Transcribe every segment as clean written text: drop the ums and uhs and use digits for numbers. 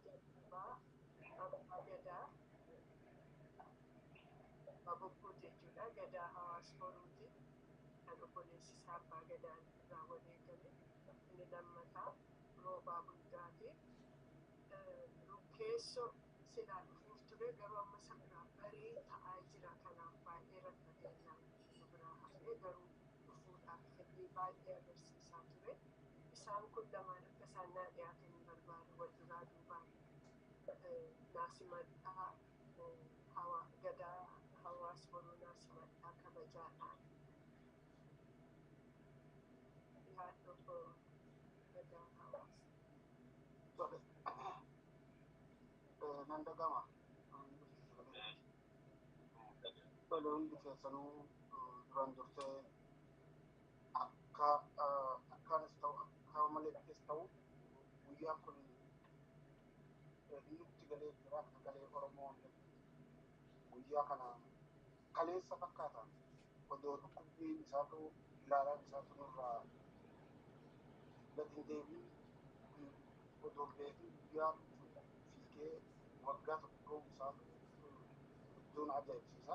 Jalqabaa Abbaa Gadaa Abbaa Bokkuuti jechuudha. Gadaa Hawaas Boruuti. Kan obboleessi isaa Abbaa Gadaan irraa wareegame. Inni lammataa Roobaa Bulgaati. Rukkeessoo silaa dhufuuf ture, garuu amma isa biraa barii ta'aa jira. Kanaaf baay'ee rakkatee nu biraa hafee, garuu dhufuudhaaf fedhii baay'ee agarsiisaa ture. Isaan kun lamaan akka isaan naa dhiyaatan barbaadu, wal duraa duubaan naa simadhaa, Gadaa Hawaas Boruu naa simadhaa kabajaadhaan. Dhiyaadhu, obbo Gadaa Hawaas. Tole. Nan dhagama. Tole, hundi keessanuu duraan dursee akka akkaanis ta'u akka maleettis ta'u guyyaan kun nutti galee jira, akka galee Oromoo hundatti. Guyyaa kana kaleessa fakkaata. Odoo dhukkubbiin isaatu ilaalaan isaatu nurraa gadi hin deebiin, odoo beekin guyyaan sun fiigee waggaa 1 ga'uu isaatu hedduun ajaa'ibsiisa.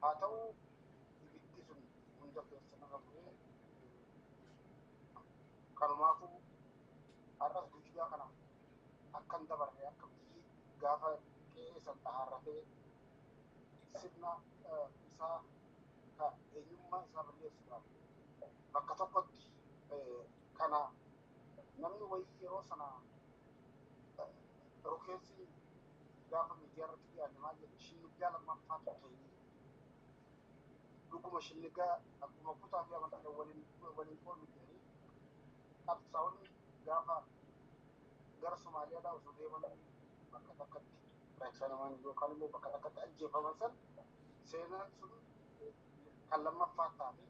Haa ta'u, ibiddi sun hunda keessan irra bu'ee kanumaafuu har'as guyyaa kana akka hin dabarre, akka biyyi gaafa qe'ee san xahaarratee sirna isaa ka eenyummaa isaa balleessuudhaaf bakka tokkotti kana namni wayii yeroo sana rukeessi gaafa miidiyaa irratti dhiyaate maal jedhe? Shinniggaa lammaffaatu ta'ee dhuguma shinniggaa akkuma kutaa fi amantii waliin waliin qoodnu jedhanii qabsaa'onni gaafa gara Somaaliyaadhaa osoo deeman bakka takkatti raksanaman yookaan immoo bakka takkatti ajjeefaman san, seenaan sun kan lammaffaa taate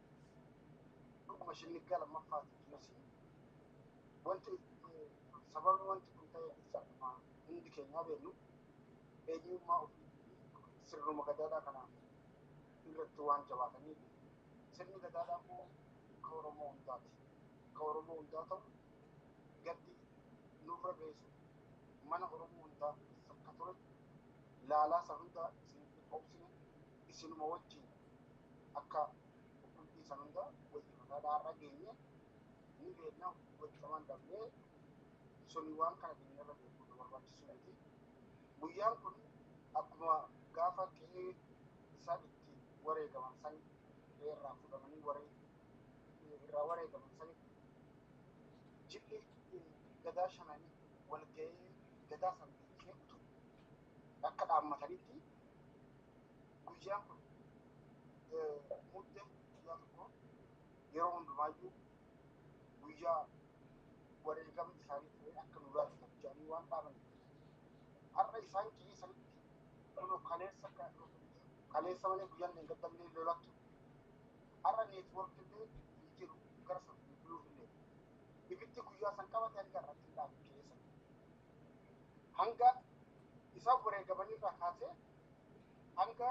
dhuguma shinniggaa lammaffaati. Kunis wanti sababni wanti kun ta'e akkuma hundi keenyaa beeknu eenyummaa ofii sirnuma gadaadhaa kana irratti waan jabaataniif. Sirni gadaadhaa immoo ka Oromoo hundaati. Ka Oromoo hundaa ta'u gaddi nurra geessu mana Oromoo hundaa keessa akka ture laalaa san hunda isinitti obsine, isinuma wajjin akka dhukkubbii san hunda wayyifataa har'a geenye ni beekna. Hubachumaan dhabnee suni waan kana jennee irra beekuu nu barbaachisu miti. Guyyaan kun akkuma gaafa qe'ee isaan itti wareegaman san, qe'ee irraa fudhamanii irraa wareegaman sanitti jilli gadaa shananii wal ga'ee gadaa san dhiisee utuu akka dhaammatanitti, guyyaan kun Mudde guyyaa 1 yeroo hundumaayyuu guyyaa wareegamni isaanii ta'ee akka nu laallatan jedhanii waan dhaabaniif, har'a isaan qe'ee sanitti kunoo kaleessa kaleessa malee guyyaan dheengadda lolattu. Har'a network illee hin jiru, gara san bilbiluuf illee. Ibiddi guyyaa san qabate hanga irratti hin dhaabe qe'ee san. Hanga isaan wareegamanirraa kaasee hanga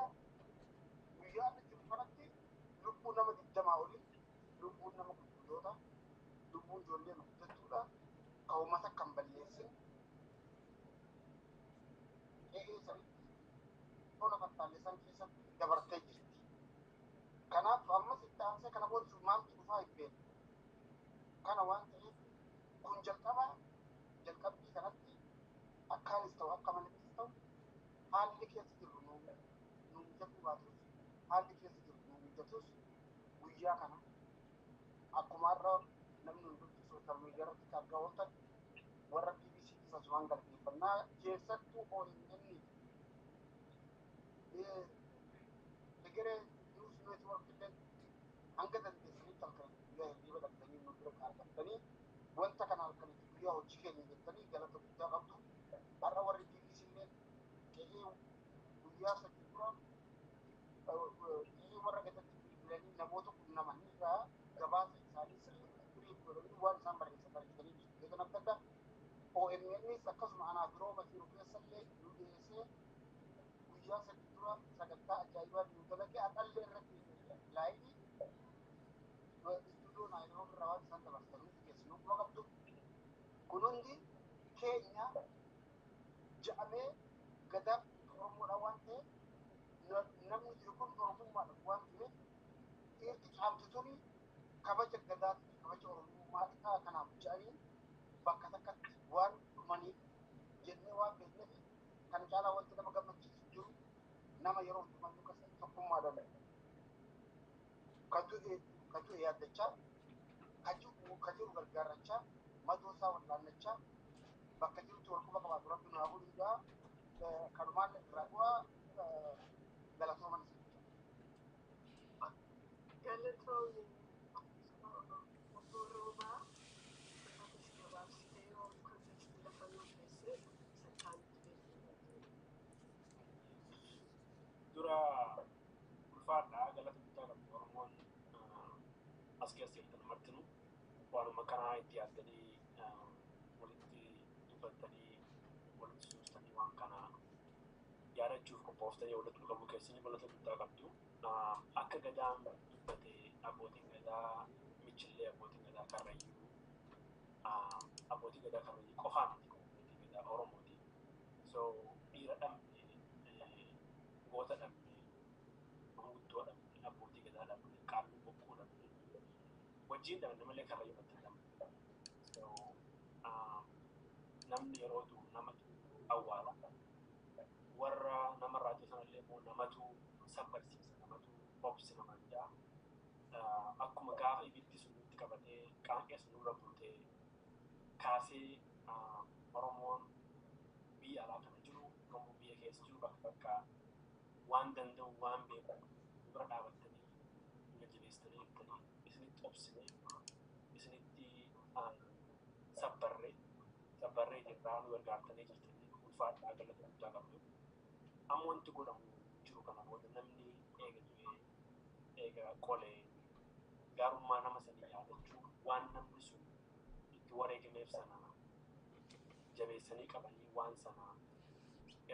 guyyaa inni jiru kanatti lubbuu nama 20 olii, lubbuun nama gurguddoota, lubbuun ijoollee guddattuudha ka uummata kan balleessin qe'ee sanitti tola fattaallesan keessatti dabartee jirti. Kanaaf ammas itti aansee kana booda maaltu dhufaa hin beeknu. Kana waan ta'eef kun jalqaba jalqabbii kanatti akkaanis ta'u akka malettis ta'u, haalli keessa jirru nu mijatuu baatus, haalli keessa jirru nu mijatus, guyyaa kana akkuma har'a namni hundumtuu social media irratti argaa ooltan, warra BBC asumaan galateeffannaa, keessattuu OMN, Egeree News Network illee hanga dandeessanitti halkan guyyaa hirriiba dhabdanii nu bira argattanii wanta kana halkan guyyaa hojii keenya jettanii galata guddaa qabdu. Har'a warri BBC illee qe'ee guyyaa 3 dura qe'ee warra gadatti bilbilanii namoota qunnaman irraa gabaasa isaanii sirriitti brief godhanii waan isaan barreessan argitanii jirtu. Eegan adda addaa OMNs akkasuma anaa biroo Basiiru keessallee nu dhiyeessee guyyaa 3 dura sagantaa ajaa'ibaa nu dalage. Har'allee irratti live istuudiyoo Naayiroobi irraa waan isaan dabarsan hundi keessanuu quba qabdu. Kun hundi keenya Ja'amee gadaa Oromoodhaan waan ta'eef, namni jiru kun Oromummaadhaan waan ta'eef, dhiirti caamti tuni kabaja gadaa fi kabaja Oromummaa isaa kanaaf ja'anii bakka takkatti waan dhumaniif jennee waan beekneef, kan caalaa wanti nama gammachiisu jiru nama yeroo hundumaa keessatti tokkummaadhaan kan du'e yaaddachaa, kan jiru gargaarrachaa, madoo isaa wallaannachaa, bakka jirutti wal quba qabaatu Rabbi nu haa godhu jaa. Kanumaan irraa bu'aa, galatooman isin. Galatoomi, obbo Roobaa, atis gabaabsitee yoo context lafa nuu keessee sakkaanitti deemuu dandeenya. Dura ulfaadhaa, galata guddaa qabdu. Oromoon as keessa jirtan martinuu waanuma kanaa itti yaaddanii, walitti dubbattanii, walitti suustanii, waan kana yaadachuuf qophooftanii walitti dhufuu keessanii galata guddaa qabdu. Akka gadaan dubbate, abbootiin gadaa Michillee, abbootiin gadaa Karrayyuu, abbootii gadaa Karrayyuu qofaa miti, abbootii gadaa Oromooti. So dhiira dhabne, goota dhabne, manguddoo dhabne, abbootii gadaa dhabne, qaalluu bokkuu dhabne, wajjin dhabne malee Karrayyuu irratti dhabne. So namni yeroo du'u namatu awwaala. Warra namarraa du'e sanallee immoo namatu sabbarsiisa, namatu obsi namaan ja'a. Akkuma gaafa ibiddi sun nutti qabatee qaanqee sun nurra buutee kaasee, Oromoon biyya alaa kana jiru, Oromoon biyya keessa jiru, bakka bakka waan danda'u, waan beeku bira dhaabattanii nu jajjabeessitanii jirtanii, isinitti obsine, isinitti sabbarree sabbarree jirraa, nu gargaartanii jirtanii, ulfaadhaa, galata guddaa qabdu. Amma wanti godhamu jiru kana booda namni eega du'ee eega qolee gaarummaa nama sanii yaadachuu, waan namni sun itti wareegameef sana jabeessanii qabanii waan sana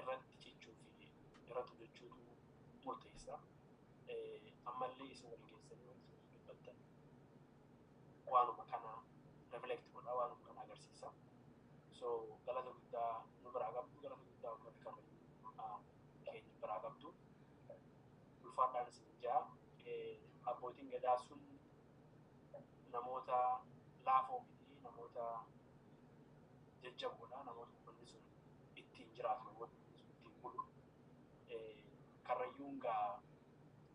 irratti cichuu fi irratti hojjechuutu murteessa. Ammallee isin wal geessanii wanti isin dubbattan waanuma kana reflect godha, waanuma kana agarsiisa. So galata guddaa nu biraa qabdu, galata guddaa uummata Karrayyuu keenya biraa qabdu. Ulfaadhaan isin jaa. Abbootiin gadaa sun namoota laafoo miti, namoota jajjaboodha, namoota uummanni sun ittiin jiraatu, namoota uummanni sun ittiin bulu. Karrayyuun gaa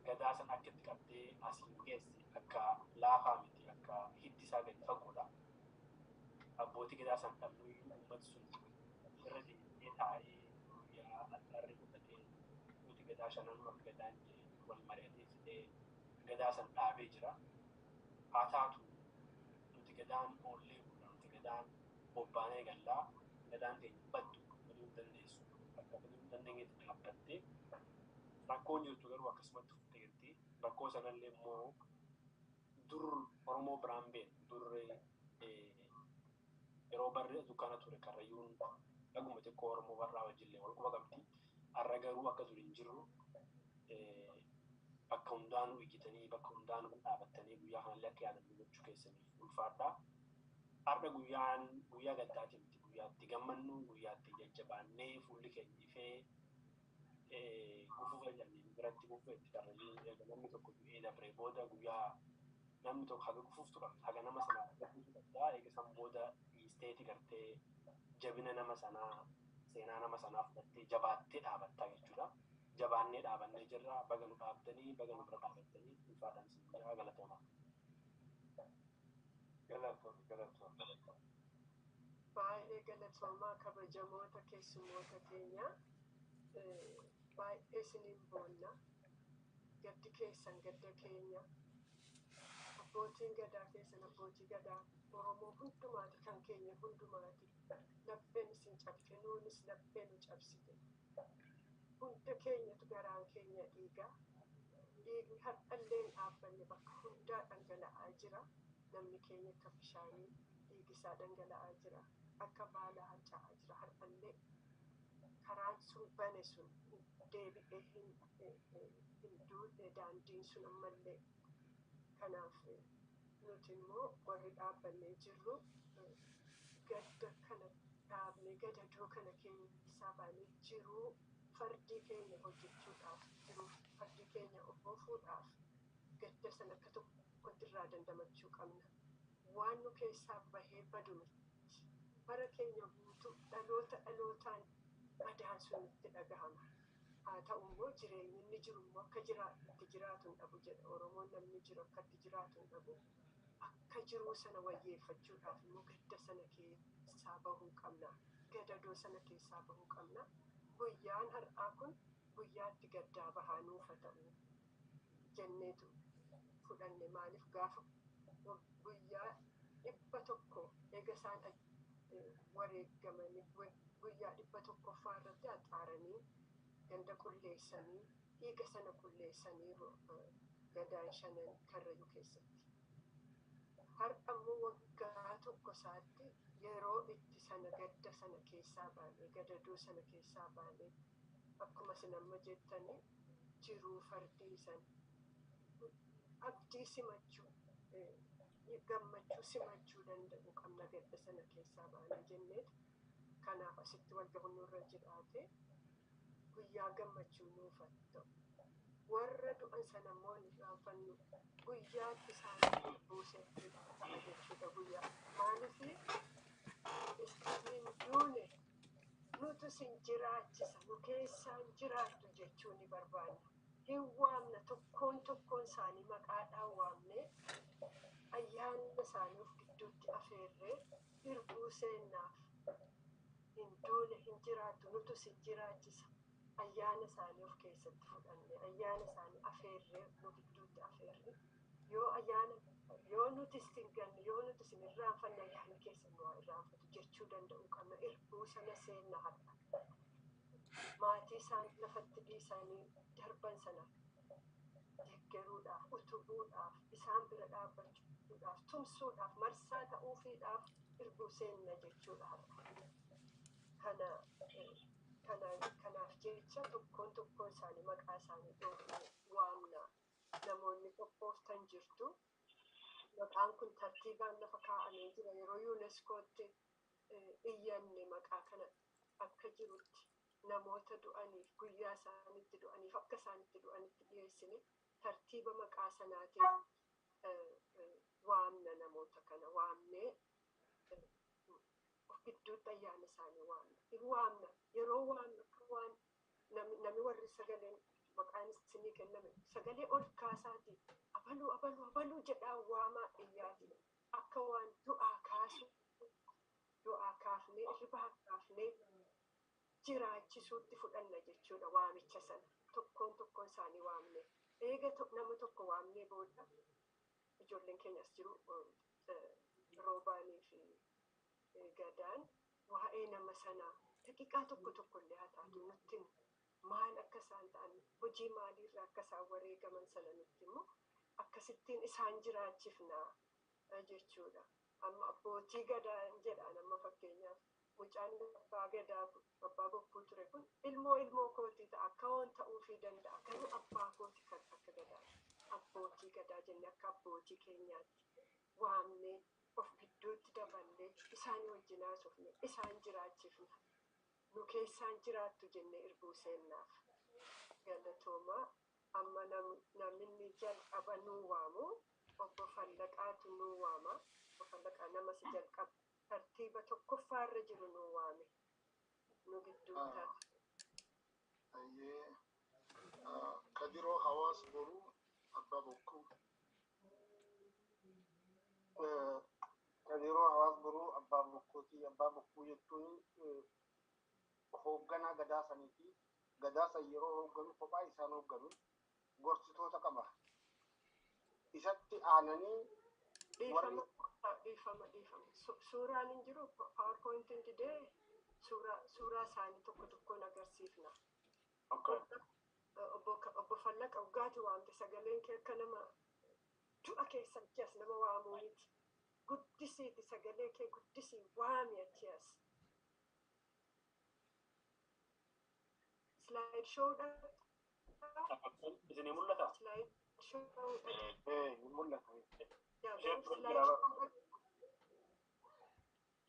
gadaa san akka itti qabdee asiin geesse akka laafaa miti, akka hiddi isaa gadi fagoodha. Abbootii gadaa san dhabnu uummati sun irra deemee taa'ee guyyaa addaarree godhatee, nuti gadaa shanan akka gadaan jee wal mari'atee fidee gadaa san dhaabee jira. Haa taatu, nuti gadaan oollee bulla, nuti gadaan bobbaanee gallaa, gadaan teenya baddu baduu hin dandeessu. Akka baduu hin dandeenyetti dhaabbattee rakkoon jirtu garuu akkasumatti fuftee jirti. Rakkoo sanallee immoo dur Oromoo biraan beeknu, dur yeroo barri dukkana ture Karrayyuun dhaguma xiqqoo Oromoo barraa wajjillee wal quba qabdi. Har'a garuu akka dur hin jirru. Bakka hundaanuu iyyitanii, bakka hundaanuu dhaabattanii, guyyaa kanallee akka yaadannu gochuu keessaniif ulfaadha. Har'a guyyaan guyyaa gaddaati miti, guyyaatti gammannu, guyyaatti jajjabaannee fuulli keenya ifee gufuu fayyadamne biratti gufuu itti Karrayyuun erga namni tokko du'ee dabree booda guyyaa namni tokko haga gufuuftu qabda, haga nama sanaa gufuutu qabda. Eega san booda dhiisteeti gartee jabina nama sanaa, seenaa nama sanaa fudhattee jabaattee dhaabattaa jechuudha. Jabaannee dhaabannee jirra. Baga nu dhaabdanii, baga nu bira dhaabattanii, ulfaadhaan isin jaa, galatooma. Galatoom, galatoom. Baay'ee galatoomaa, kabajamoota keessummoota keenya. Baay'ee isiniin boonna. Gaddi keessan gadda keenya. Abbootiin gadaa keessan abbootii gadaa Oromoo hundumaati, kan keenya hundumaati. Lapheen isin cabse, nuunis laphee nu cabsite. Hunda keenyatu garaan keenya dhiigaa. Dhiigni har'allee hin dhaabbanne, bakka hundaa dhangala'aa jira. Namni keenya akka bishaanii dhiigisaa dhangala'aa jira. Akka baalaa harca'aa jira har'allee. Karaan sun bane sun deebi'ee hin duudne, daandiin sun ammallee. Kanaaf nuti immoo warri dhaabbannee jirru gadda kana dhaabnee gadadoo Gadadoo kana keessaa baanee jiruu fardii keenya hojjechuudhaaf, jiruu fardii keenya oofuudhaaf gadda sana akka tokkotti irraa dandamachuu qabna. Waan nu keessaa bahee badu miti. Bara keenya guutuu dhaloota dhalootaan madaan sun nutti dhagahama. Haa ta'u immoo jireenyi inni jiru immoo akka itti jiraatu hin dhabu jedha Oromoon. Namni jiru akka itti jiraatu hin dhabu. Akka jiruu sana wayyeeffachuudhaaf immoo gadda sana keessaa bahuu qabna. Gadadoo sana keessaa bahuu qabna. Guyyaan har'aa kun guyyaa itti gaddaa bahaa nuufa ta'u jenneetu fudhanne. Maaliif gaafa guyyaa 100 eega isaan wareegamanii guyyaa 100ffaa irratti haxaaranii ganda qulleessanii, dhiiga sana qulleessanii gadaan shanan Karrayyuu keessatti. Har'a immoo waggaa tokko isaatti yeroo itti sana gadda sana keessaa baanee, gadadoo sana keessaa baanee, akkuma isin amma jettanii jiruu fardii sana abdii simachuu, gammachuu simachuu danda'u qabna gadda sana keessaa baanee jenneetu kanaaf asitti wal gahuun nurra jiraate, guyyaa gammachuu nuuf haa ta'u. Warra du'an sana immoo hin irraanfannu, guyyaatti isaan buusee ta'a jechuudha guyyaa. Maaliif isin duune, nutu isin jiraachisa, nu keessaan jiraattu jechuu ni barbaanna. Hin waamna, tokkoon tokkoon isaanii maqaadhaan waamnee, ayyaana isaanii of gidduutti afeerree irbuu seennaaf. Hin duune, hin jiraattu, nutu isin jiraachisa. Ayyaana isaanii of keessatti fudhanne, ayyaana isaanii afeerree, nu gidduutti afeerree, yoo ayyaana yoo nuti isin ganne, yoo nuti isin irraanfanne, ayyaanni keessan nu haa irraanfatu jechuu danda'uu qabna. Irbuu sana seenna har'a. Maatii isaan lafatti dhiisanii darban sana deeggaruudhaaf, utubuudhaaf, isaan bira dhaabbachuudhaaf, tumsuudhaaf, marsaa ta'uufiidhaaf irbuu seenna jechuudha har'a. Kana kanaaf jecha tokkoon tokkoon isaanii maqaa isaanii dhoofne waamna. Namoonni qophooftan jirtu. Maqaan kun tartiibaan lafa kaa'amee jira. Yeroo UNESCOtti iyyanne maqaa kana akka jirutti namoota du'aniif, guyyaa isaanitti du'aniif, akka isaanitti du'anitti dhiyeessine, tartiiba maqaa sanaatiin waamna. Namoota kana waamnee of gidduutti ayyaana isaanii waamna. Hin waamna. Yeroo waamnu akka waan nami warri sagaleen maqaan isinii kenname sagalee ol kaasaati abaluu abaluu abaluu jedhaa waamaa iyyaati, akka waan du'aa kaasu, du'aa kaafnee, irribaa kaafnee jiraachisuutti fudhanna jechuudha waamicha sana. Tokkoon tokkoon isaanii waamne, eega nama tokko waamnee booda ijoolleen keenyas jiru, Roobaanii fi Gadaan, waa'ee nama sanaa daqiiqaa tokko tokko illee haa taatu nutti himu. Maal akka isaan ta'an, hojii maaliirraa akka isaan wareegaman sana nutti himu. Akkasittiin isaan jiraachifna jechuudha. Amma abbootii gadaa jedhaan, amma fakkeenyaaf mucaan abbaa gadaa abbaa bokkuu ture kun ilmoo ilmoo kootii ta'a, akka waan ta'uufii danda'a, garuu abbaa kooti kan akka gadaa. Abbootii gadaa jennee akka abbootii keenyaatti waamnee of gidduutti daballee isaan wajjin haasofne, isaan jiraachifna. Nu keessaan jiraattu jennee irbuu seennaaf. Galatoomaa. Amma namni jalqaba nuu waamu obbo Fallaqaatu nuu waama. Obbo Fallaqaa, nama si jalqaba tartiiba tokkoffaarra jiru nuu waame. Nu gidduu taate. Ayyee, Kadiroo Hawaas Boruu, Abbaa Bokkuu. Kadiroo Hawaas Boruu, Abbaa Bokkuuti. Abbaa Bokkuu jechuun hoogganaa gadaa saniiti. Gadaa san yeroo hoogganu kophaa isaan hoogganu, gorsitoota qaba. Isatti aananii warri Dhiifama, dhiifama, dhiifama. Suuraan hin jiru, PowerPointiin didee suuraa isaanii tokko tokkoon agarsiifna. Okay. Obbo Fallaqa, dhugaati waamte, sagaleen kee akka nama du'a keessa achi as nama waamuu miti. Guddisiiti, sagalee kee guddisii waami achi as. Slide showdha. Isinii mul'ata? Slide showdha. Hin mul'ata. Yaa Isheen garuu dura slide jira. showdha.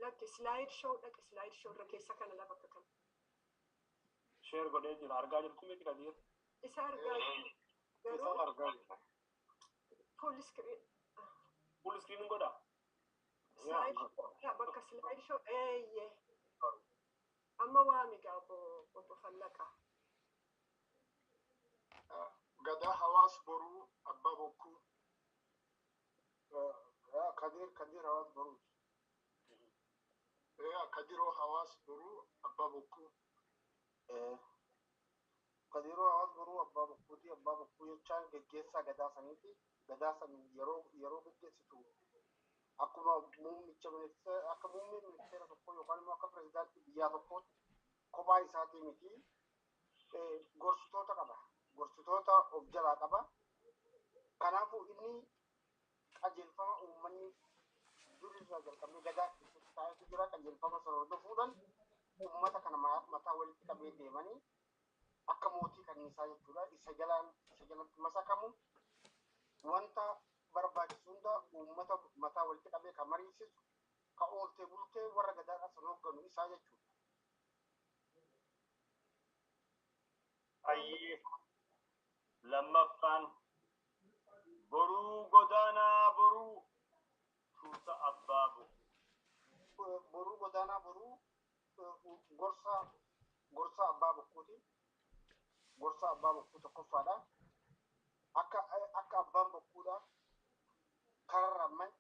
Lakki, slide show dhaqe, slide show irra keessa kana lafa bakka kana. Share godhee jira, argaa jirtu miti, Kadiir? Isa argaa Isa garuu argaa jirra. Full screen. Full screen godha. Slide show bakka slide show, eeyyee. Amma waami gaa, obbo Fallaqaa. Gadaa Hawaas Boruu, Abbaa Bokkuu. Kadir Hawaas Boruuti. Kadiroo Hawaas Boruu, Abbaa Bokkuu. Kadiroo Hawaas Boruu, Abbaa Bokkuuti. Abbaa Bokkuu jechaan geggeessaa gadaa saniiti. Gadaa san yeroo geggeessitu akkuma muummicha ministeera, akka muummee ministeera tokkoo yookaan immoo akka pirezidaantii biyyaa tokkootti kophaa isaatii miti, gorsitoota qaba. Gorsitoota of jalaa qaba. Kanaafuu inni qajeelfama uummanni durirraa jalqabee gadaa keessatti taa'etu jira. Qajeelfama sana hordofuudhaan uummata kana mataa walitti qabee deemanii akka mootii kanniisaa jechuudha. Isa jalaan, isa jalatti masakamu, wanta barbaachisu hunda uummata mataa walitti qabee kan mariisisu, ka ooltee bultee warra gadaadhaa sana hoogganu isaa jechuudha. Ayyee, lammaffaan Boruu Godaanaa Boruu, Tuuta Abbaa Bokkuu. Boruu Godaanaa Boruu gorsa Abbaa Bokkuuti. Gorsa Abbaa Bokkuu tokkoffaadha. Akka Abbaan Bokkuudha kararraa man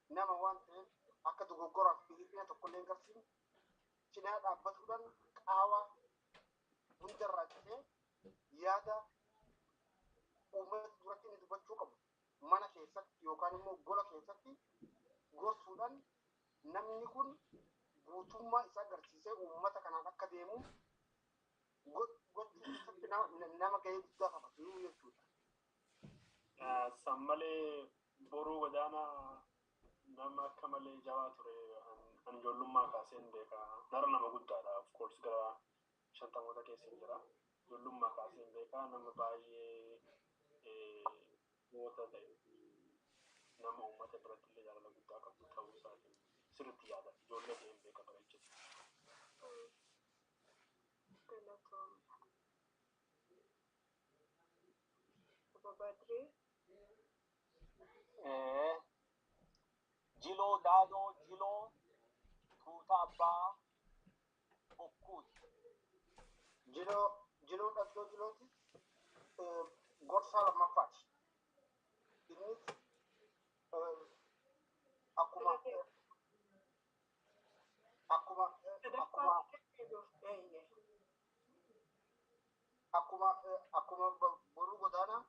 nama waan ta'eef, akka dogoggoraaf hir'ina tokkollee hin garsiifne cinaa dhaabbatuudhaan qaawaa hundarraa citee yaada uummata duratti inni dubbachuu qabu mana keessatti yookaan immoo gola keessatti gorsuudhaan namni kun guutummaa isaa agarsiisee uummata kanaan akka deemu gochuu keessatti nama gahee guddaa taphatu jechuudha. San malee Boruu Godaanaa nama akka malee jabaa ture. An ijoollummaa kaaseen beeka. Nara nama guddaadha. Of course gara 50moota keessa jira. Ijoollummaa kaaseen beeka. Nama baay'ee goota ta'e fi nama uummata biratti illee jaalala guddaa qabu ta'uu isaatiin sirriitti yaada. Ijoollee ta'een beeka bareechite. Galatoomna. Obbo Badrii. Jiloo Daadoo Jiloo, Tuuta Abbaa Bokkuuti. Jiloo Dhaddoo Jilooti gorsaa lammaffaati. Innis akkuma Eeyyee. akkuma Boruu Godaanaa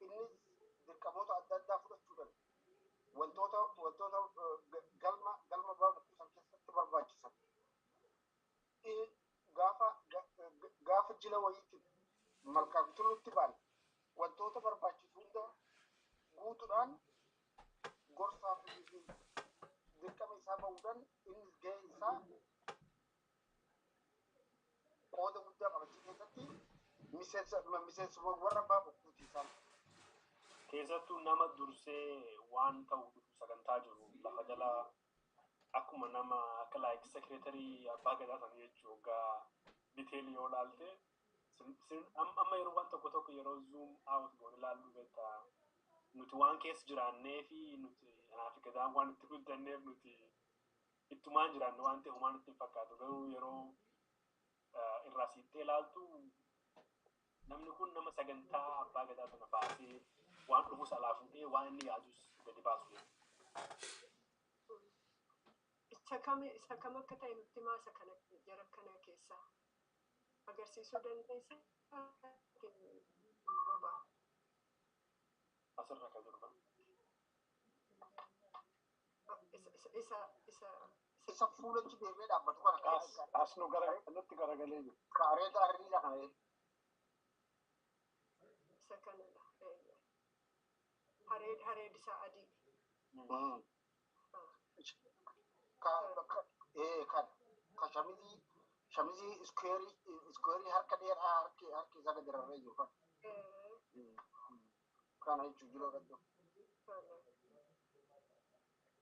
innis dirqamoota adda addaa fudhachuudhaan wantoota galma Abbaa Bokkuu san keessatti barbaachisan gaafa jila wayiitti malkaaf tullutti ba'an wantoota barbaachisu hunda guutuudhaan gorsaa fi dirqama isaa bahuudhaan innis gahee isaa qooda guddaa qabachuu keessatti miseensuma warra Abbaa Bokkuuti isaan. Keessattuu nama dursee waan ta'u dhufu sagantaa jiru lafa jala akkuma nama akka like secretary Abbaa Gadaa sana jechuu hoggaa detail yoo ilaalte, amma yeroo waan tokko tokko yeroo zoom out goone ilaallu, beektaa, nuti waan keessa jiraannee fi nuti anaa fi Gadaan waan itti guddanneef nuti ittumaan jiraanne waan ta'e homaan itti hin fakkaatu. Garuu yeroo irraa siittee ilaaltu namni kun nama sagantaa Abbaa Gadaa sana baasee waan dhufus alaa fuudhee waan inni yaadus gadi baasu jechuudha. Isa kam akka ta'e nutti himaa, isa kana jara kana keessaa agarsiisuu dandeessa? Roba. Asirra kan jiru kan. Isa Isa fuulachi deemee dhaabbatu kana. As nu gara nutti garagalee jiru. Kaareeta arriidha kana. Isa kanadha. Eeyyee. Hareed isaa adii. Kan ka shamizii iskuweerii harka dheeraa harki isaa gadi rarra'ee jiru kan. Kana jechuun Jiloo Dhaddoo. Kana.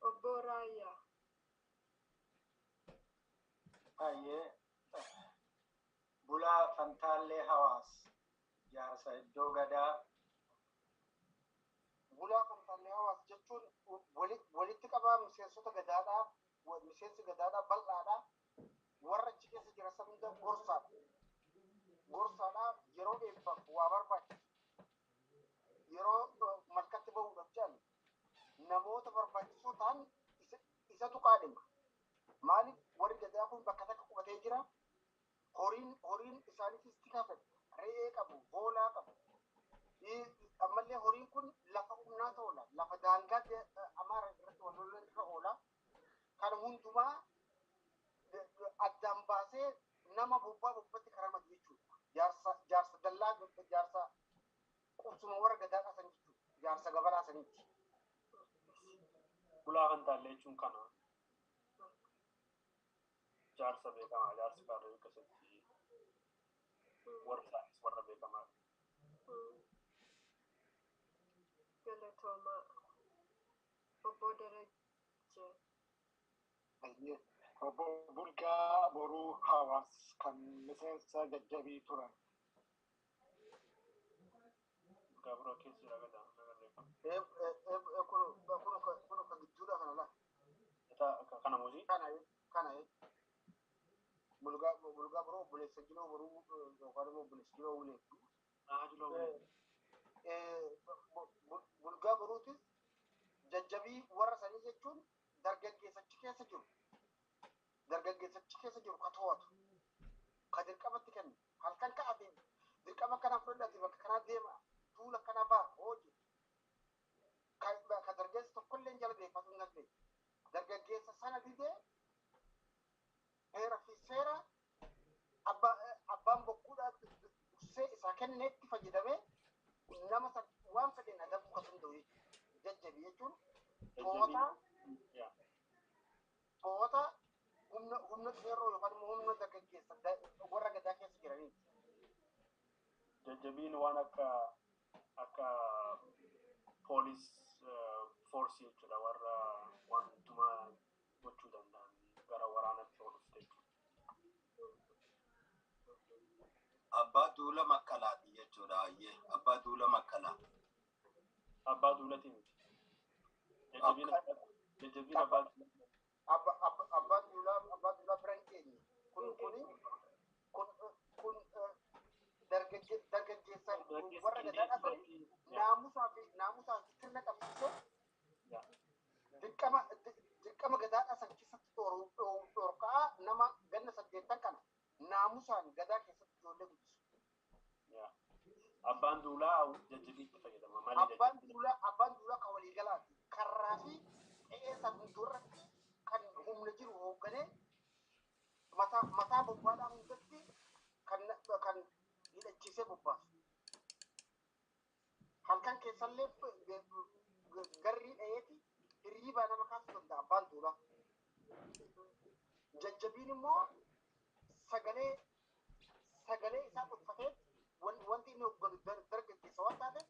Obbo Raayyaa. Baay'ee Bulaa Fantaallee Hawaas, jaarsa iddoo gadaa. Bulaa Fantaallee Hawaas jechuun walitti qabaa miseensota gadaadhaa, miseensi gadaadhaa bal'aadhaa, warra achi keessa jira san hunda gorsaadha. Gorsaadhaa yeroo eebbaaf waa barbaachisu, yeroo malkatti bahuudhaaf jedhan namoota barbaachisoo ta'an isatu qaadhima. Maaliif warri gadaa kun bakka takka qubatee jira? Horiin isaaniitis tika fedha. Re'ee qabu, hoolaa qabu. Ammallee horiin kun lafa humnaata oola. Lafa daangaa Amaara irratti wal lolan irra oola. Kana hundumaa addaan baasee nama bobbaa bobbatti karamatu jechuudha. Jaarsa dallaa, jaarsa qubsuma warra gadaa qasan jechuudha. Jaarsa gabaraa saniiti. Bulaa Fantaallee jechuun kana jaarsa beekamaa, jaarsi Karrayyuu keessatti warri isaanis warra beekamaa. Galatoomaa. Obbo Darajjee. Obbo Bulgaa Boruu Hawaas kan miseensa jajjabii turan. Bulgaa Boruu keessa jira gadaa nagarree. Kun ka gidduudha kana laa. Kana moosii? Kana Bulgaa Boruu obboleessa Jiloo Boruu yookaan immoo obboleessa Jiloo Wuleetu. Jiloo Wuleetu. Bulgaa Boruutis jajjabii warra sanii jechuun dargaggeessachi keessa jiru. Dargaggeessachi keessa jiru ka to'atu, ka dirqamatti kennu, halkan ka'ate dirqama kanaa fudhadhate bakka kanaa deema, duula kanaa ba'a hojii. Ka dargaggeessa tokkollee jala beekatu hin dandeenye. Dargaggeessa sana didee heera fi seera abbaan bokkuudhaa dursee isaa kenneetti fayyadamee nama waan fedhen adabuu kan danda'u jechuudha. Jajjabii jechuun to'ata humna qeerroo yookaan immoo humna dargaggeessa warra gadaa keessa jiraniiti. Jajjabiin waan akka poolis foorsii jechuudha, warra waan hundumaa gochuu danda'an gara waraanatti yoo dhufte jechuudha. Abbaa Duula Makkalaati jechuudha. Ayyee, Abbaa Duula Makkalaa. Abbaa Duulati miti. Jajjabiin abbaa duulaa. Abbaan Duulaa bira hin geenye. Kun dargaggeessa warra gadaa dhasanii naamusaa fi sirna qabsiisee dirqama gadaa dhasan keessatti dhorkaa nama ganna 80 kana naamusaan gadaa keessatti ijoollee guddisu. Abbaan Duulaa jajjabiitti fayyadama malee. Abbaan Duulaa kan waliigalaati. Karraa fi qe'ee san hunduurratti kan humna jiru hoogganee mataa bobbaadhaa hundatti kan hidhachiisee bobbaasu. Halkan keessallee garrii dha'eeti hirriibaa nama kaasuu danda'a abbaan duulaa. Jajjabiin immoo sagalee isaa dhokfatee wanti inni hoogganu dargaggeessa waan taateef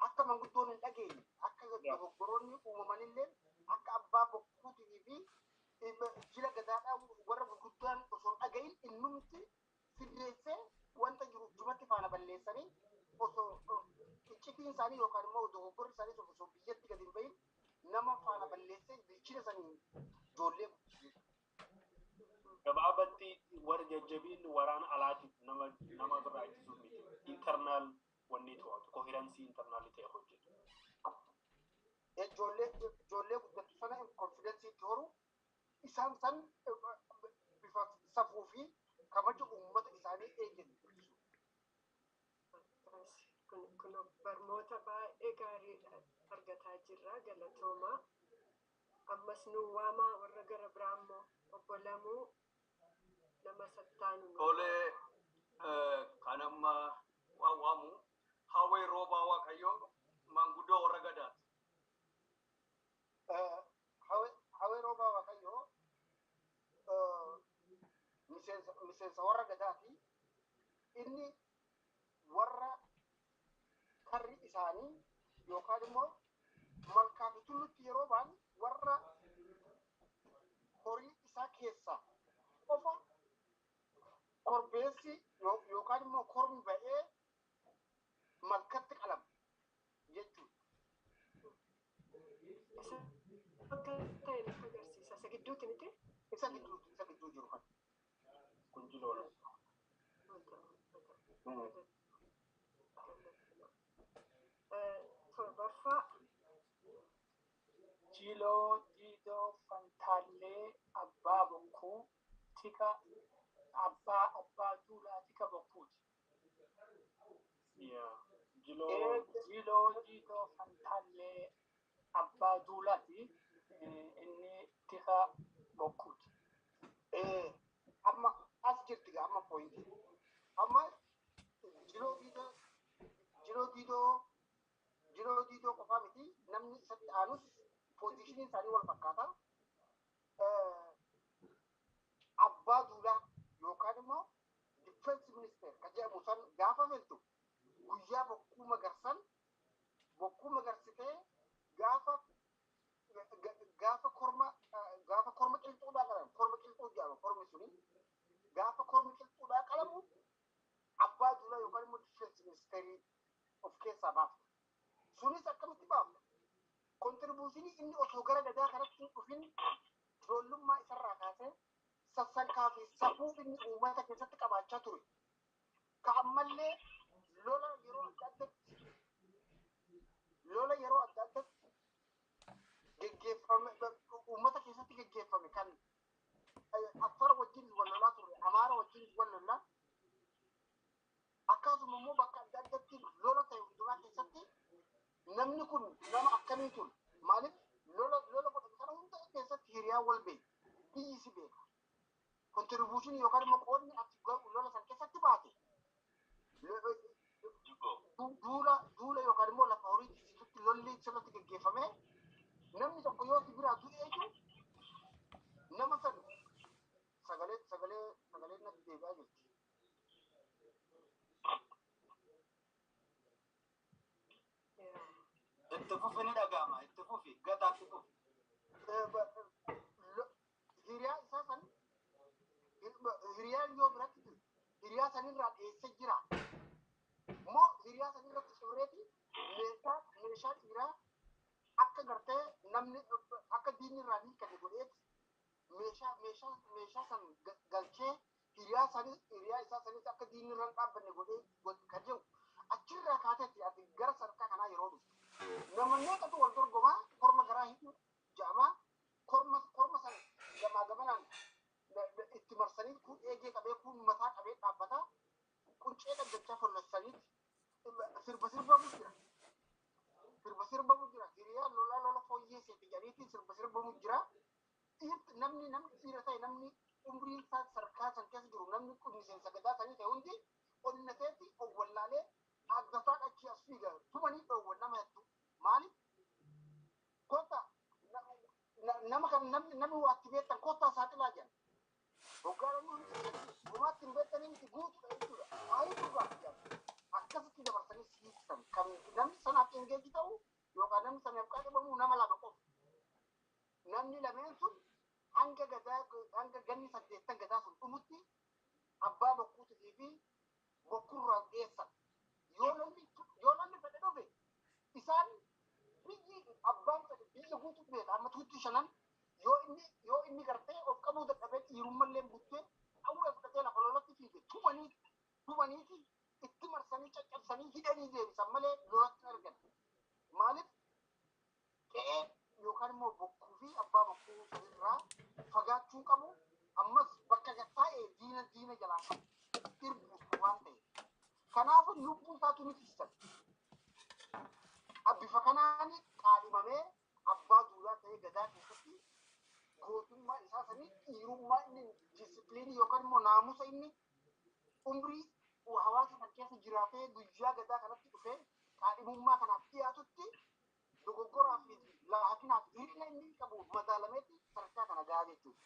akka manguddoon hin dhageenye, akka dogoggoroonni uumamanillee akka abbaa bokkuutii fi jila gadaadhaa warra gurguddaan osoo hin dhagahin innumti sirreessee wanta jiru jumatti faana balleessanii osoo iccitiin isaanii yookaan immoo dogoggorri isaanii osoo biyyatti gadi hin bahin nama faana balleessee bilchina sanii ijoollee guddisu. Gabaabatti warri jajjabiin waraana alaatiif nama biraa ittisuuf miti. Internal wanni to'atu, coherency internal ta'e hojjetu. Ijoollee guddattu sana confidence itti horu, isaan san bifa safuu fi kabaja uummata isaanii eegan guddisu. Kun barnoota baay'ee gaarii argataa jirra, galatoomaa. Ammas nu waamaa warra gara biraa immoo obbo Lamuu nama sattaanu. Tolee, kan amma waan waamu Hawwee Roobaa Waaqayyoo, maanguddoo warra gadaati. Hawwee Roobaa Waaqayyoo miseensa warra gadaati. Inni warra karri isaanii yookaan immoo malkaa fi tullutti yeroo ba'an warra horii isaa keessaa qofa Korbeessi yookaan immoo kormi ba'ee malkatti qalama jechuudha. Isa akka ta'e natti agarsiisa. Isa gidduutti miti? Isa gidduu, isa gidduu jiru kana. Kun jiloodha. Torbaffaa. Jiloo Diidoo Fantaallee Abbaa Bokkuu tika Abbaa Duulaa tika Bokkuuti. Yeah. Jiloo Jiloo Diidoo Fantaallee Abbaa Duulaati. Inni tika Bokkuuti. Amma as jirti gaa amma pointii. Amma Jiloo Diidoo, Jiloo Diidoo qofaa miti, namni isatti aanus positioniin isaanii wal fakkaata. Abbaa Duulaa yookaan immoo defense minister kan jedhamu san gaafa filtu guyyaa Bokkuu magarsan, Bokkuu magarsitee gaafa korma qilxuudhaa qalamu, korma qilxuu jedhama kormi suni, gaafa kormi qilxuudhaa qalamu Abbaa Duulaa yookaan immoo defense ministerii of keessaa baafta. Sunis akkamitti baafta? Contributionii inni osoo gara gadaa kanatti hin dhufin ijoollummaa isarraa kaasee sassankaa fi safuu inni uummata keessatti qabaachaa ture. Ka ammallee lola yeroo adda addatti geggeeffame, uummata keessatti geggeeffame, kan Affara wajjin wal lolaa ture, Amaara wajjin wal lolaa, akkasuma immoo bakka adda addatti lola ta'e hundumaa keessatti namni kun nama akkamii ture? Maaliif lola godhame kana hunda keessatti hiriyaa wal beeku, biyyi si beeka. Contributionii yookaan immoo qoodni ati lola san keessatti baate duula yookaan immoo lafa horii tiksitutti lolli sirratti geggeeffame, namni tokko yoo si biraa du'ee jiru nama san sagalee natti deebi'aa jirti. Itti fufi, ni dhaga'ama. Itti fufi, gataatti fufi. Hiriyaa isaa san, hiriyaan yoo biratti du'e, hiriyaa sanirraa dheessee jira moo hiriyaa sanirratti cibreeti meeshaa dhiiraa akka gartee namni akka diinni irraa hiikkate godheeti meeshaa san galchee hiriyaa sanii, hiriyaa isaa sanis akka diinni irra hin dhaabbanne godhee kan jedhu achirraa kaateetti ati gara sadarkaa kanaa yeroo dhuftu nama meeqatu wal dorgomaa? Korma garaa hidhuu jedhamaa, korma san gamaa gamanaan itti marsanii, kun eegee qabee, kun mataa qabee dhaabbata, quncee dhaggachaa follassaniiti sirba sirbamu jira. Sirba sirbamu jira. Hiriyaa lolaa lola fooyyee seete jedhaniiti sirba sirbamu jira. Namni dhiira ta'e, namni umriin isaa sadarkaa san keessa jiru, namni kun miseensa gadaa sanii ta'e hundi onnateeti owwallaalee dhaabbataa achii as fiiga, tumanii dhoowwan nama hedduu. Maaliif? Kottaa nama kan namni waatti beektan kottaa saaxilaa jedhan. Hoggaa namni hundi homaatti hin beektanii miti, guutuudha jechuudha. Maaliif dhugaaf jedhan. Akkasitti dabarsanii siiqsan, kan namni sanaaf engeeji ta'u yookaan namni sanaaf qaadhimamu nama lama qofa. Namni lameen sun hanga gadaa, hanga ganni 80 gadaa sun dhumutti Abbaa Bokkuutii fi Bokkurraa dhiyeessan. Yoo namni fedhe dhufe isaan biyyi abbaan fedhe biyya guutuu beeka. Amma tuutti shanan yoo inni gartee of qabuu dadhabee dhiirummallee buttee qawwee fudhatee lafa lolatti fiige, tumaniiti itti marsanii caccabsanii hidhanii deebisan malee lolatti hin argan. Maaliif? Qe'ee yookaan immoo Bokkuu fi Abbaa Bokkuu sanirraa fagaachuu qabu, ammas bakka gattaa'e diina jalaa qabu irbu waan ta'eef. Kanaafuu lubbuu isaatu ni tiksan. Bifa kanaan qaadhimamee Abbaa Duulaa ta'ee gadaa keessatti gootummaa isaa sanii, dhiirummaa inni, disciplineii yookaan immoo naamusa inni umrii hawaasa kan keessa jiraatee guyyaa gadaa kanatti dhufee qaadhimummaa kanaaf dhiyaatutti dogoggoraa fi laafinaa fi hir'ina inni qabu madaalameetti sadarkaa kana gahaa jechuudha.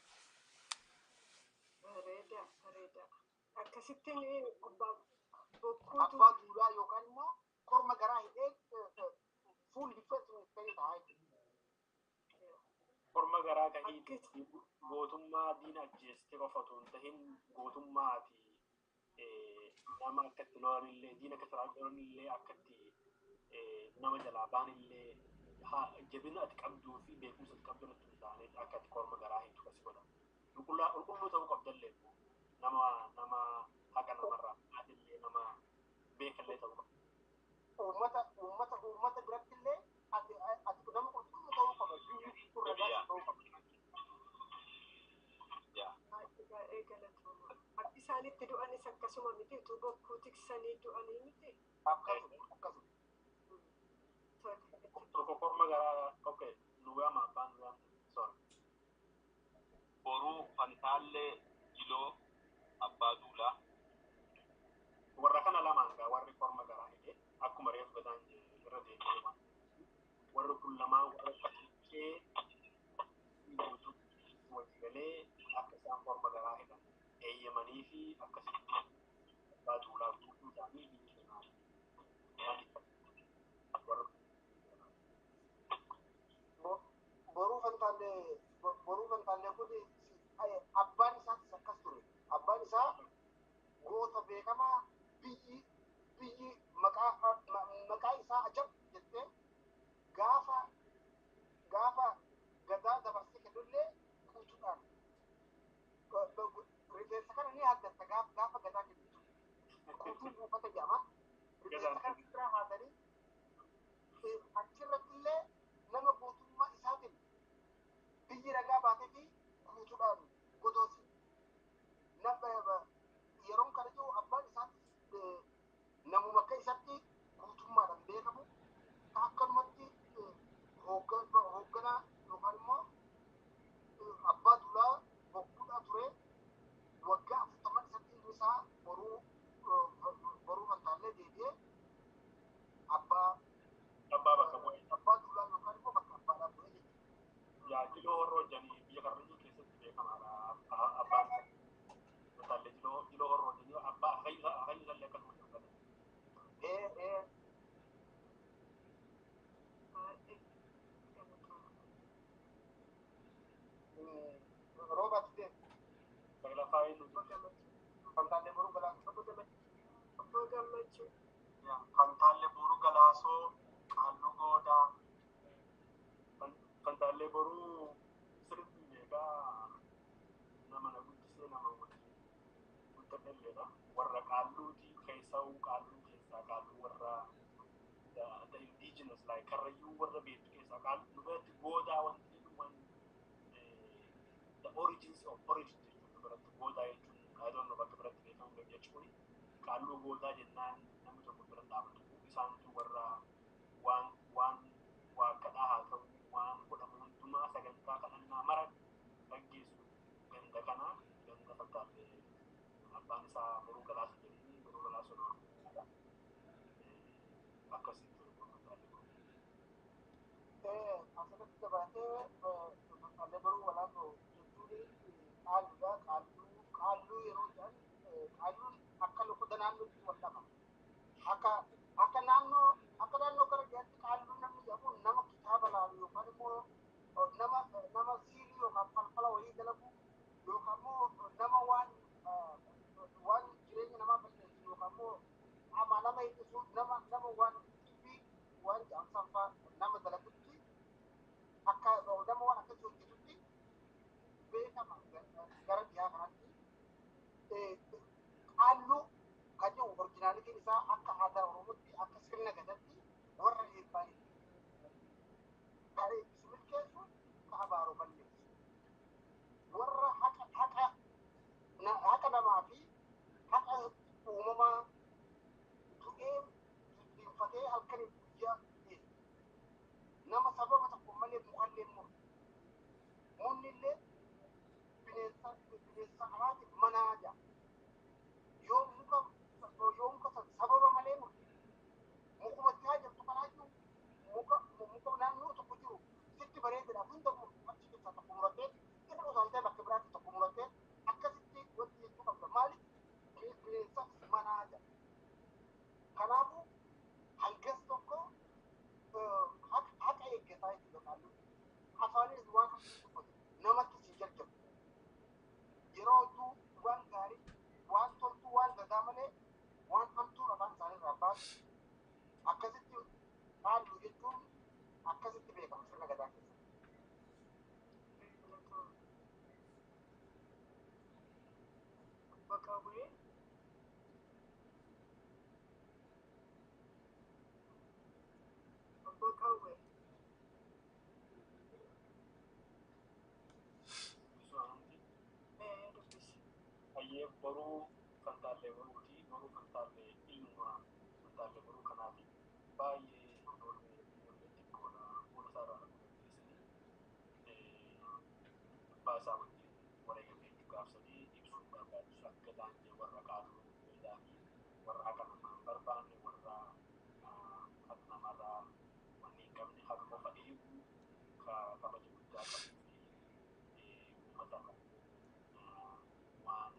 Bareeda, bareeda. Akkasittiin Abbaa Bokkuutu Abbaa Duulaa yookaan immoo korma garaa hidhee full defense ministerii ta'a jechuudha. Korma garaa ka hiite gootummaa diina ajjeeste qofa otoo hin tahin gootummaa ati Nama akkatti lolanillee, diina akka lolanillee, akkatti nama jalaa baanillee, jabina ati qabduu fi beekumsa ati qabdu irratti hundaa'anii akka ati korma garaa hiitu kasi godha. Qulqulluu ta'uu qabdallee, nama haqa namarraa atillee nama beekallee ta'uu qabda. Uummata biratti illee ati nama qulqulluu ta'uu qaba. Biyyi kun ragaa ta'uu qaba. Baay'ee galatooma. Akki isaanitti du'anis akkasuma miti, utuu bokkuu tiksanii du'anii miti. Akkasuma akkasuma. Tokko korma garaa, okay, nu waama, abbaan nu waama, sorry. Boruu Fantaallee Jiloo Abbaa Duulaa. Warra kana lamaan gaa warri korma garaa hidhe, akkuma reefu gadaan irra deebi'ee waan. Warri kun lamaan warra qaqqee guutuu walii galee akka isaan korma garaa hidhan eeyyamanii fi akkasitti Abbaa Duulaa guutuu isaanii biyya kanaa warra Boruu Fantaallee kun abbaan isaatis akkas ture. Abbaan isaa goota beekamaa biyyi maqaa isaa ajab jettee gaafa gadaa dabarsee kennullee guutuudhaan rifeensa kana ni haddatta gaafa gadaa kennitu. Guutuu buufata jedhama. Rifeensa kana irraa haadanii achirratti illee nama gootummaa isaatiin biyyi ragaa baatee fi guutuudhaan godoosi. Yeroon kana jiru abbaan isaatis namuma akka isatti guutummaadhaan beekamu akkanumatti hoogganaa yookaan immoo Abbaa Duulaa bokkuudhaa ture. Waggaa 40 isatti ilmi isaa Boruu Fantaallee deebi'ee abbaa Abbaa bakka bu'ee. Abbaa Duulaa yookaan immoo bakka abbaadhaa bu'ee jechuudha. Yaa, Jiloo Horroo jedhanii biyya Karrayyuu keessatti beekamaadha. Abbaan isaa Fantaallee Jiloo Horroo jedhanii abbaa akayyuu isallee akkasuma jedhu. Ee ee. Baay'ee galatooma. Roobaat deem. Saglaffaa eenyu? Obbo Gammachuu. Fantaallee Boruu Galaasoo. Obbo Gammachuu. Obbo Gammachuu. Fantaallee Boruu Galaasoo, Qaalluu Goodaa. Fantaallee Boruu sirriitti beekaa, nama na guddisee, nama wajjin guddadhelleedha. Warra qaalluuti keessaa, qaalluu keessaa, qaalluu warra the indigenous, like Karrayyuu warra beektu keessaa qaalluu nu biratti goodaa wanti jedhu waan the origins of origin jechuun. Nu biratti goodaa jechuun, I don't know bakka biratti beekamu jechuun, qaalluu goodaa jennaan namni tokko bira dhaabatu isaantu warra waan waa kadhaa haa ta'u, waan godhamu hundumaa, sagantaa kadhannaa mara gaggeessu ganda kanaa, ganda Fantaallee. Abbaan isaa Boruu Galaasoo jedhanii, Boruu Galaasoo nama akkasitti ture Fantaallee Boruu. Asirratti dabalatee Fantaallee Boruu Galaasoo jechuun qaalluudha. Qaalluu yeroo jedhan, qaalluun akka lokoda naannootti wal dhaba. Akka naannoo gara dhiyaatti qaalluun namni jedhamu nama kitaaba laalu yookaan immoo nama siirii yookaan falfala wayii dalagu yookaan immoo nama waan jireenya namaa balleessu yookaan immoo nama hir'isu, nama waan dhibbii waan jedhamu fa'aa nama dalagutti, akka nama waan akkasii hojjetutti beekama gara dhiyaa kanatti. Qaalluu kan jedhu originalityn isaa akka aadaa Oromootti, akka sirna gadaatti, warra eebbaa ka eebbisu milkeessu, ka abaaroo balleessu, warra haqa namaa fi haqa uumamaa du'ee jilbiinfatee halkanii guyyaa nama sababa tokko malee mukallee muru, munni illee bineensa alaatiif manaa jaa, yoo muka sababa malee murte, mukumatti haa jirtu kanaayyuu, muka naannoo tokko jiru sitti bareedaadhaaf hunda achi keessaa tokko muratee irra utaaltee bakka biraatti tokko muratee akkasitti wanti jechuu qabda. Maaliif bineensa manaa jaa? Kanaafuu hangas tokko haqa eeggataa jechuudha qaalluun. Afaanis waan dubbatu namatti si jaljabu. Yeroo hedduu waan gaarii Qawwee. Obbo Qawwee. Dubbisi. Hayyee Boruu Fantaallee Boruuti. Boruu Fantaallee ilma Fantaallee Boruu kanaati. Baay'ee ijoollee ijoollee xiqqoodha. Fuula isaa irraa arguu dandeessanii. Abbaa isaa wajjin wareegamee gaafsanii ibsuun barbaachisu akka daandii warra qaaluu beelaa fi warra haqa namaa hin barbaanne, warra haqa namarraa wanni hin qabne, haqa qofa eeguu kabaja guddaa qabuu fi uummata waan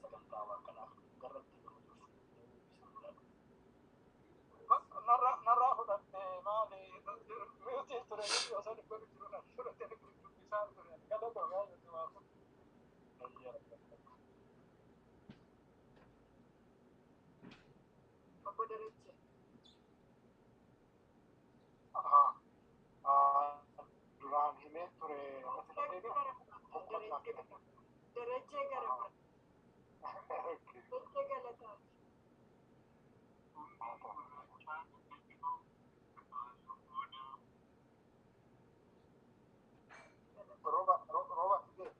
sagantaa waaqadhaaf hundarratti nama dursu isa mul'atu. Narraa fudhatte maali mute ture inni osoo hin godhu jiru na fudhatte dubbisaa ture galata baay'ee waa kun. Obbo Darajjee. Duraan himee ture irratti deebi'a. Tokkotti naa kenna. Darajjee gara bira. Darajjee Galataati. Rooba rooba fidee.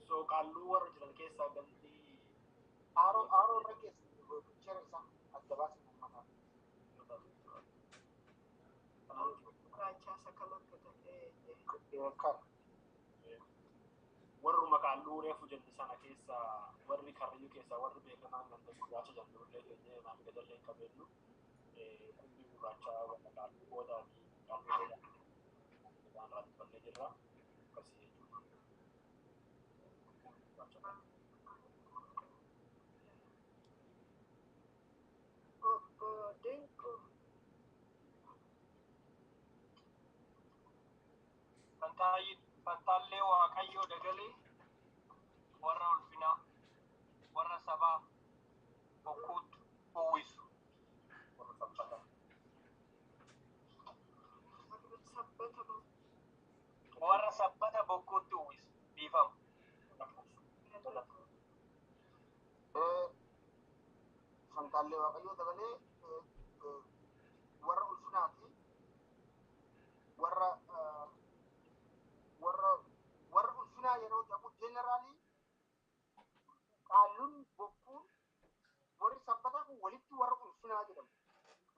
So qaalluu warra jiran keessaa gandi Aaroo aaroo irra keessa picture isaa adda baasee uummataaf. Gurraacha isa kam akka ta'e. Kana. Warruma qaalluu reefu jenne sana keessa warri Karrayyuu keessaa warri beekamaan ganda gurraacha jennullee jennee naaf gadallee hin qabeenyu kumbii gurraacha warra qaalluu goodaa fi qaalluu goodaa waan irraa dubbannee jirra akkasii jechuudha. Gurraacha kana. Obbo Dinquu. Fantaallee Waaqayyoo Dagalee, warra ulfinaa, warra sabaa bokkuutti uwwisu. Warra sabbata. Warra sabbata Warra sabbata bokkuutti uwwisu. Dhiifama. Fantaallee Waaqayyoo Dagalee warra ulfinaati. Warra warra warra ulfinaa yeroo jedhamu generally qaalluun bokkuun warri sabbataa kun walitti warra ulfinaa jedhamu.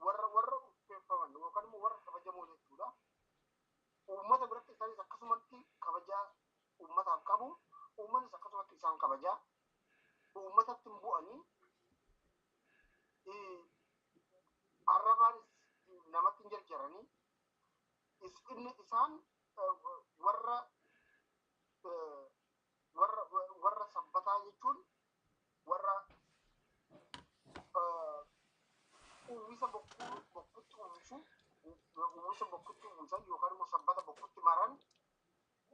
Warra warra ulfeeffaman yookaan immoo warra kabajamoo jechuudha. Uummata biratti isaanis akkasumatti kabajaa uummataaf qabu. Uummannis akkasumatti isaan kabajaa. Uummatatti hin bu'anii arrabaanis namatti hin jarjaranii inni isaan warra warra warra sabbataa jechuun warra uwwisa bokkuu bokkutti uwwisu, uwwisa bokkutti uwwisan yookaan immoo sabbata bokkutti maran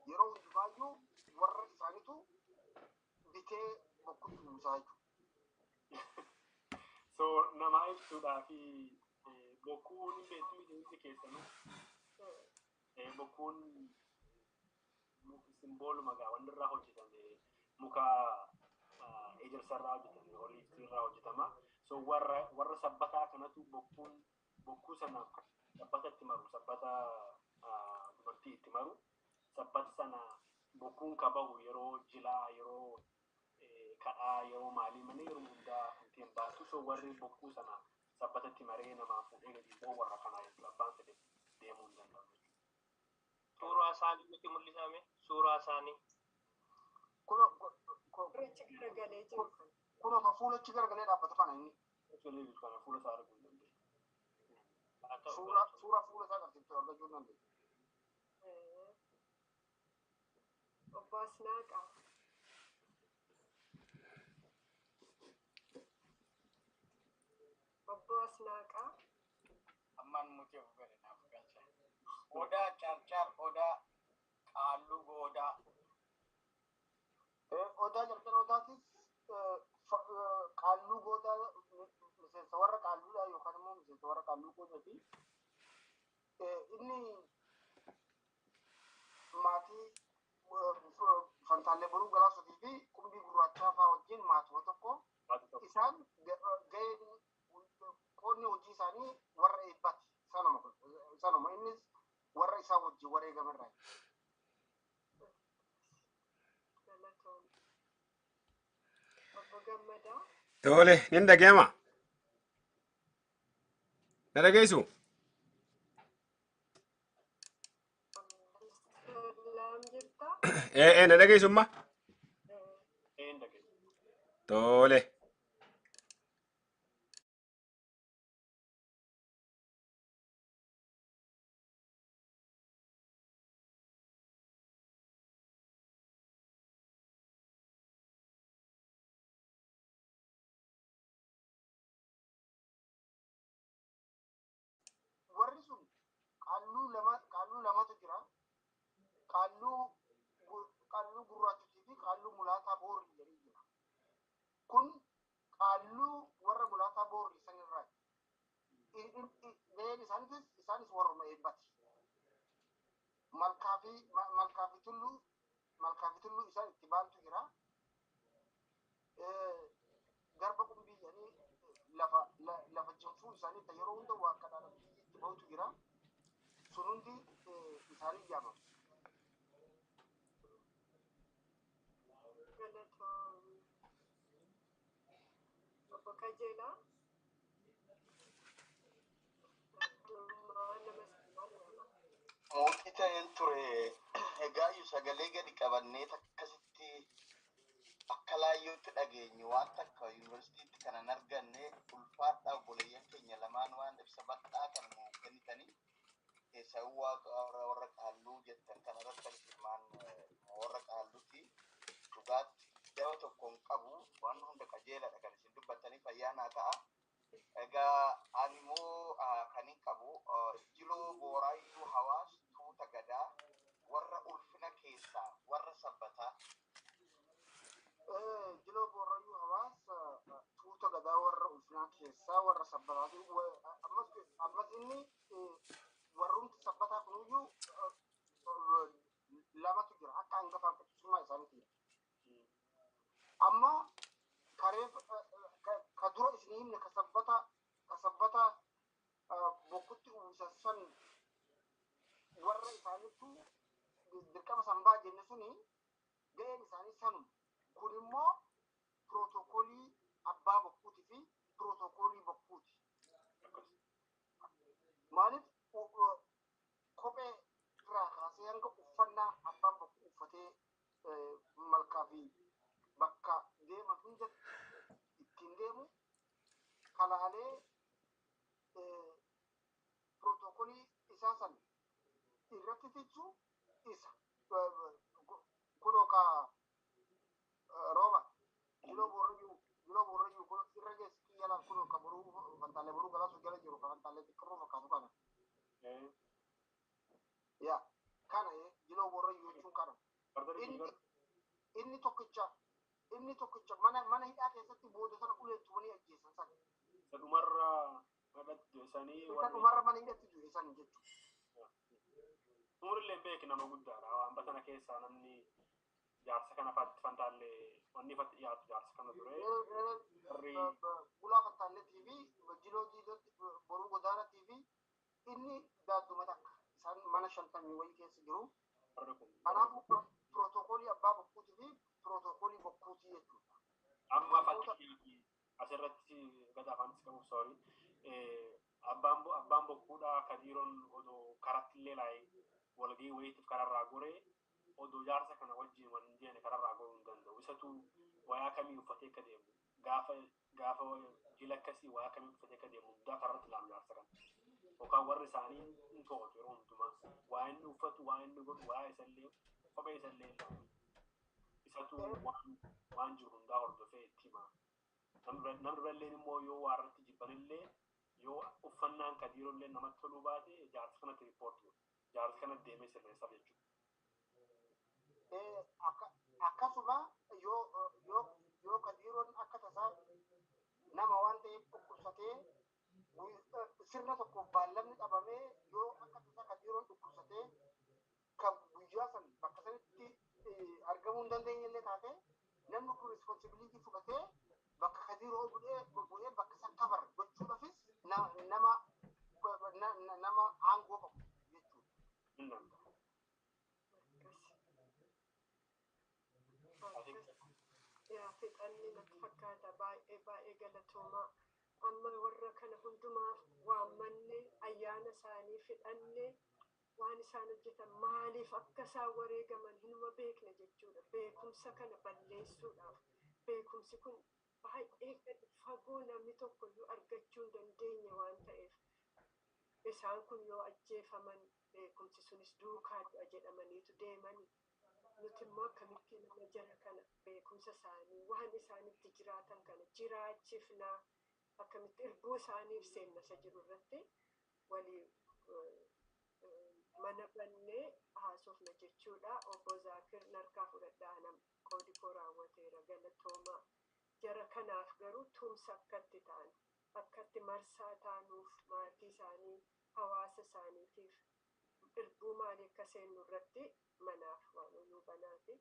yeroo hundumaayyuu warra isaanitu bitee bokkutti uwwisaa jechuudha. So nama ibsuudhaa fi bokkuun hin beektu miti hundi keessanuu. Bokkuun simbooluma gaa wanni irraa hojjetame muka ejersa irraa hojjetame, oliiftii irraa hojjetama. So warra warra sabbataa kanatu bokkuun bokkuu sana sabbata itti maru, sabbata dubartii itti maru, sabbata sana bokkuun ka bahu yeroo jilaa, yeroo kadhaa, yeroo maalii malee yeroo hundaa ittiin baasu. So warri bokkuu sana sabbata itti maree namaa fuudhee gadi ba'u warra kanaa jechuudha. Abbaan fedhe deemuu hin danda'u jechuudha. Suuraa isaanii nutti mul'isame. Suuraa isaanii. Gurraacha garagalee jiru kana. Kunoo kan fuulachi garagalee dhaabbatu kana inni. Actually kana fuula isaa arguu hin dandeenye. Haa ta'u. Suuraa suuraa fuula isaa agarsiiftu argachuu hin dandeenye. Obbo Asnaaqaa. Obbo Asnaaqaa. Ammaan mute of godhe naaf galcha. Odaa Carcar, Odaa Qaalluu Goodaa. Odaa Carcar Odaatis qaalluu goodaa, miseensa warra qaalluudha yookaan immoo miseensa warra qaalluu goodaati. Inni maatii Fantaallee Boruu Galaasoo Gammadaa. Tole, nin dhaga'ama. Na dhageessu? Abdulsalaam jirta. Ee, na dhageessu amma? Een dhageessu. Tole. Warri sun qaalluu lama, qaalluu lamatu jira. Qaalluu gurraachotii fi qaalluu mulaataa boorrii jedhee jira. Kun qaalluu warra mulaataa boorrii sanirraa. Gaheen isaaniitis isaanis warruma eebbati. Malkaa fi tulluu isaan itti baantu jira. Garba qumbii jedhanii lafa jinfuu isaanii ta yeroo hunda waa akka biyyi itti bahutu jira. Sun hundi isaanii yaamama. Galatoom. Obbo Qajeelaa. Addummaa nama simaan yaama. Mootii ta'een ture. Egaayyuu sagalee gadi qabannee akkasitti akka laayyootti dhageenyu waan takka yuunivarsiitiitti kanan arganne. Ulfaadhaa, obboleeyyan keenya lamaan, waan ibsa bal'aa kan nuu kennitanii, keessaa waaqa warra qaalluu jettan kanarratti hirmaan warra qaalluti. Dhugaatti daba tokko hin qabu, waan hunda qajeeladha kan isin dubbattanii. Fayyaa naa ta'a. Egaa ani immoo kan hin qabu Jiloo Booraayyuu Hawaas tuuta gadaa warra ulfina keessaa warra sabbataa. Jiloo Boorrayyuu Hawaas tuuta gadaa warra ulfinaa keessaa warra sabbataati. Ammas inni warrumti sabbataa kunuyyuu lamatu jira, akka hangafaaf qixxummaa isaaniiti. Amma kareef ka dura isin himne ka sabbata bokkutti uwwisan san, warra isaanittu dirqama sanbaa jenne suni ga'een isaanii sanuma. Kun immoo pirootokoolii abbaa bokkuutii fi pirootokoolii bokkuuti. Maaliif, kophee irraa kaasee hanga uffannaa abbaan bokkuu uffatee malkaa fi bakka deeman hundatti ittiin deemu kalaalee pirootokoolii isaa san irratti tiksu isa. Kunoo ka rooba Jiloo Boorrayyuu kun irra geessi xiyyalaan, kunoo ka boruu fantaalee boruu galaasu jala jiru, ka fantaalee xiqqirroo fakkaatu kana. Yaa, kana Jiloo Boorrayyuu jechuun kana. Inni tokkicha mana hidhaa keessatti booda sana uleen tumanii ajjeesan sana. Isa dhumarra irratti du'esanii Isa warri dhumarra mana hidhatti du'e san jechuudha. Umurillee hin beeki, nama guddaadha. Waan batana keessaa namni jaarsa kana fatti fantaallee wanni ifatti dhiyaatu jaarsa kana ture. Warri Bulaa Fantaalleetii fi Jiloo Diidootti boruu godaanatii fi inni daadduma takka isaan mana 50 wayii keessa jiru. Warri kun Kanaafuu pirootokoolii abbaa bokkuutii fi pirootokoolii bokkuutii jechuudha. Amma fakkii asirratti gada afaanis qabuuf, sorry. Abbaan bokkuudhaa kadiiroon odoo karatti illee laayee walgahii wayiitiif kararraa goree, odoo jaarsa kana wajjin wal hin jeene kararraa goruu hin danda'u. Isatu wayaa kamii uffatee akka deemu, gaafa jila akkasii wayaa kamii uffatee akka deemu hundaa kararratti ilaalu jaarsa kana. Yookaan warri isaanii hin to'atu yeroo hundumaa. Waa inni uffatu, waa inni godhu, wayaa isallee, kophee isallee ilaalu. Isatu waan jiru hundaa hordofee itti hima. Namni biralleen immoo yoo waa irratti jibbanillee, yoo uffannaan kadiirollee namatti toluu baate, jaarsa kanatti report godhu. Jaarsa kanatti deemee sirreessaaf jechuudha. Akkasuma yoo kadiiroon akka tasaa nama waan ta'eef dhukkubsatee, sirna tokkoof baallamni qabamee, yoo akka tasaa kadiiroon dhukkubsatee kan guyyaa san bakka sanitti argamuu hin dandeenye illee taate, namni kun responsibility fudhatee bakka kadiiroo bu'ee bakka san cover gochuudhaafis nama aangoo qabu jechuudha. Hin danda'a. I think Yaa fixanni natti fakkaata, baay'ee baay'ee galatoomaa. Amma warra kana hundumaaf waammanne, ayyaana isaanii fixanne, waan isaan hojjetan, maaliif akka isaan wareegaman hinuma beekna jechuudha. Beekumsa kana balleessuudhaaf, beekumsi kun baay'ee gadi fagoo namni tokkoyyuu argachuu hin dandeenye waan ta'eef, isaan kun yoo ajjeefaman beekumsi sunis duukaa du'a jedhamaniitu deemani. Nuti immoo akkamitti nama jara kana, beekumsa isaanii, waan isaan itti jiraatan kana jiraachifnaa, akkamitti irbuu isaaniif seenna isa jiru irratti walii mana bannee haasofna jechuudha. Obbo Zaakir narkaa fudhadhaa, nam qoodi koo raawwateera, galatoomaa. Jara kanaaf garuu tumsa akkatti ta'an, akkatti marsaa taanuuf, maatii isaanii, hawaasa isaaniitiif irbuu maalii akka seennu irratti manaaf waan uyyuu banaati.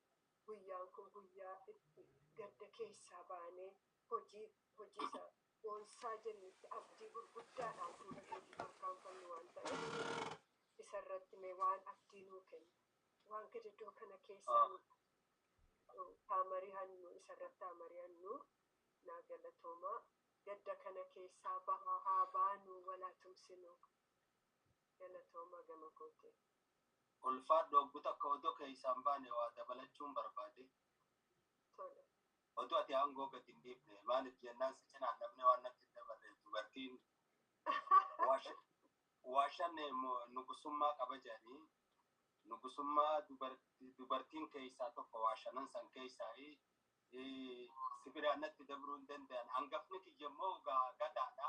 Guyyaan kun guyyaa itti gadda keessaa baanee hojii hojii isa boonsaa jennutti abdii gurguddaadhaan fuula keetti tarkaanfannu waan ta'eef, isarratti mee waan abdii nuu kennu, waan gadaddoo kana keessaa nu haa mari'annu, isarratti haa mari'annu. Naa galatoomaa. Gadda kana keessaa bahaa haa baanu, walaa tumsinu. Galatoomaa gama kootiin. Ulfaadhu. Oggu takka odoo keessaan baane waa dabalachuun barbaade. Tole. Odoo ati aangoo gadi hin dhiifne, maaliif jennaan si cinaan namni waan natti hin dabarre, dubartiin waashan nugusummaa qaba jedhanii, nugusummaa dubartiin keessaa tokko waa shanan san keessaa si biraan natti dabruu hin danda'an. Hangafni kiyya immoo gadaadha.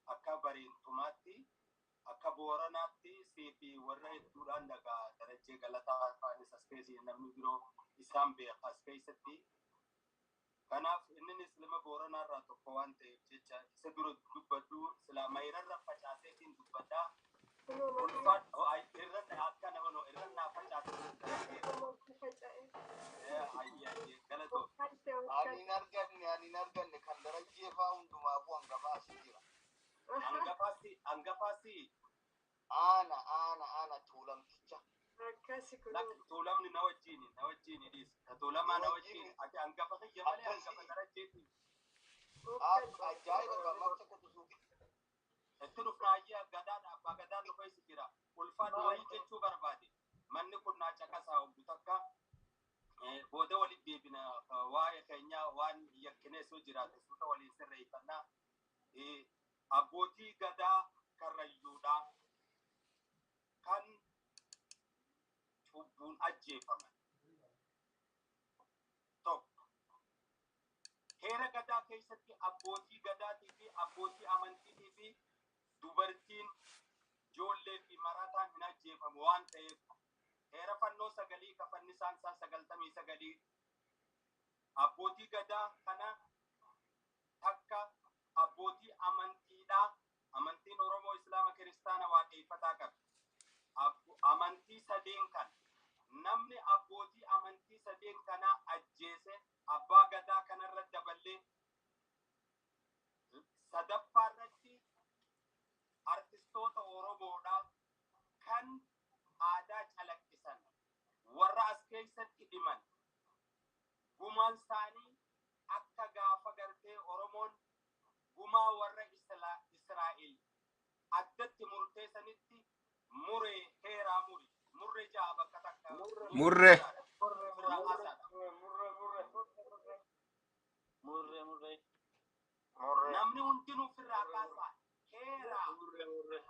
Akka bareentumaatti, akka booranaatti sii fi warra hedduudhaan dhagaa Darajjee Galataa faanis as keessa, namni biroo isaan beeka as keessatti. Kanaaf inninis ilma booranaa irraa tokko waan ta'eef jecha isa dura dubbadhu silaa mayrarra facaaseetiin dubbadhaa. Ulfaadhu, irra akka nama irra naa facaasee. Ayyee, galatoo. Ani hin arganne, ani hin arganne. Kan Darajjee faa hundumaafuu hangafaa asii jira. Hangafaasi, hangafaasi. Aana, aana, aana, tuulamticha. Akkasi kun. Tuulamni na wajjini, na wajjini dhiis. Tuulamaa na wajjini. Ati hangafa kiyya malee hangafa Darajjeeti. Ajaa'iba, gammachuu akka tusuufi. Itti dhufna, ayyee, gadaadha, abbaa gadaan dhufa isi jira. Ulfaadhu, wayii jechuu barbaade. Manni kun naa caqasaa obbu takka. Booda walitti deebina, waa'ee keenyaa waan yakkinees yoo jiraate suuta waliin sirreeffannaa. Abbootii gadaa karrayyuudhaa kan cubbuun ajjeefaman tokko. Heera gadaa keessatti abbootii gadaatii fi abbootii amantiitii fi dubartiin, ijoollee fi marataan hin ajjeefamu waan ta'eef, heera fannoo sagalii kafanni isaan isaa 99 abbootii gadaa kana takka abbootii amantiidhaa, amantiin Oromoo Islaama, Kiristaana, Waaqeffataa qaba. Amantii sadeen kana namni abbootii amantii sadeen kanaa ajjeese, abbaa gadaa kanarra daballee, sadaffaa irratti artistoota Oromoodhaa kan aadaa calaqqisan warra as keessatti dhiman, gumaan isaanii akka gaafa gartee Oromoon gumaa warra Israa'el addatti murteessanitti muree heeraa muri murree ja'a bakka takka. Murree. Irraa kaasaadha. Murree, murree. Namni hundinuu ofirraa kaasaa heeraa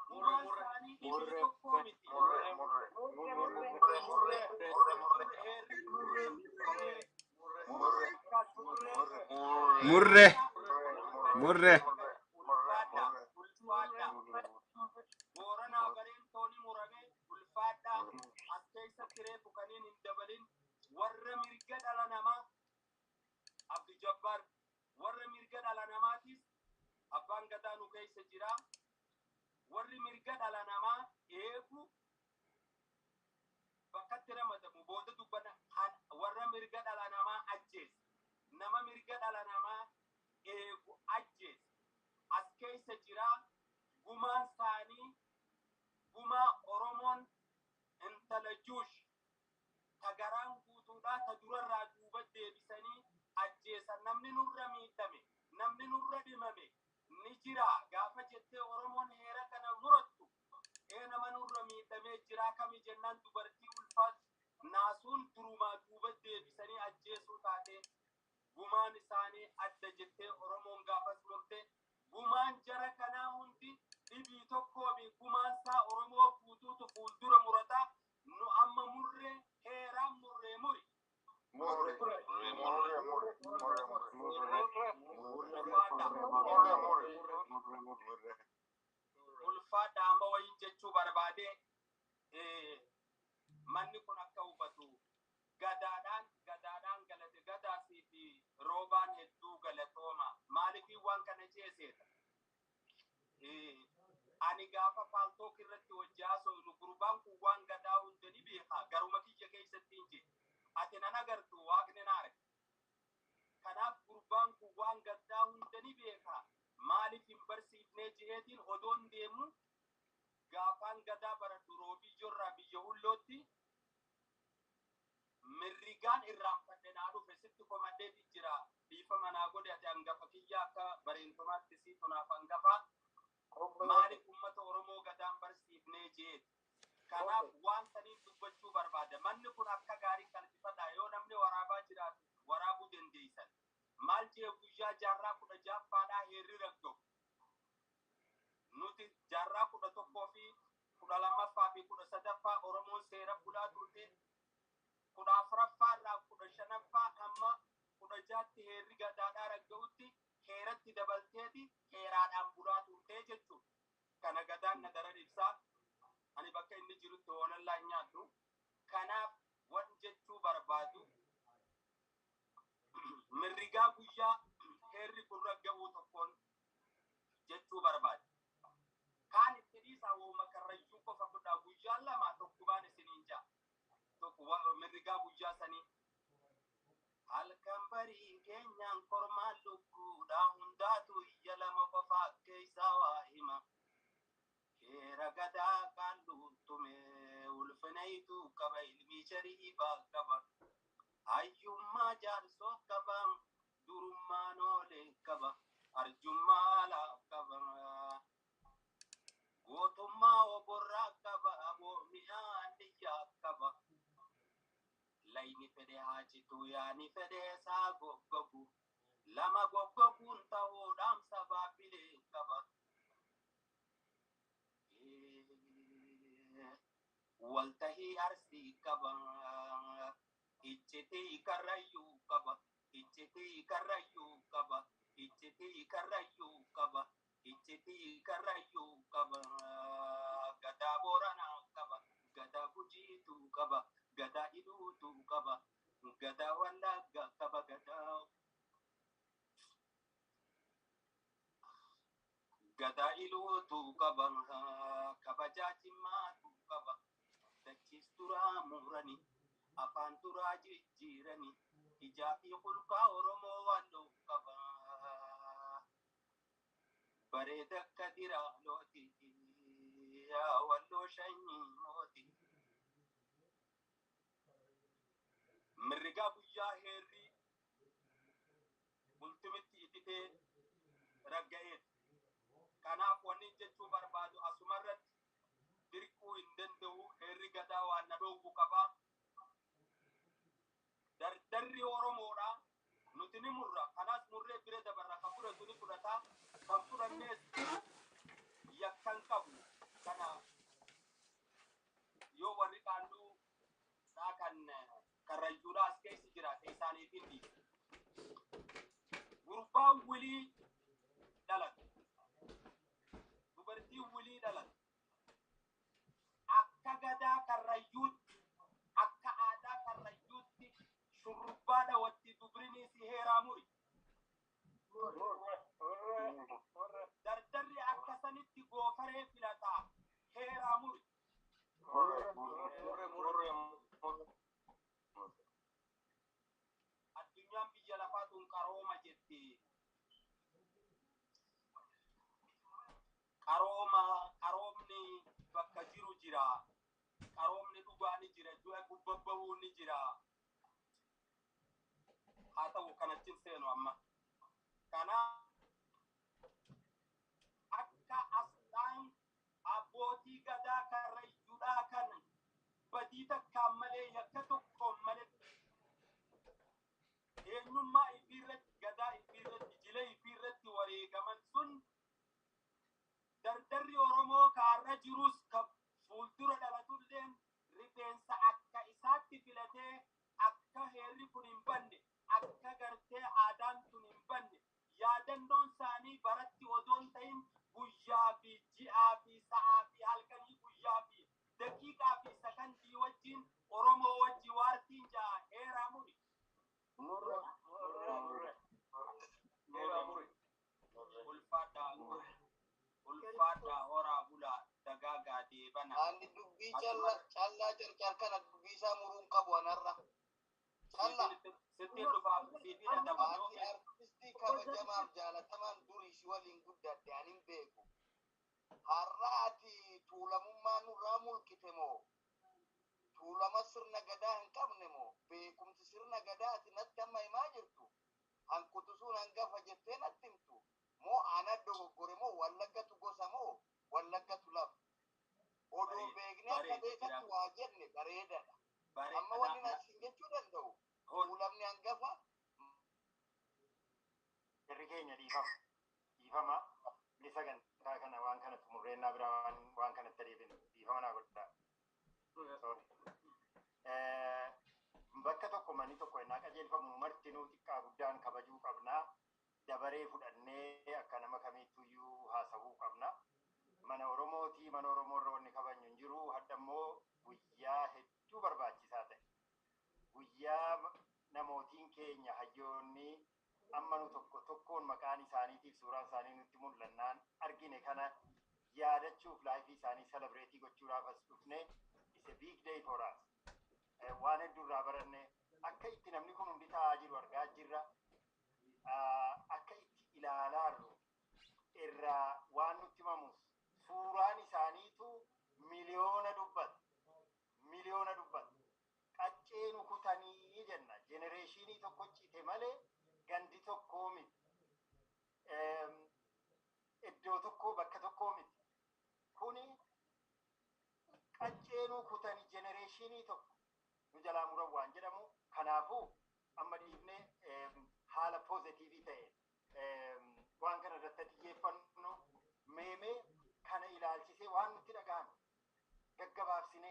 gumaan isaanii dhibee tokkoo miti. Murree, murree. Murree, murree. Murree, murree. Murree. Murree. Murree. Ulfaadha, ulfaadha. Booranaa bareentooni muramee, ulfaadha. As keessatti reefu kaniin hin dabalin, warra mirga dhala namaa, Abdi Jabbaar, warra mirga dhala namaatiis abbaan gadaa nu keessa jira. Warri mirga dhala namaa eegu bakkatti ramadamu booda dubbana. Warra mirga dhala namaa ajjeese, nama mirga dhala namaa eegu ajjeese as keessa jira. Gumaan isaanii gumaa Oromoon intala Juush ta garaan guutuudhaa ta durarraa duuba deebisanii ajjeesan. Namni nurra miidhame, namni nurra dhimame ni jira. Gaafa jettee Oromoon heera kana murattu, ee nama nurra miidhamee jira kami jennaan, dubartii ulfaas naasuun durumaa duuba deebisanii ajjeesuu taate, gumaan isaanii adda jettee Oromoon gaafas murte. Gumaan jara kanaa hundi dhibii tokkoo fi gumaan isaa Oromoo guutuutu fuuldura murata. Nu amma murree, heeraan murree, muri. Murre. Murre. Murre. Murre. Murre. Murre. Ulfaadha. Murre. Murre. Murre. Ulfaadha. Amma wayiin jechuu barbaade, manni kun akka hubatu, gadaadhaan galate gadaasii fi roobaan hedduu galatooma. Maaliifii waan kana ceeseeta? Ani gaafa Paltalk irratti hojii haasofnu, gurbaan kun waan gadaa hunda ni beeka, garuma kiyya keessatti hin jedhe. Ati nan agartu, waaqni na arga. Kanaaf gurbaan kun waan gaddaa hunda ni beeka. Maaliif hin barsiifnee je'eetiin odoon deemu, gaafaan gadaa baradhu Roobii Jorraa biyya Hullootti mirrigaan irraanfadhe naa dhufe, sitti komadheeti jira. Dhiifa manaa godhe, ati hangafa kiyya, akka bareentumaatti siitu naaf hangafa. Maaliif ummata Oromoo gadaan barsiifnee jeeti. Kanaaf waan saniin dubbachuu barbaada. Manni kun akka gaarii qalbifadha. Yoo namni waraabaa jiraatu waraabuu dandeessan. Maal jee? Guyyaa jaarraa 16ffaadhaa heerri ragga'u. Nuti jaarraa 11 fi 12ffaa fi 13ffaa Oromoon seera bulaa turte. 14ffaa irraa 15ffaa hamma 16tti heerri gadaadhaa ragga'utti heeratti dabalteeti heeraadhaan bulaa turtee jechuudha. Kana gadaan na daran ibsaa. Ani bakka inni jirutti hoonallaa hin nyaadhu. Kanaaf wan jechuu barbaadu, mirrigaa guyyaa heerri kun ragga'uu tokkoon jechuu barbaada. Kaan itti dhiisaa, wooma Karrayyuu qofa fudhaa, guyyaan lama tokkumaan isiniin ja'a. Tokko mirrigaa guyyaa sanii. Halkan barii keenyaan kormaan lukkuudha hundaatu iyya lama qofaa keessaa waa hima. Heera gadaa qaalluutume ulfinaytu qaba, ilmi shariifaa qaba. Hayyummaa jaarsoo qaba, durummaan oolee qaba, arjummaa alaa qaba. Gootummaa oborraa qaba, aboomiyaa niyyaa qaba. Layni fedhe haa citu, yaani fedhe isaa goggogu. Lama goggoguun ta'uu dhaamsa baabbilee qaba. Waltahii Arsii qaba. Iccitii Karrayyuu qaba. Iccitii Karrayyuu qaba. Iccitii Karrayyuu qaba. Iccitii Karrayyuu qaba. Gadaa Booranaa qaba. Gadaa Gujiituu qaba. Gadaa Iluutuu qaba. Gadaa Wallaggaa qaba. Gadaa Iluutuu qaba. Kabajaa Jimaatuu qaba. Dachiis duraa murani. Afaan duraa jijjiirani. Ijaa fi hulqaa Oromoo walloo qaba. Bareeda akka diraalooti. Yaa walloo shanyii mooti. Mirrigaa guyyaa heerri bultumitti ititee ragga'eeti. Kanaaf wanni jechuu barbaadu, asumarratti dirquu hin danda'u, heerri gadaa waan na dhoowwu qaba. Dardarri Oromoodha. Nuti ni murra. Kanaas murree bira dabarra. Kan fudhatu ni fudhata. Kan fudhannees yakkan qabu. Kana yoo warri qaalluu dhaa kan Karrayyuudhaa as keessa jiraate isaaniif hin dhiisu. Gurbaan wilii dhalate. Dubartiin wilii dhalate. Akka gadaa Karrayyuutti, akka aadaa Karrayyuutti shurrubbaa dhawatti, dubrinis heeraa muri. Dardarri akka sanitti goofaree filataa, heeraa muri. Murre. Murre. Murre. Addunyaan biyya lafaa tun qarooma jetti. Qarooma, qaroomni bakka jiru jira. Qaroomni dhugaa ni jira. Du'a gubbabba'uun ni jira. Haa ta'u, kanachin seenu amma. Kanaaf akka asxaan abbootii gadaa karrayyuudhaa kan badii takkaan malee, yakka tokkoon malee, eenyummaa ifiirratti, gadaa ifiirratti, jila ifiirratti wareegaman sun, dardarri Oromoo kaarra jirus ka fuuldura dhalatulleen rifeensa akka isaatti filatee, akka heerri kun hin banne, akka gartee aadaan tun hin banne, yaadannoon isaanii baratti odoon ta'in guyyaa fi ji'aa fi sa'aa fi halkanii guyyaa fi daqiiqaa fi sakandii wajjin Oromoo wajji waartiin ja'a heeraa muri. Murre. Murre. Heeraa muri. Ulfaadhaa, ulfaadhaa, horaa bulaa, dagaagaa, deebana. Ani dubbii callaa callaa Carcar kana dubbii isaa muruun qabu anarra. Callaa. Sittiin dhufaa, siitiin adaba. Ati artistii kabajamaaf jaalatamaan durii si waliin guddadhe, ani hin beeku. Har'a ati tuulamummaa nurraa mulqite moo? Tuulama sirna gadaa hin qabne moo? Beekumsi sirna gadaa ati natti amma himaa jirtu? Hanqutusuun hangafa jettee natti himtu? Moo ana dogoggore moo Wallaggatu gosa moo Wallaggatu lafa? Odoo beeknee akka beekatti waa jenne bareedaadha. Amma wanni nasiin jechuu danda'u, tuulamni hangafa. Jarri keenya, dhiifama. Dhiifama. Ni sagantaa kana waan kana xumurreennaa biraa waan kanatti adeeminu, dhiifama naa godhaa. Sorry. Bakka tokko manni tokko innaa qajeelfamu martinuu xiqqaa guddaan kabajuu qabnaa. Dabaree fudhannee akka nama kamiittuyyuu haasawuu qabna. Mana Oromootii, mana Oromoo irra wanni kabajnu hin jiru. Hadda immoo guyyaa hedduu barbaachisaa ta'e. Guyyaa namootiin keenya hayyoonni amma nu tokko tokkoon maqaan isaaniitiif suuraan isaanii nutti mul'annaan argine kana yaadachuuf, life isaanii celebrate gochuudhaaf as dhufne. Is a big day for us. Waan hedduu irraa baranne, akka itti namni kun hundi taa'aa jiru argaa jirra. Akka itti ilaalaarru irraa waan nutti himamus, suuraan isaaniitu miliyoona dubbata. Miliyoona dubbata. Qaccee nu kutanii jenna. Generation tokko cite malee gandi tokkoo miti. Iddoo tokko, bakka tokkoo miti. Kuni qaccee nu kutanii generation tokko nu jalaa muran waan jedhamu. Kanaafuu amma dhiifnee haala positive ta'e waan kana irratti xiyyeeffannu. Meemee kana ilaalchisee waan nutti dhagahame gaggabaabsine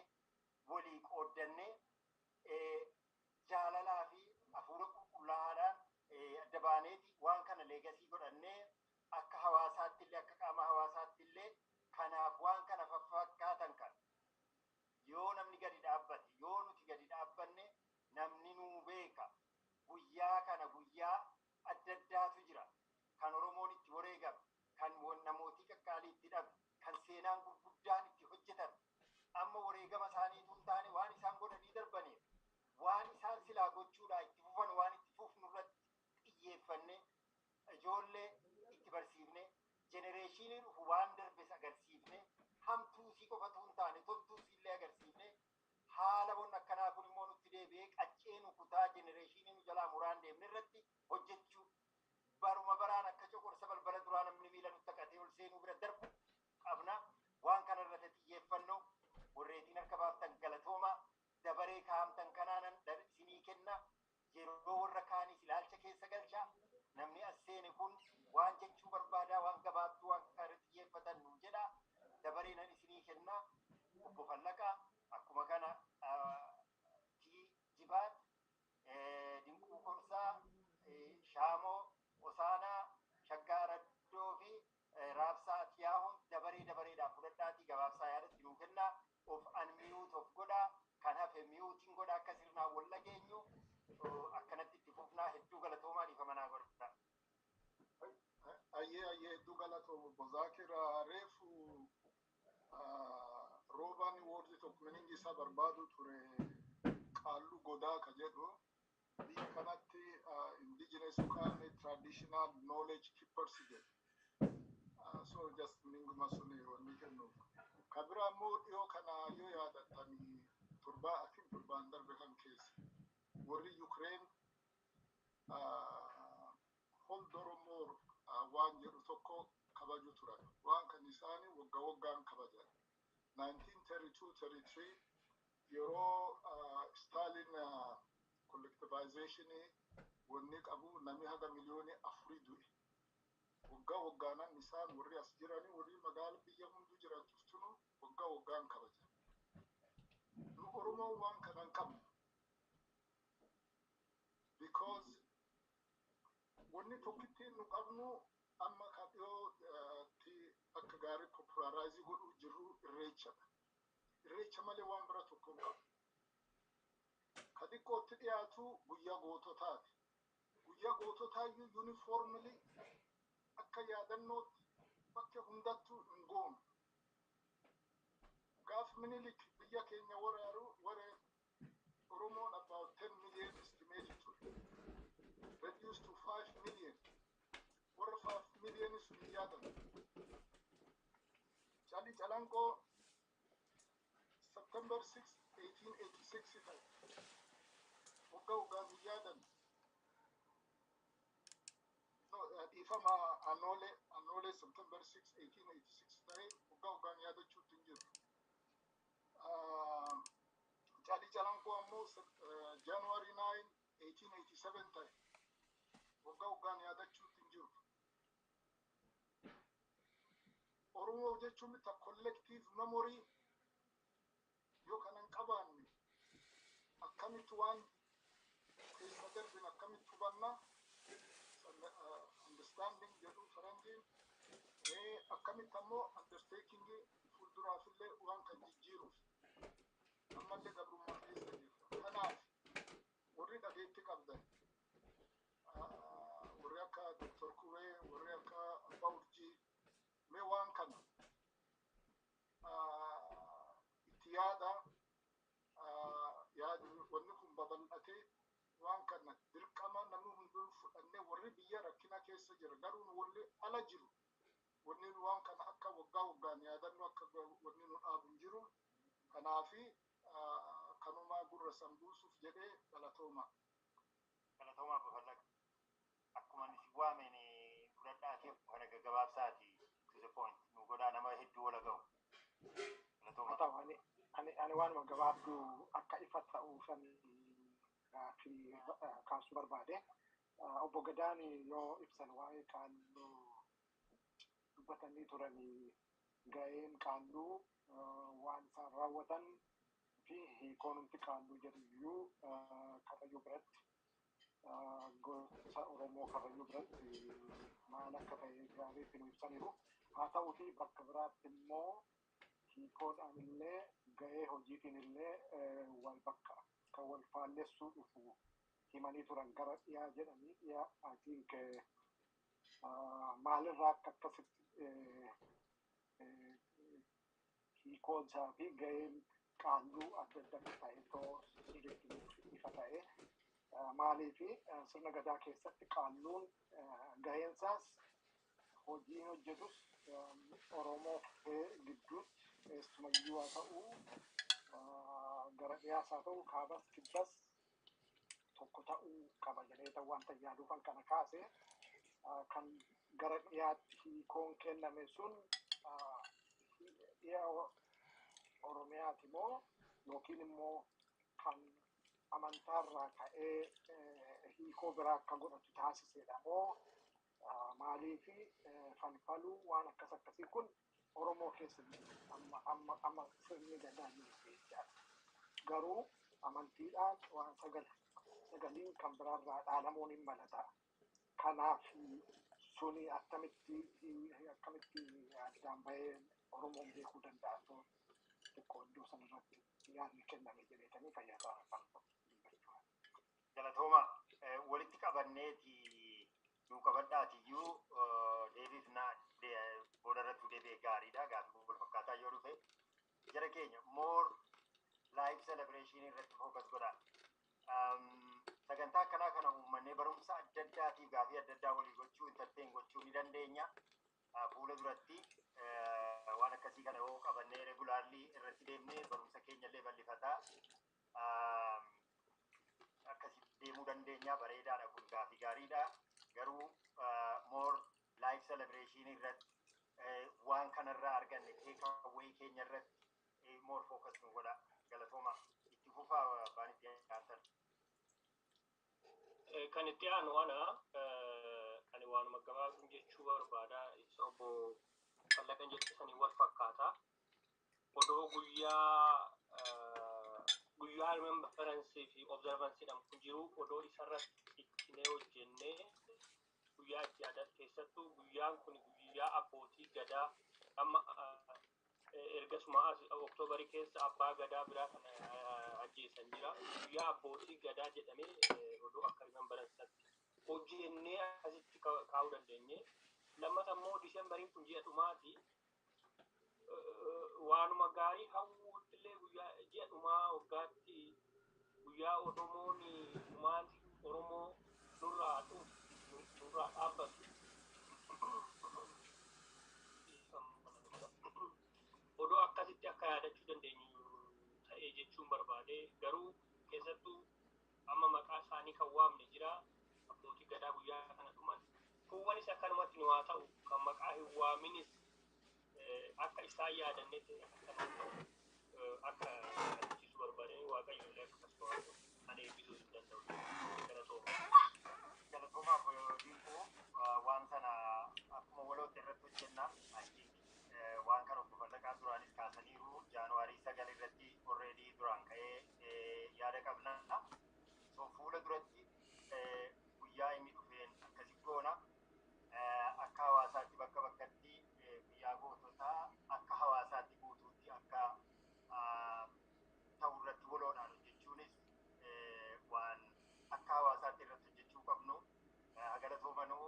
walii qooddannee, jaalalaa fi hafuura qulqullaa'aadhaan adda baaneeti waan kana legacy godhannee, akka hawaasaatti illee, akka qaama hawaasaatti illee, kanaaf waan kana faffakkaatan kana yoo namni gadi dhaabbate, yoo nuti gadi dhaabbanne, namni nuu beeka. Guyyaa kana guyyaa adda addaatu jira kan Oromoon itti wareegame, kan namootii qaqqaalii itti dhabe, kan seenaan gurguddaan itti hojjetame. Amma wareegama isaaniitu hin taane, waan isaan godhanii darbaniif, waan isaan silaa gochuudhaa itti fufan, waan itti fufnu irratti xiyyeeffanne, ijoollee itti barsiifne, generation dhufu waan darbes agarsiifne, hamtuusii qofatu hin taane, toltuusii illee agarsiifne, haala bon akkanaa kun immoo nutti deebi'ee qaccee nu kutaa, generation nu jalaa muraan deemne irratti hojjechuu, baruma baraan akka coqorsa balbala duraa namni miila nutti haqatee ol seenuu bira darbu qabna. Waan kana irratti xiyyeeffannoo warreetiin harka baaftan galatooma. Dabaree kaa'amtan kanaanan isinii kenna. Yeroo warra kaanis ilaalcha keessa galchaa. Namni as seene kun waan jechuu barbaadaa, waan gabaabduu waan kana irratti xiyyeeffatan nu jedha. Dabaree nan isinii kenna. Obbo Fallaqaa, akkuma kana Tii Jibaat, Dinquu Korsaa, Shaamoo Osaanaa, Shaggaa Raddoo fi Raabsaa Tiyaahuun dabaree dabareedhaan fudhadhaatii gabaabsaa yaadatti nuu kennaa. Of unmute of godhaa, kan hafe mute godhaa, akka sirnaan wal dhageenyu akkanatti itti fufnaa. Hedduu galatoomaa, dhiifama naa godhaa. Ayyee, ayyee, hedduu galatoomu, Obbo Zaakir. Reefu Roobaan word tokko meaning isaa barbaadu ture, qaalluu godaa ka jedhu. Biyya kanatti indigenous yookaan traditional knowledge keepers jedhu. So just meaninguma suni wanni kennuuf. Ka biraa immoo dhiyoo kana yoo yaadattanii, torbaa akin torbaan darbe kan keessa warri Ukraine Waan jedhu tokko kabaju turan. Waan kan isaanii waggaa waggaan kabajan. 1932-33 yeroo Stalin collectivization wanni qabu, namni haga 4 miliyoonii du'e. Waggaa waggaanan isaan warri as jiranii, warri magaala biyya hunduu jiran cuftunu waggaa waggaan kabajan. Nu Oromoon waan kana hin qabnu. Because wanni tokkittiin nu qabnu amma ka dhiyootti akka gaarii popularize godhuu jirru Irreechadha. Irreecha malee waan bira tokko hin qabnu. Ka xiqqootti dhiyaatu guyyaa goototaati. Guyyaa goototaayyuu uniformly akka yaadannootti bakka hundattuu hin goonu. Gaaf Minilik biyya keenya waraaru waree Oromoon about 10 million estimated ture. Reduced to 5 million. Warra 5 million sun hin yaadatu. Cali Calanqoo September 6, 1886 ta'e. Waggaa waggaan hin yaadannu. No, dhiifama, Anoolee September 6, 1886 ta'e, waggaa waggaan yaadachuutti hin jiru. Cali Calanqoo ammoo January 9, 1887 ta'e. Waggaa waggaan yaadachuutti hin jiru. Oromoo jechuun ta collective memory yoo kanan qabaanne, akkamitti waan keessa darbin akkamitti hubanna, understanding jedhu faranjiin, akkamitti ammoo undertaking fuulduraafillee waan kan jijjiiruuf ammallee gabrummaa keessa jirra. Kanaaf warri dhageetti qabdan, warri akka Dr. Kuwee, warri akka Abbaa Urjii, mee waan kana itti yaada. Yaadu wanni kun babal'atee waan kana dirqama namni hunduu fudhannee, warri biyya rakkina keessa jira, garuu warri ala jiru wanni waan kana akka waggaa waggaan yaadannu akka wanni nu dhaabu hin jiru. Kanaafi kanumaa gurra san buusuuf jedhee, galatooma. Galatoomaa Bafallaqa. Akkuma ani si waameen fudhadhaatiif kana gaggabaabsaati to the point nu godhaa, nama hedduu wala ga'u. Galatooma. Haa ta'u, ani waanuma gabaabduu akka ifa ta'uufan gaaffii kaasuu barbaade. Obbo Gadaan yoo ibsan waa'ee qaalluu dubbatanii turanii, ga'een qaalluu, waan isaan raawwatan fi hiikoonumti qaalluu jedhu iyyuu Karrayyuu biratti, gosa Oromoo Karrayyuu biratti maal akka ta'e gaariitti nu ibsaniiru. Haa ta'uutii bakka biraatti immoo hiikoodhaan illee ga'ee hojiitiin illee wal bakka akka wal faallessuu dhufu himanii turan, gara dhiyaa jedhanii dhiyaa. I think maalirraa akka akkasitti hiikoon isaa fi ga'een qaalluu adda adda akka ta'e too sirriitti nuuf ifa ta'e. Maalii fi sirna gadaa keessatti qaalluun ga'een isaas hojiin hojjetus Oromoo gidduutti eessumayyuu haa ta'u, gara dhiyaas haa ta'u, kaabas kibbas tokko ta'uu qaba jedhee wanta yaaduufan kana kaase. Kan gara dhiyaatti hiikoon kenname sun dhiya Oromiyaati moo yookiin immoo kan amantaarraa ka'ee hiikoo biraa akka godhatu taasisedha moo maaliifi falfaluu waan akkas akkasii kun Oromoo keessa jiru amma sirni gadaa jiru jechaadha. Garuu amantiidhaan waan sagal sagaliin kan biraarraa dhaalamuun hin malata. Kanaaf suni akkamitti addaan bahee Oromoon beekuu danda'a? Xiqqoo iddoo sanarratti yaadni kenname jedheetanii fayyadaa. Galatooma, walitti qabanneeti nuu qabadhaatiyyuu deebiifna, booda irratti deebi'ee gaariidha, gaafii wal fakkaataa yoo dhufe. Jara keenya, more live celebration irratti focus godha. Sagantaa akkanaa kana uummannee barumsa adda addaatiif gaafii adda addaa walii gochuu, entertain gochuu ni dandeenya. Fuula duratti waan akkasii kana yoo qabannee regularly irratti deemnee barumsa keenya illee bal'ifataa akkasitti deemuu dandeenya. Bareedaadha, kun gaafii gaariidha. Garuu more Life celebration irratti waan kanarraa arganne take away keenya irratti more focus nu godha. Galatooma, itti fufaa baan itti aantan. Kan itti aanu ana. Ani waanuma gabaabin jechuu barbaada. Isa obbo Fallaqan jette sanii wal fakkaata. Odoo guyyaa remembrance fi observance jedhamu kun jiru, odoo isarratti ittinee hojjennee, guyyaa itti yaada, keessattuu guyyaan kun guyyaa abbootii gadaa amma ergasuma as Oktoobarii keessa abbaa gadaa biraa kana ajjeesan jira. Guyyaa abbootii gadaa jedhamee odoo akka remembrance hojjennee asitti kaa'uu dandeenye. Lammata immoo Diisembariin kun ji'a dhumaati. Waanuma gaarii hawwuutti illee guyyaa ji'a dhumaa waggaatti guyyaa Oromoon dhumaan Oromoo nurraa dhufu nurraa dhaabbatu. Odoo akkasitti akka yaadachuu dandeenyu ta'ee jechuun barbaade. Garuu keessattuu amma maqaa isaanii kan waamne jira, abbootii gadaa guyyaa kana dhuman. Kuuwwanis akkanumatti nu haa ta'u, kan maqaa hin waaminis akka isaan yaadannetti akka nu ta'u akka yaadachiisuu barbaadanii, Waaqayyo illee akkasuma ani eebbisuu hin danda'u. Galatooma. Galatooma, obbo Dinquu. Waan sana akkuma walootti irratti hojjenna. I think waan kana obbo Fallaqaa duraanis kaasaniiru. Jaanuwaarii 9 irratti already duraan ka'ee yaada qabna. So fuula duratti guyyaa inni dhufeen akkasi goona. Akka hawaasaatti bakka bakkatti guyyaa goototaa akka hawaasaatti guutuutti akka ta'u irratti waloodhaan hojjechuunis waan akka hawaasaatti irratti hojjechuu qabnu. Galatoomanuu,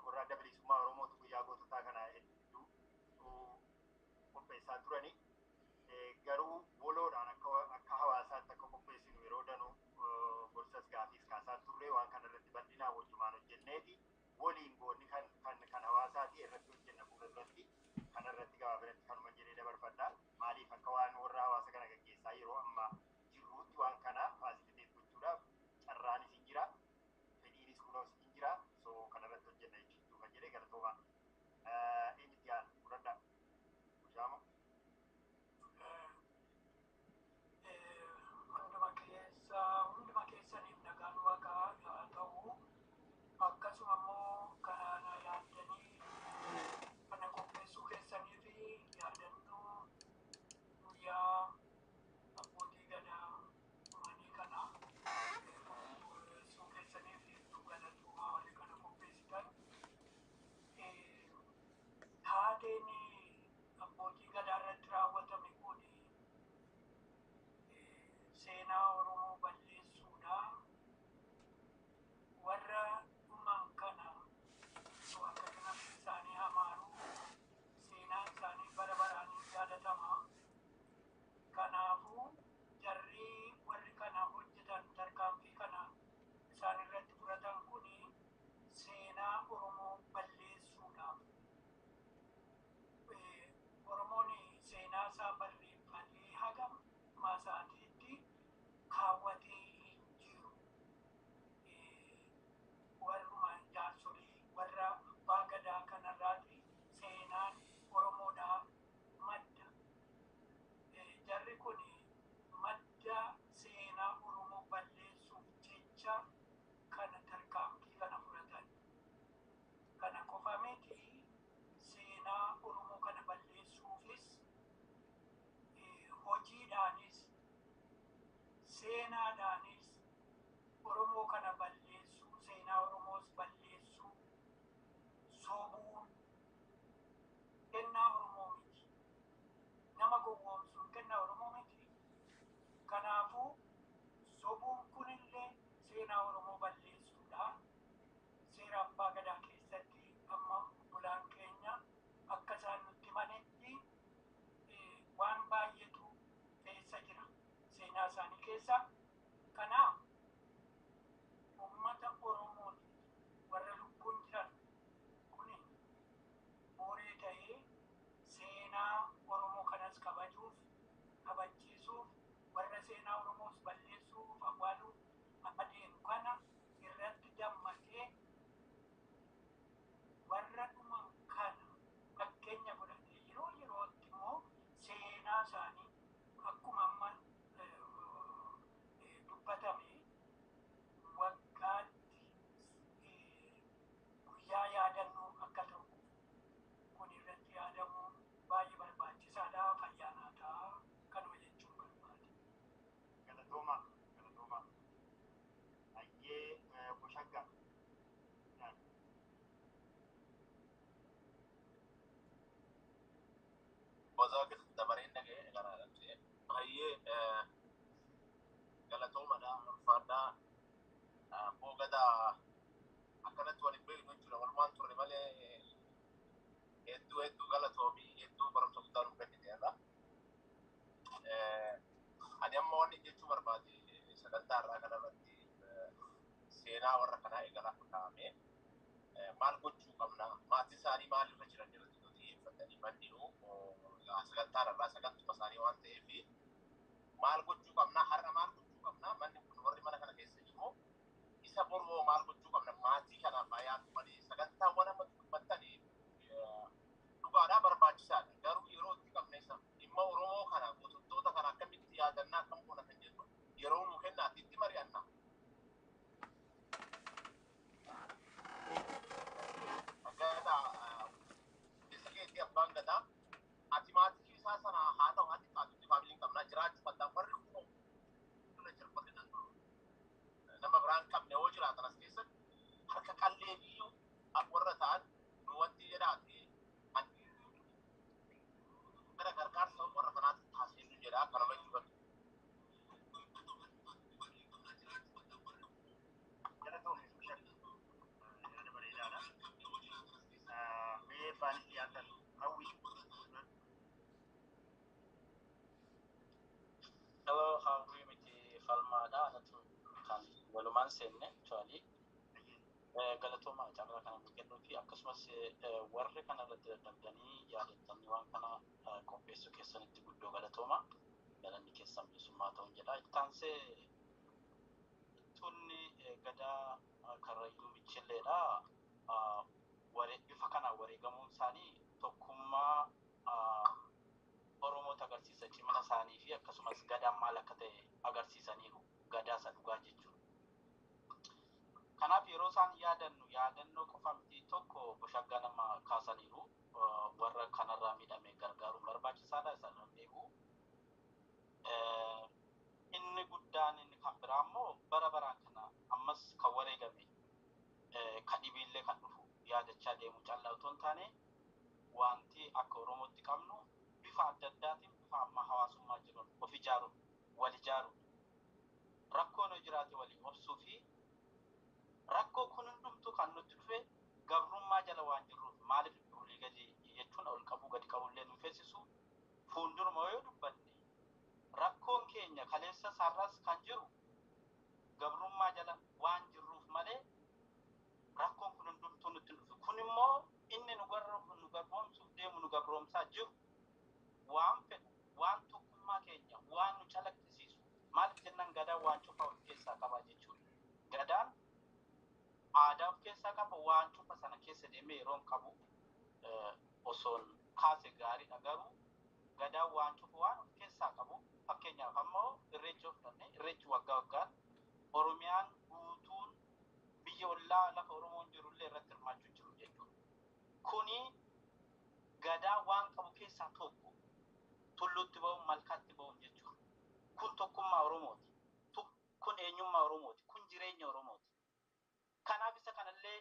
warra Adda Bilisummaa Oromootu guyyaa goototaa kana hedduu qopheessaa turani. Garuu waloodhaan akka hawaasaatti akka qopheessinu yeroo danuu gorsas gaafiis kaasaa turre. Waan kana irratti bal'inaan wajjumaan hojjenneeti waliin goonni kan hawaasaati irratti hojjenna fuula duratti. Kana irratti gabaabinatti kanuma jedhee dabarfadha. Maaliif, akka waan warra hawaasa kana gaggeessaa yeroo ammaa jirruutti waan kana facilitate gochuudhaaf carraanis hin jira. Fedhiinis kunuus hin jira. So kana irratti hojjenna jechuu kan jedhee. Galatooma. Eenyu itti aana? Fudhadhaa. Bushaamo. Hunduma keessaniif nagaan Waaqaa haa ta'u. Akkasuma immoo kana yaaddanii kana qopheessuu keessanii fi yaadannoo guyyaa abbootii gadaa dhumanii kana qopheessuu keessanii fi hedduu galatoomaa, warri kana qopheessitan. Taateen abbootii gadaa irratti raawwatame kun seenaa Oromoo balleessuudha. Warra dhuman kana Waaqayyo nafsi isaanii hamaaru, seenaan isaanii bara baraan yaadatama. Kanaafuu jarri warri kana hojjetan, tarkaanfii kana isaan irratti fudhatan kun seenaa Oromoo balleessuudhaaf. Oromoon seenaa isaa barreeffatee haga maasaatiitti kaawwatee hin jiru. Warruma jaarsolii warra abbaa gadaa kanarraati seenaan Oromoodhaa madda. Jarri kun madda seenaa Oromoo balleessuuf jecha kana tarkaanfii kana fudhatan. Kana qofa miti, seenaa Oromoo kana balleessuufis hojiidhaanis seenaadhaanis Oromoo kana balleessuu, seenaa Oromoos balleessuu, sobuun kennaa Oromoo miti. Nama gowwoomsuun kennaa Oromoo miti. Kanaafuu sobuun kunillee seenaa Oromoo balleessuudha. Seera abbaa gadaa keessatti amma obbolaan keenya akka isaan nutti himanetti waan baay'eetu keessa jira seenaa isaanii keessa. Kanaaf uummata Oromooti warra lubbuun jiran kun booree ta'ee seenaa Oromoo kanas kabajuuf, kabachiisuuf, warra seenaa Oromoos Galatooma, galatooma. Ayyee Boshaggaa. Bozaa dabareen dhaga'ee karaa dhabsee baay'ee galatoomadha, ulfaadhaa boogadaa akkanatti waliin beeknu jechuudha. Walumaan turre malee hedduu hedduu galatoomii, hedduu barumsa guddaa nuuf kenniteerra. Ani amma wanni jechuu barbaade sagantaa irraa kanarratti seenaa warra kanaa eegalaa kaa'ame maal gochuu qabna, maatii isaanii maalirra jiran irratti nuti xiyyeeffatanii manni'u sagantaa irraa sagantuma isaanii waan ta'eef maal gochuu qabna, har'a maal gochuu qabna, manni kun warri mana kana keessa jiru isa boroo maal gochuu qabna, maatii kanaaf haa yaadu malee sagantaawwan amma dubbattanii dhugaadhaa barbaachisaadha. Garuu yeroo itti qabne isa dhimma Oromoo kana gosoota kana akkamitti yaadannaa akkam goona kan jedhu yeroo nuu kennaati itti mari'anna. Gadaa isa keetti abbaan gadaa ati maatii isaa sana haa ta'u ati kaatutti faamiliin qabnaa jiraachuu qabdaa warri kun irra jiru warri nama biraan qabne yoo jiraatan as keessatti harka qalleeyyuu warra ta'an nu wanti jedhaati gara gargaarsa warra kanaatti taasisuu jedha kanuma jechuudha. Galatoomi Boshaggaa. Yaada bareedaadha. Mee baanis dhiyaatan hawwi. Hello, hawwii miti falmaadha. Anatu kan walumaan seenne actually. Galatooma carraa kana nu kennuu fi akkasumas warri kana irratti dadhabdanii yaadattanii waan kana qopheessuu keessanitti guddoo galatooma. Galanni keessan bilisummaa ta'uun jedha. Ittaansee tunni gadaa Karrayyuu Michilleedha. Bifa kanaan wareegamuun isaanii tokkummaa Oromoota agarsiisa, cimina isaanii fi akkasumas gadaan maal akka ta'e agarsiisaniiru. Gadaa isa dhugaa jechuudha. Kanaaf yeroo isaan yaadannu yaadannoo qofa miti, tokko boshaggaa nama kaasaniiru, warra kanarraa miidhame gargaaruun barbaachisaadha isaan beeku. Inni guddaan inni kan biraa immoo bara baraan kana ammas kan wareegame kan dhibiillee kan dhufu yaadachaa deemu callaa otoo hin taane wanti akka Oromootti qabnu bifa adda addaatiin bifa amma hawaasummaa jiruun of ijaaruun wal ijaaruun rakkoon yoo jiraate walii obsuu fi rakkoo kun hundumtuu kan nutti dhufe gabrummaa jala waan jirruuf maaliif olii gadi jechuun ol qabuu gadi qabullee nu feesisu. Fuulduruma yoo dubbanne rakkoon keenya kaleessa sarras kan jiru gabrummaa jala waan jirruuf malee rakkoon kun hundumtuu nutti dhufe. Kun immoo inni nu garboomsuuf deemu nu gabroomsaa jiru waan fedhu waan tokkummaa keenya waan nu calaqqisiisu maaliif jennaan gadaan waan cufa of keessaa qaba jechuudha. Gadaan aadaa of keessaa qaba, waan cufa sana keessa deemee yeroon qabu osoon kaase gaariidha, garuu gadaan waan cufa waan of keessaa qabu. Fakkeenyaaf ammoo irreecha of fudhanne, irreechi waggaa waggaan Oromiyaan guutuun biyya ollaa lafa Oromoon jirullee irratti hirmaachuu jiru jechuudha. Kuni gadaa waan qabu keessaa tokko tulluutti ba'uun malkaatti ba'uun jechuudha. Kun tokkummaa Oromooti. Kun eenyummaa Oromooti. Kun jireenya Oromooti. Kanaaf isa kanallee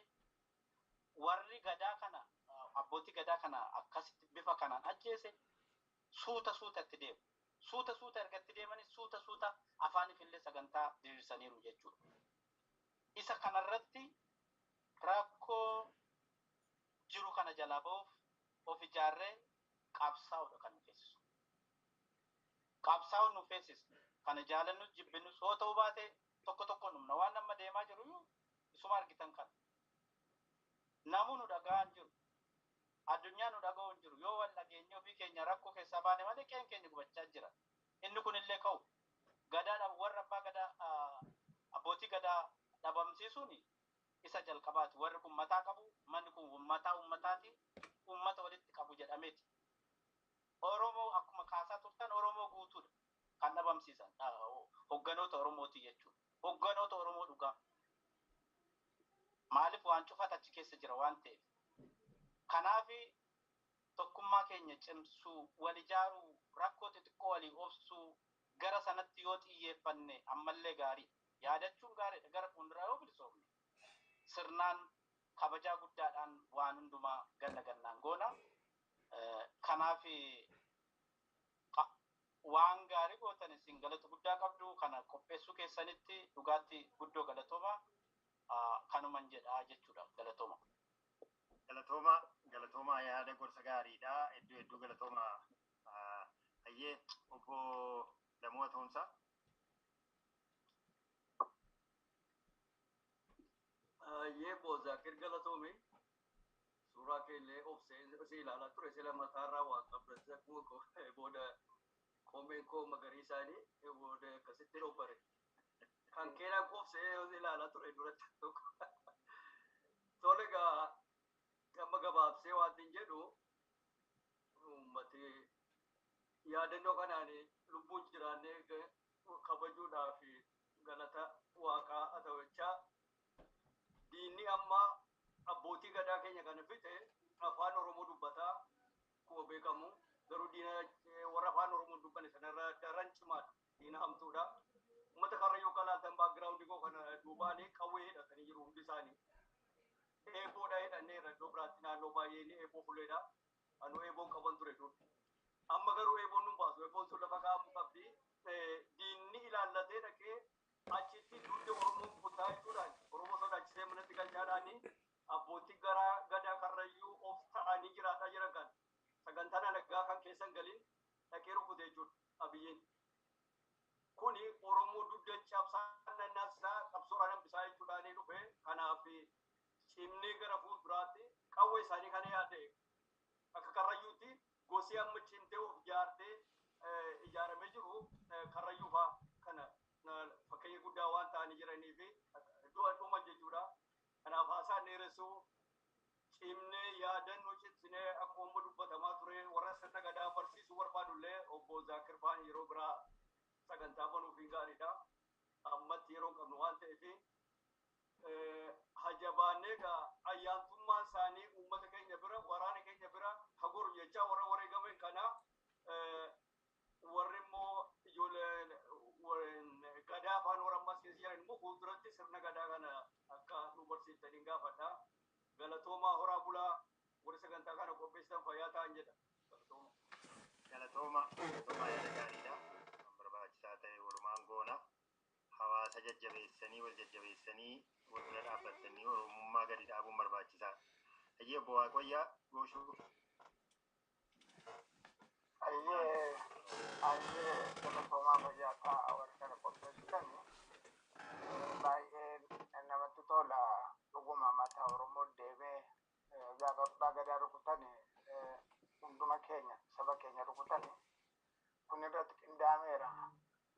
warri gadaa kana abbootii gadaa kana akkasitti bifa kanaan ajjeese suuta suuta itti deemu. Suuta suuta erga itti deemanis suuta suuta afaaniif illee sagantaa diriirsaniiru jechuudha. Isa kanarratti rakkoo jiru kana jalaa ba'uuf of ijaarree qabsaa'uudha kan nu feesisu. Qabsaa'uun nu feesisa. Kana jaalannus jibbinus hoo ta'uu baate tokko tokko dhumna. Waan amma deemaa jiru isuma argitan kana. Namuu nu dhaga'aa hin jiru. Addunyaa nu dhaga'uu hin jiru. Yoo wal dhageenye ofii keenya rakkoo keessaa baane malee qeen keenya gubachaa jira. Inni kunillee ka'u. Gadaadhaaf warra abbaa gadaa abbootii gadaa dhabamsiisuun isa jalqabaati. Warri kun mataa qabu, manni kun mataa uummataati, uummata walitti qabu jedhameeti. Oromoo akkuma kaasaa turtan Oromoo guutuudha kan dhabamsiisan hogganoota Oromooti jechuudha. Hogganoota Oromoo dhugaa. Maaliif waan cufat achi keessa jira waan ta'eef. Kanaaf tokkummaa keenya cimsuu, wal ijaaruu, rakkoo xixiqqoo walii obsuu, Gara sanatti yoo xiyyeeffanne ammallee gaarii yaadachuun gaariidha. Gara fuulduraa yoo bilisoomne sirnaan kabajaa guddaadhaan waan hundumaa ganna gannaan goona. Kanaaf waan gaarii gootan, isin galata guddaa qabdu. Kana qopheessuu keessanitti dhugaatti guddoo galatooma, kanuman jedha jechuudha. Galatooma. Galatooma, galatooma, yaada gorsa gaariidha. Hedduu hedduu galatooma. Hayyee, obbo Lamoo Atoomsaa. Hayyee Bozaakir, galatoomi. Suuraa keellee obsee si ilaalaa ture, sila mataarraa waan qabda akkuma booda koomeen koo magariisaanii booda akkasitti dhobbare. Kan keenan qobsee ilaalaa ture duratti tokko. Tole egaa, amma gabaabsee waan hin jedhu, uummati yaadannoo kanaan lubbuun jiraannee kabajuudhaaf galata waaqaa haa ta'u. Diinni amma abbootii gadaa keenya kana fixe afaan Oromoo dubbataa akkuma beekamu, garuu diina warra afaan Oromoo dubbanne sanarra daran cimaadha, diina hamtuudha. Uummata Karrayyuu kalaaltan background koo kana duubaanii qawwee hidhatanii jiru hundi isaanii. Eeboodha hidhanneerra, iddoo biraatti naannoo baay'een eeboo fuleedha. Anuu eeboon qaban ture dur. Amma garuu eeboon nun baasu, eeboon sun lafa kaa'amuu qabdi. Diinni ilaallatee dhaqee achitti dugda Oromoo kutaa jechuudhaan Oromoo sodaachisee manatti galchaadhaani abbootii garaa gadaa Karrayyuu of ta'anii jiraataa jiran kan sagantaan alagaa kan keessan galiin dhaqee rukute jechuudha Abiyyiin. Kuni Oromoo dugda cabsaa nannaasaa qabsoodhaan hambisaa jechuudhaan dhufe. Kanaaf cimnee gara fuulduraatti qawwee isaanii kana yaade akka Karrayyuutti gosi amma cimtee of ijaartee ijaaramee jiru Karrayyuu fa'aa kana fakkeenya guddaa waan ta'anii jiranii fi du'a dhuma jechuudha. Kanaaf haasaan dheeressuu, cimnee yaadannoo cimsinee akkuma dubbatamaa ture warra sirna gadaa barsiisuu barbaadullee obbo Zaakir fa'aan yeroo biraa sagantaa banuuf hin gaariidha. Ammatti yeroo qabnu waan ta'eef hajabaannee egaa ayyaantummaan isaanii uummata keenya bira, waraana keenya bira hagoru jechaa warra wareegaman kana, warri immoo ijoolleen gadaa afaan Oromoos keessa jiran immoo fuulduratti sirna gadaa kana akka nu barsiiftaniin gaafadha. Galatoomaa, horaa bulaa, warri sagantaa kana qopheessitan fayyaa ta'an jedha. Galatooma. Galatooma, galatooma, yaada gaariidha. Waan barbaachisaa ta'e walumaan goona. Hawaasa jajjabeessanii, wal jajjabeessanii, wal bira dhaabbatanii Oromummaa gadi dhaabuun barbaachisaadha. Hayyee, obbo Waaqoyyaa Gooshuu. Ayyee, ayyee, galatoomaa, fayyaa ta'a. Warra kana qopheessitan baay'ee namatti tola. Dhuguma mataa Oromoo deemee gaafa abbaa gadaa rukutan hunduma keenya, saba keenya rukutan. Kun irratti qindaameera.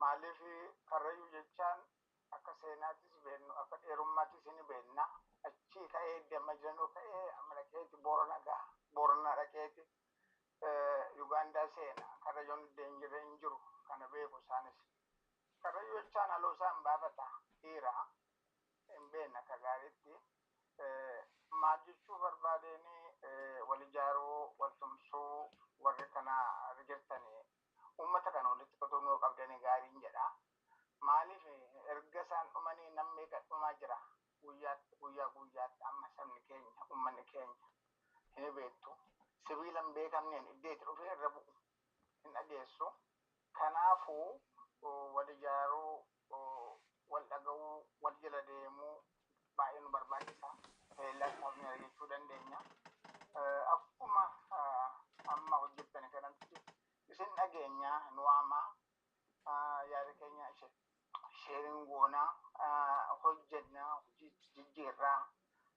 Maaliif, Karrayyuu jechaan akka seenaattis beennu, akka dheerummaattis ni beenna. Achii ka'ee deema jiranuu ka'ee amma dhaqeeti Boorana gaha. Boorana dhaqeeti Yugaandaa seena. Karrayyoon deemjiree hin jiru kana beeku isaanis. Karrayyuu jechaan haloo isaa hin baafata, dhiira hin beekna akka gaariitti. Maal jechuu barbaadeen, wal ijaaruu, wal tumsuu, warri kana jirtanii uummata kana walitti qotumuu qabdanii gaariin jedha. Maaliif, erga isaan dhumanii namni dhumaa jira guyyaatti, guyyaa guyyaatti. Amma sabni keenya, uummanni keenya hin beektu. Sibiila hin beekamneen iddoo itti dhufee irra bu'u hin dhageessu. Kanaafuu wal ijaaruu, wal dhaga'uu, wal jala deemuu baay'ee nu barbaachisa. Lakkaafne jechuu dandeenya. Akkuma amma hojjettan kanatti isin dhageenya, nu waamaa, yaada keenya sharing goonaa hojjenna, hojii jijjiirraa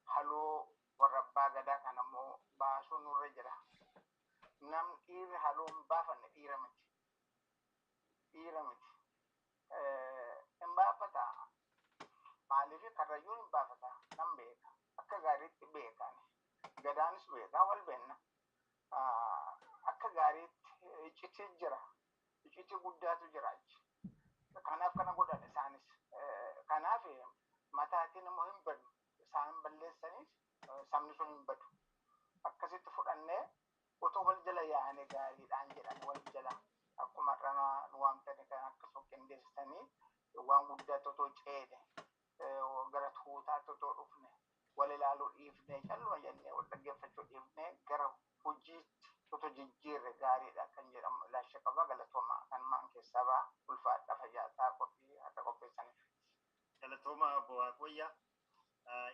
haloo warra abbaa gadaa kana immoo baasuu nurra jira. Nam dhiirri haloo hin baafanne dhiira miti. Dhiira miti. Hin baafata. Maaliif, Karrayyuun hin baafata. Nan beeka. Akka gaariitti beekan. Gadaanis beekaa, wal beenna. Akka gaariitti iccitii jira. Iccitii guddaatu jira achi. Kanaaf kana godhan isaanis. Kanaaf mataatiin immoo hin badu. Isaan balleessanis sabni sun hin badu. Akkasitti fudhannee otoo wal jala yaa'anii gaariidhaan jedhan, wal jala akkuma har'a nu waamtani kan akkasuma. qindeessitanii waan guddaa otoo ceene, gara tuutaatti otoo dhufne, wal ilaaluu dhiifne, calluma jennee wal dhaggeeffachuu dhiifne, gara hojiitti otoo jijjiirre gaariidha kan jedhamu ilaalcha qaba. Galatooma kan maan keessaa ba'a. Ulfaadha, fayyaataa qophii har'a qopheessaniif. Galatooma obbo Waaqoyya.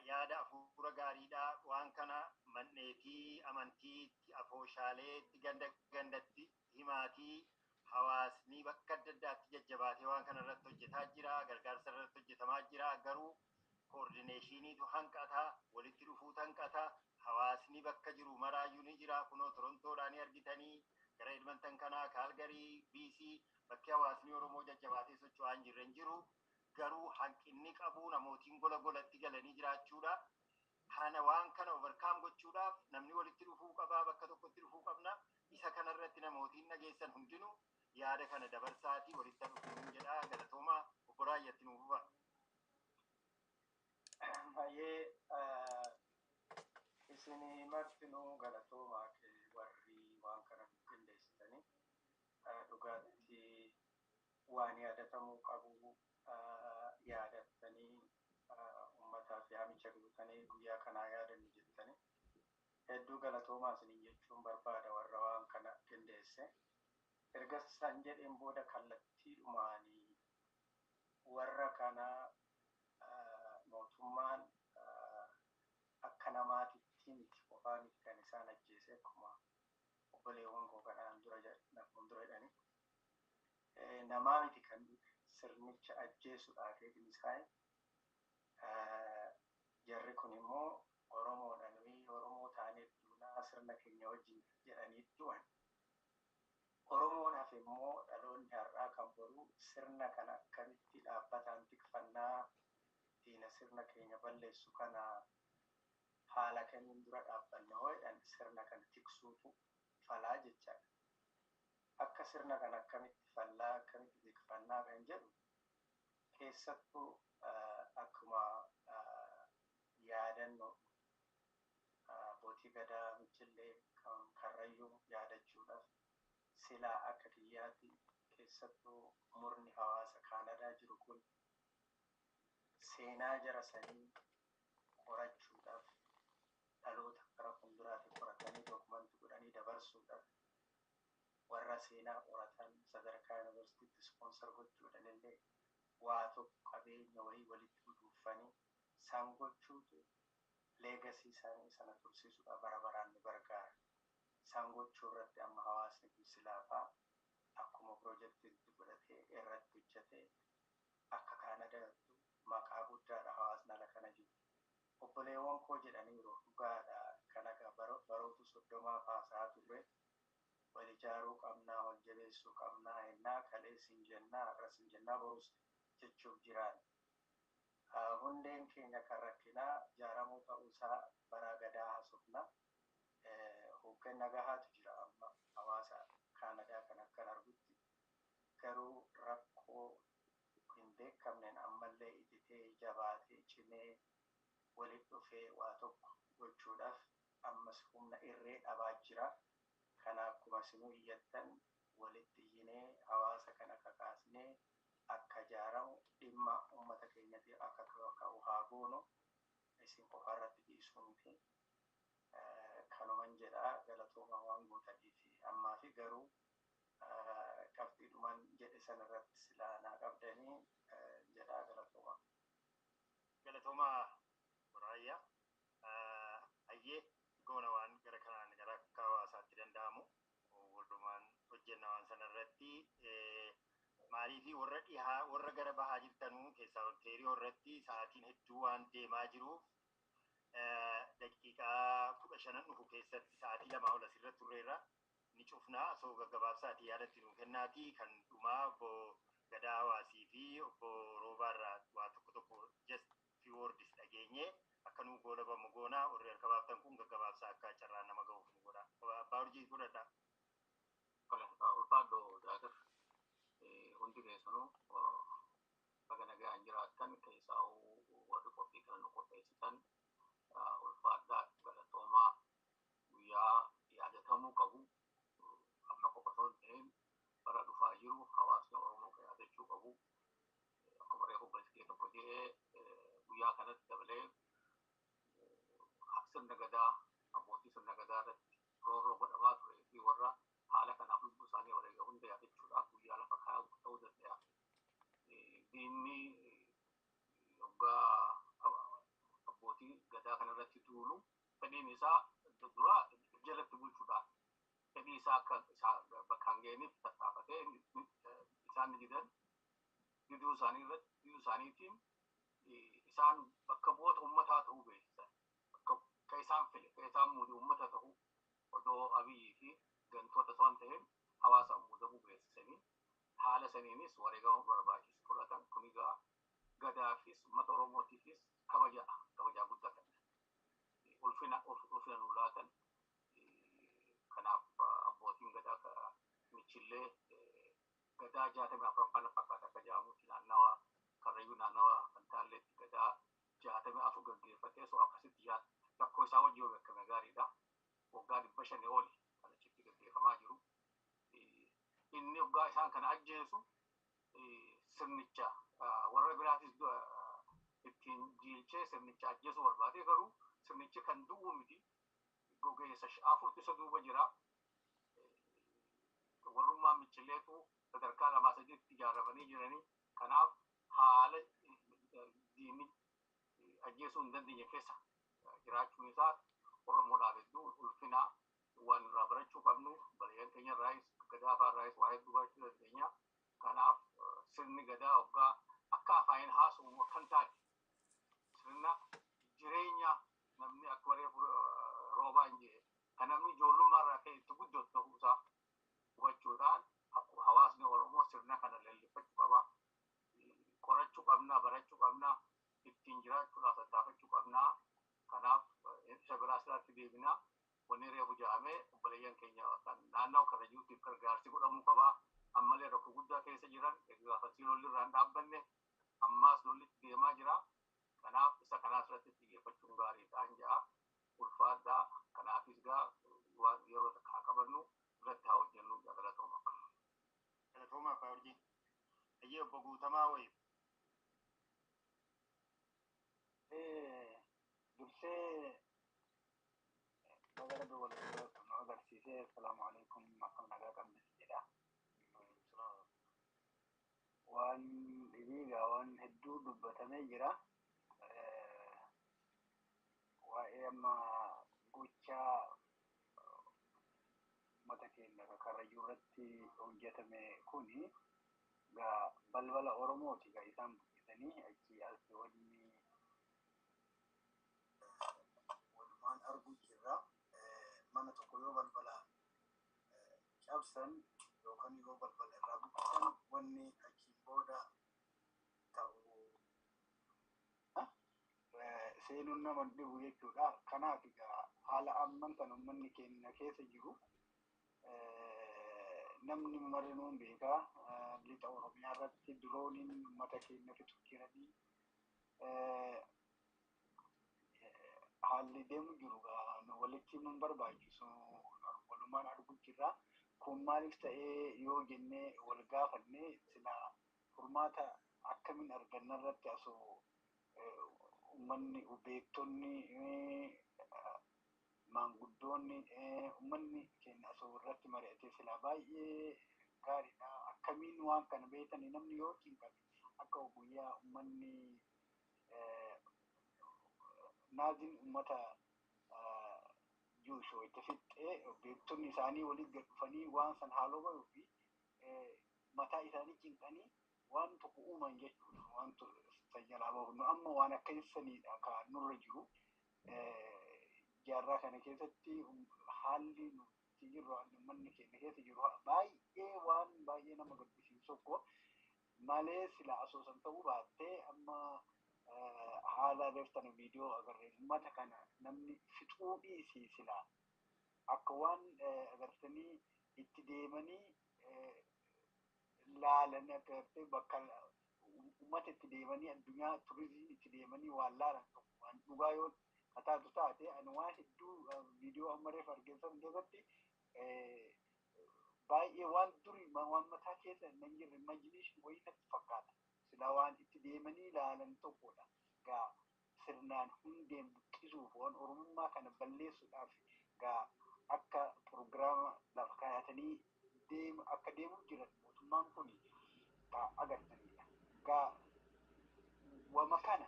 Yaada hafuura gaariidha. Waan kana manneetii amantiitti, afooshaaleetti, ganda gandatti himaatii hawaasni bakka adda addaatti jajjabaatee waan kana irratti hojjetaa jira. Gargaarsa irratti hojjetamaa jira. Garuu koordineeshiniitu hanqata, walitti dhufuutu hanqata. Hawaasni bakka jiru maraayyuu ni jira. Kunoo Torontoodhaa ni argitanii, gara Edmonton kanaa, Kaalgarii, BC, bakki hawaasni Oromoo jajjabaatee socho'aa hin jirre hin jiru. Garuu hanqinni qabu namootiin gola golatti galanii jiraachuudha. Kana waan kana overcome gochuudhaaf namni walitti dhufuu qabaa, bakka tokkotti dhufuu qabna. Isa kanarratti namootiin dhageessan hundinuu yaada kana dabarsaatii walitti dhufuu jedha. Galatooma, obbo Raayyatti nuu fufa. Baay'ee isin martinuu galatoomaa warri waan kana qindeessitanii. Dhugaatti waan yaadatamuu qabu yaadattanii, uummataaf yaamicha guutanii, guyyaa kanaa yaadannu jettanii, hedduu galatoomaa isiniin jechuun barbaada warra waan kana qindeesse. Erga san jedheen booda kallattiidhumaanii warra kana mootummaan akka namaatitti miti, qofaa miti kan isaan ajjeese, akkuma obboleewwan koo kanaan dura fuuldura jedhani. Namaa miti kan sirnicha ajjeesuudhaaf eegni isaa. Jarri kun immoo Oromoodha, nuyi Oromoo taanee duunaa sirna keenya wajjin jedhanii du'an. Oromoon hafe immoo dhaloonni har'aa kan boruu sirna kana akkamitti dhaabbataan tikfannaa, diina sirna keenya balleessu kana haala kamiin dura dhaabbanna hoo jedhan, sirna kana tiksuutu falaa jechaadha. Akka sirna kana akkamitti fallaa, akkamitti tikfannaa kan jedhu keessattuu akkuma yaadannoo abbootii gadaa Michillee kan Karrayyuu yaadachuudhaaf silaa akka kiyyaatti keessattuu murni hawaasa Kaanadaa jiru kun seenaa jara sanii qorachuudhaaf, dhaloota gara fuulduraatti qoratanii document godhanii dabarsuudhaaf, warra seenaa qoratan sadarkaa yuunivarsiitiitti sponsor gochuudhaan illee waa tokko qabeenya wayii walitti guduunfanii san gochuutu legacy isaanii sana tursiisuudhaaf bara baraan nu gargaara. San gochuu irratti amma hawaasni kun silaafaa akkuma piroojeektiitti godhatee irratti hojjetee, akka Kaanadaattu maqaa guddaadha hawaasni ala kana jiru. Obboleewwan koo jedhaniiru, dhugaadha. Kana barootu 30 haasaa turre, wal ijaaruu qabnaa, wal jabeessuu qabnaa ennaa kalees hin jennaa, har'as hin jennaa, borus jechuuf jiraan. Hundeen keenya kan rakkinaa ijaaramuu ta'uusaa baraa gadaa haasofna. Hoogganna gahaatu jira amma hawaasa Kaanadaa kan akkan argutti. Garuu rakkoo hin beekamneen ammallee ititee jabaatee cimee walitti dhufee waa tokko gochuudhaaf ammas humna irree dhabaa jira. Kana akkuma isinuu iyyattan walitti iyyinee hawaasa kana kakaasnee akka ijaaramu, dhimma uummata keenyatiif akka ka'u haa goonu, isin qofa irratti dhiisuu miti. Kanuman jedha, galatooma waan gootaniif ammaa fi garuu qabxiidhuman jedhe sanarratti silaa naa qabdanii jedha, galatooma. Galatooma Raayyaa. Hayyee, goona waan gara kanaan gara akka hawaasaatti danda'amu walumaan hojjenna waan sanarratti. Maaliifi warra dhihaa, warra gara bahaa jirtanuu keessaa Onteeriyoo irratti sa'aatiin hedduu waan deemaa jiruuf, daqiiqaa 15n dhufu keessatti sa'aatii 2 ol asirra turreerra, ni cufnaa. Soo gaggabaabsaatii yaadatti nuu kennaatii kan dhumaa obbo Gadaa Hawaasii fi obbo Roobaarraa waa tokko tokko just few words dhageenye akka nuu goolabamu goonaa. Warri harka baaftan kun gaggabaabsaa akka carraan nama ga'uuf nu godha. Abbaa Urjii, fudhadhaa. Ulfaadho Daakir, hundi keessanuu baga nagaan jiraattan. Keessaa warri qophii kana nu qopheessitan ulfaadhaa, galatoomaa. Guyyaa yaadatamuu qabu, amma qofa osoo hin ta'in bara dhufaa jiru hawaasni Oromoo kan yaadachuu qabu. Sirna gadaa, abbootii sirna gadaa irratti roorroo godhamaa turee fi warra haala kanaaf lubbuu isaanii wareega hunda yaadachuudhaaf guyyaa lafa kaa'u ta'uu danda'a. Diinni hoggaa abbootii gadaa kanarratti duulu fedhiin isaa dura jalatti bulchuudhaan fedhii isaa akka isaa bakka hin geenyeef tattaafatee, isaan ni didan. Diduu isaanii irratti, diduu isaaniitiin isaan bakka bu'oota uummataa ta'uu beeksisan. Ka isaan file, ka isaan muude uummata ta'uu, odoo Abiyyii fi gantoota osoo hin ta'in hawaasa muudamuu beeksisanii, haala saniinis wareegama barbaachisu fudhatan. Kun egaa gadaafis uummata Oromootiifis kabaja, kabajaa guddaa kenna. Ulfina nuu laatan. Kanaaf abbootiin gadaa Michillee gadaa 64ffaa na fakkaata akka jedhamutti, naannawa Karrayyuu, naannawa Fantaalleetti gadaa 64 gaggeeffatee, so akkasitti lakkoo isaa wajjin yoo beekame gaariidha. Waggaa 500 oli kan achitti gaggeeffamaa jiru. Inni waggaa isaan kana ajjeesu sirnicha warra biraatis ittiin jiilchee sirnicha ajjeesuu barbaade, garuu sirnichi kan du'uu miti. Gogeessa afurtu isa duuba jira. Warrummaan Michilleetu sadarkaa lamaa sadiitti ijaaramanii jiranii. Kanaaf haala diinni ajjeesuu hin dandeenye keessa jiraachuun isaa Oromoodhaaf hedduu ulfina. Waan irraa barachuu qabnu, balayyaan keenya irraayis, gadaa afaan irraayis waa hedduu barachuu dandeenya. Kanaaf sirni gadaa waggaa akka afaaniin haasa'u akka hin taane, sirna jireenya namni akka waree roobaa hin jee kan namni ijoollummaa irraa ka'e itti guddatu ta'uu isaa hubachuudhaan hawaasni Oromoo sirna kana leellifachuu qaba. Qorachuu qabna, barachuu qabna, ittiin jiraachuudhaaf tattaafachuu qabna. Kanaaf isa biraa asirratti deebina. Wanni reefu jedhamee, obboleeyyan keenya kan naannoo Karrayyuutiif gargaarsi godhamuu qaba. Ammallee rakkoo guddaa keessa jiran, gaafasii lolli irraa hin dhaabbanne, ammaas lolli deemaa jira. Kanaaf isa kanaa asirratti xiyyeeffachuun gaariidha jedha. Ulfaadhaa. Kanaafis gaa waan yeroo takka haa qabannu, irratti haa hojjennu. Galatooma. Galatooma, Abbaa Urjii. Ayyee, Obbo Guutamaa wayii. Dursee baga Rabbi wal nu agarsiisee, assalaamu alaikum, akkam nagaa qabnes jedha. Waan dhibiigaa waan hedduu dubbatamee jira. Waa'ee amma gochaa uummata keenya Karrayyuu irratti hojjetame kuni gaa balbala Oromooti gaa isaan buqqisanii achi as wanni walumaan arguu jirra. Mana tokko yoo balbala cabsan yookaan yoo balbala irraa buqqisan, wanni achiin booda ta'u seenuun nama dhibu jechuudha. Kanaaf egaa haala amman kan uummanni keenya keessa jiru namni marrinuun beekaa. Lixa Oromiyaa irratti dirooniin uummata keenya fixu jiranii, haalli deemu jiru walitti nun barbaachisu, walumaan arguu jirra. Kun maaliif ta'ee yoo jennee wal gaafanne, sila furmaata akkamiin arganna irratti asoo uummanni, beektonni, maanguddoonni, uummanni keenya asoo irratti mari'atee silaa baay'ee gaariidha. Akkamiin waan kana beektanii namni yoo cinqame, akka guyyaa uummanni Naaziin uummata Jewish itti fixxee, beektonni isaanii walitti gad dhufanii waan san haaloo bayuu fi mataa isaanii cinqanii waan tokko uuman jechuudha. Waan san jalaa bahu. Nu amma waan akkasaniidha kan nurra jiru. Jaarraa kana keessatti haalli nuti jirru, haalli uummanni keenya keessa jiru baay'ee waan baay'ee nama gaddisiisu tokko malee, sila asoosan ta'uu baattee amma haala agartan viidiyoo agarree uummata kana namni fixuu dhiisii, sila akka waan agartanii itti deemanii laalan, akka agartee bakka uummata itti deemanii, addunyaa turizimii itti deemanii waan laalan tokko, waan dhugaa yoo kataatu taate, ani waan hedduu viidiyoo amma reef argeessan keessatti baay'ee waan duri waan mataa keessa hin jirre, imagination wayii natti fakkaata. Sila waan itti deemanii ilaalan tokkodha. Gaa Sirnaan hundeen buqqisuuf, waan Oromummaa kana balleessuudhaaf gaa akka pirogiraama lafa kaayatanii deemu akka deemuu jiran mootummaan kun gaa agartanidha. Gaa wama kana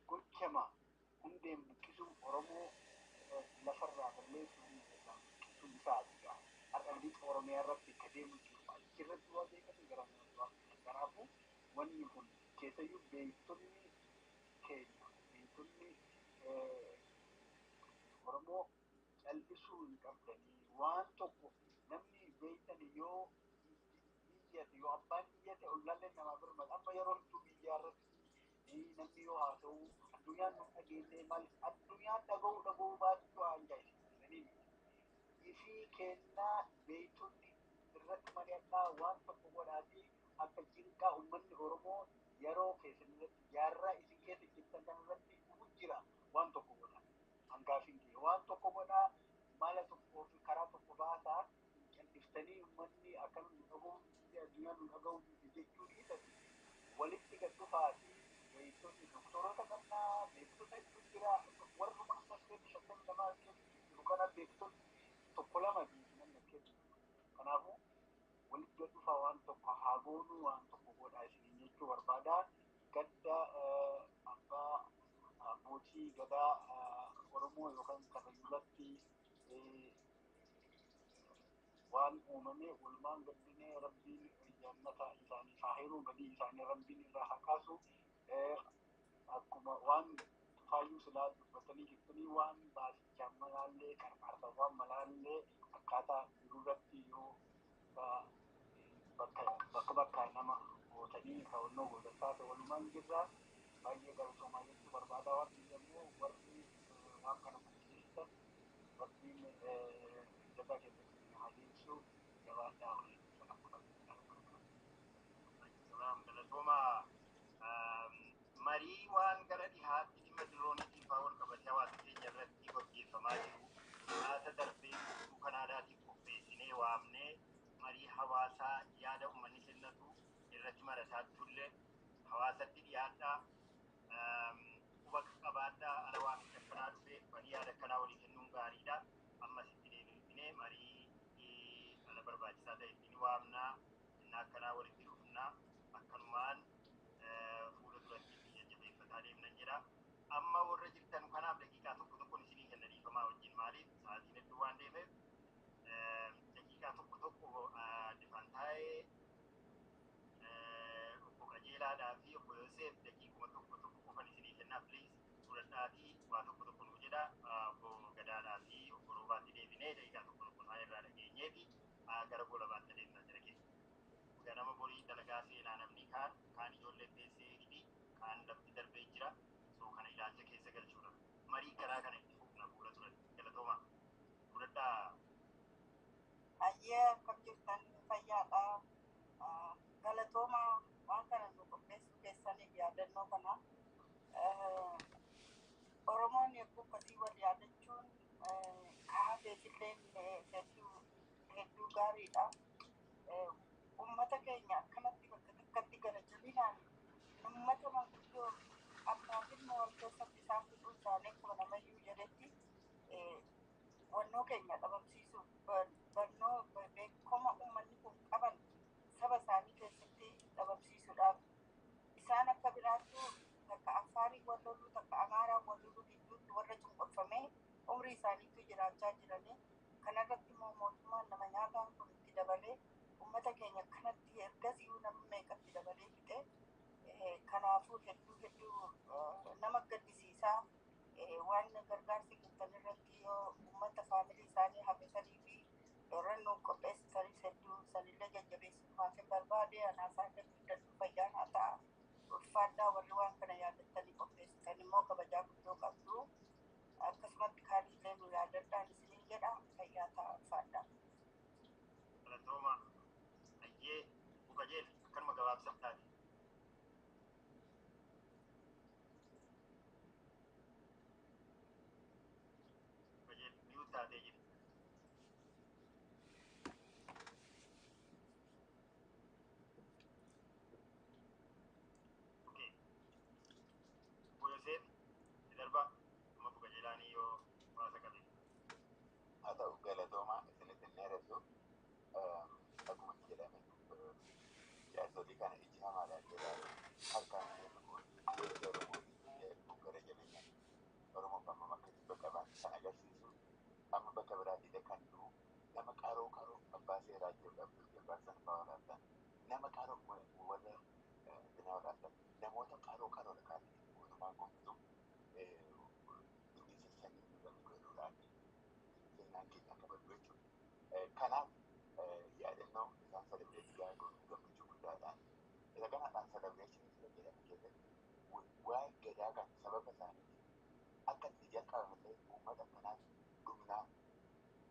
gochama hundeen buqqisuu, Oromoo lafarraa balleessuu, hundeerraa buqqisuu isaati gaa. Har'a lixa Oromiyaa irratti akka deemu jiru achirratti waa beekanii gara fuulduraatti. Kanaafuu wanni kun keessayyuu beektonni keenya, beektonni Oromoo cal'isuu hin qabdanii. Waan tokko namni beektan yoo iyyate, yoo abbaan iyyate ollallee namaa birmata. Amma yeroo hedduu biyyaa irratti namni yoo haasa'u addunyaan nu dhageenye maal, addunyaan dhaga'uu baattu haa ajaa'ibsiisanii ifii kennaa. Beektonni irratti mari'adhaa, waan tokko godhaatii akka cinqaa uummanni Oromoo yeroo keessan irratti, jaarraa isin keessa jirtan kan irratti dhufu jira. Waan tokko godhaa, hangaafiin kiyya waan tokko godhaa, mala tokkoo fi karaa tokko baasaa. Calliftanii uummanni akkam nu dhaga'u, addunyaan nu dhaga'u jechuu dhiisati, walitti gad dhufaatii. Beektonni, doktoroota qabnaa, beektota hedduu jira. Warruma amma keessa 52 keessa jiru kana beektonni tokko lama namni as keessa jiru. Kanaafuu walitti gad dhufaa, waan tokko haa goonuu, waan tokko godhaa isiniin jechuu barbaadaa. Gadda abbaa abbootii gadaa Oromoo yookaan Karrayyuulatti waan uumame walumaan gaddinee, Rabbiin jannata isaanii haa hiruu, badii isaanii Rabbiin irraa haa kaasu. Akkuma waan faayyuu silaa dubbatanii jirtanii, waan baasichaa malaallee, qarqaarsawwan malaallee akkaataa jiru irratti yoo bakka bakka bakka nama gootanii kaawwannoo gootan taate walumaan jirra. Baay'ee galatoomaa jechuu barbaada. Waan immoo warri waan kana qopheessitan, Rabbiin jabaa keessatti haa deebisu. Jabaadhaa hojii. Galatooma. Marii waan gara dhihaatti dhimma dirooniitiin fa'aa wal qabatee hawaasa keenya irratti gaggeeffamaa jiru haasa darbee guutuu Kanaadaatiif qopheessinee waamnee marii hawaasaa yaada uummanni kennatu irratti marataa turre. Hawaasatti dhiyaadhaa, quba qabaadhaa. Ala waamicha akkanaa dhufe marii yaada akkanaa walii kennuun gaariidha. Ammas itti deebinee marii ala barbaachisaa ta'e ittiin waamnaa, innaa akkanaa walitti dhufnaa, akkanumaan fuula duratti itti jajjabeeffataa deemnan jedha. Amma warra jirtan kanaaf daqiiqaa tokko tokkoon isinii kenna, dhiifamaa wajjin. Maaliif sa'aatiin hedduu waan deemeef daqiiqaa tokko tokko Difantaa'ee, obbo Qajeelaadhaa fi obbo Yoseef daqiiquma tokko tokko qofan isinii kennaa. Please fudhadhaatii waa tokko tokko nuu jedha. Obbo Gadaadhaa fi obbo Roobaatti deebinee daqiiqaa tokko tokko isaan irraa dhageenyeeti gara gola baatti adeemnaa jira keessa. Ganama borii dalagaa seenaa, namni kaan kaan ijoollee teessee hidhi, kaan lafti darbee jira. So kana ilaalcha keessa galchuudha. Marii karaa kana itti fufna fuula turan. Galatooma. Fudhadhaa. Ayyee, akkam jirtan? Fayyaadha. Galatooma waan kana nu qopheessuu keessaniif, yaadannoo kana. Oromoon yogguu akkasii wal yaadachuun kaafeefillee hedduu hedduu gaariidha. Uummata keenya akkanatti bakka takkatti gara jabinaan uummata manguddoo abbaa fi ilma wal keessatti isaan fixuu isaanii, akkuma namayyuu jedhetti, wannoo keenya dhabamsiisuuf, barnoo beekoma uummanni kun qaban saba isaanii keessatti dhabamsiisuudhaaf. Isaan akka biraattuu takka Affaarii wal loluu, takka Amaaraa wal loluu gidduutti warra cunqurfamee umrii isaaniitu jiraachaa jiranii. Kanarratti immoo mootummaan nama nyaataan kun itti dabalee uummata keenya kanatti ergasii nama meeqatti dabalee fixe. Kanaafuu hedduu hedduu nama gaddisiisaa. Waan gargaarsi jettan irratti yoo uummata faamilii isaanii hafisanii fi warra nu qopheessisanis hedduu sanillee jajjabeessumaaf hin barbaade. Anaasaallee guddadhu, fayyaan haa ta'a. Ulfaadhaa, warri waan kana yaadattanii qopheessitan immoo kabajaa guddoo qabdu. Akkasumatti kaanillee nu yaadadhaan isiniin jedha. Fayyaa ta'a, ulfaadhaa. Galatooma. Ayyee, Bukajeel, akkanuma gabaabsaaf taate. Bukajeel, mute taatee jirti. Okay. Obbo Yoseef. Haa ta'u, galatoomaa, isinitti hin dheeressu. Akkuma jedhame, jaarsolii kana iji hamaadhaan jedhaa harkaan deemu kun Oromoo gara jabeenyaan Oromoof hammam akka jibba qaban kan agarsiisu. Amma bakka biraatillee kan jiru nama qaroo qaroo abbaa seeraa jiru Abdul Jabbaar sana fa'aa waraabdan, nama qaroo warra binaa waraabdan, namoota qaroo qaroodha kan mootummaan kun bitu sanyii irratti godhuudhaan seenaan keenya akka baddu jechuudha. Kanaaf yaadannoo isaan celebrate gaafa goonu gammachuu guddaadhaan isa kanaadhaan celebration isa jedhame keessatti waa'ee gadaa kan sababa isaaniitiin akka itti jalqabamillee uummata akkanaatu dhumnaa,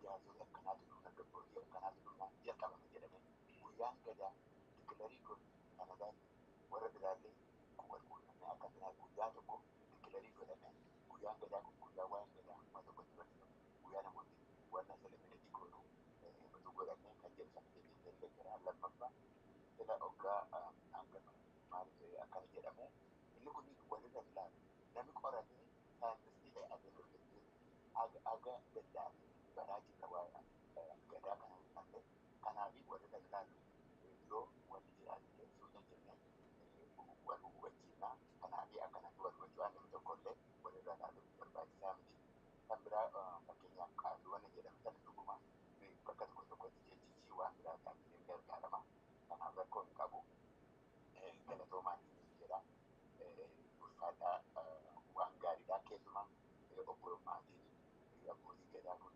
jaarsota akkanaatu dhumna, abbootii akkanaatu dhumnaa jalqabame jedhame guyyaan gadaa declare godhu Kanadaatti warra biraallee wal quunnamee akka kanaa guyyaa tokko declare godhame, guyyaan gadaa kun guyyaa waa'een gadaa uummata tokkotti barsiifamu, guyyaa namoonni warra celebrate godhu utuu godhamee kan jedhu sana jechuu deeggaraa. Lammaffaa, sila hoggaa hangafa maal akkana jedhamu, inni kun walirra hin laalu. Namni qoratee saayintistii ta'e adda hojjetee aga danda'ame baraa jirra waa'ee gadaa kana ilaalle. Kanaafi walirra hin laalu, yoo wanni jiraate suuta jennee wal hubachiifna. Kanaafi akkanatti wal hubachuu waan namni tokko illee walirra laaluun barbaachisaa miti. Kan biraa, fakkeenyaaf qaalluuwwan jedhamu sana, dhuguma bakka tokko tokkotti jechichi waan biraa ta'anii gargaarama. Kanaaf rakkoo hin qabu. Galatoomaan jedha. Ulfaadhaa, waan gaariidha. Keessumaa obbo maatiin abbootii gadaa kun,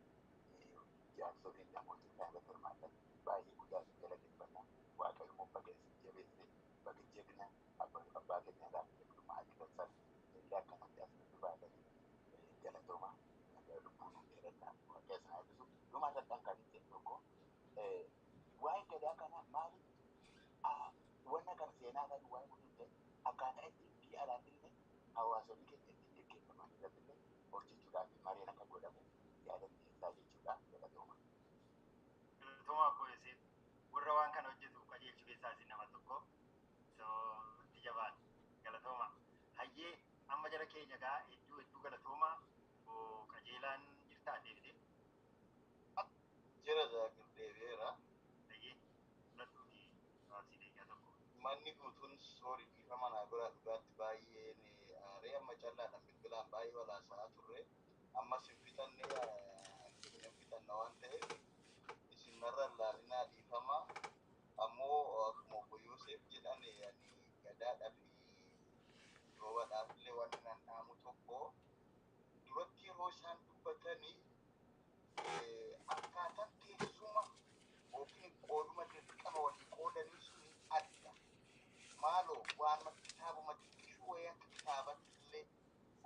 jaarsoliin, namoota isaan irratti hirmaatan baay'ee guddaa isin galateeffanna. Waaqayyo immoo baga isin jabeesse, baga jagna abbaa keenyaadhaaf jagdummaa argitan sana illee akkanatti as nutti baatanii, galatooma, lubbuu nu dheerannaa, Waaqayyo isin haa eebbisu. Dhuma irratti kan hin jedhu tokko, waa'ee gadaa kana maaliif wanna kana seenaa kan waa'ee kun ta'e akkaataa itti biyya alaatti illee hawaasonni keenya ittiin geggeeffaman irratti illee hojjechuudhaaf mareen akka godhamu yaada dhiyeessaa jechuudha. Galatooma. Galatoomaa obbo Yoseef, warra waan kana hojjetu qajeelchu keessaa isin nama tokko. So itti jabaadha. Galatooma. Hayyee, amma jara keenya gaa hedduu hedduu galatooma. Obbo Qajeelaan jirtaa deebite? Jira, Zaakir, deebi'eera. Hayyee, fudhadhuuti gabaabsii daqiiqaa tokko. Manni guutuun soorii dhiifama naa biraa, dhugaatti baay'een aaree amma callaadhaan bilbilaan baay'ee walaasaa turre. Ammas hin fixanne, hin fixanna waan ta'eef isin narra laalinaa, dhiifama. Ammoo akkuma obbo Yoosef jedhan, ani gadaadhaa fi roobadhaaf illee wanni nan dhaamu tokko, duratti yeroo isaan dubbatanii akkaataan teessuma yookiin qooduma dirqama walii qoodanii suni adda. Maaloo waanuma kitaabuma xiqqishuu wayii akka kitaabatti illee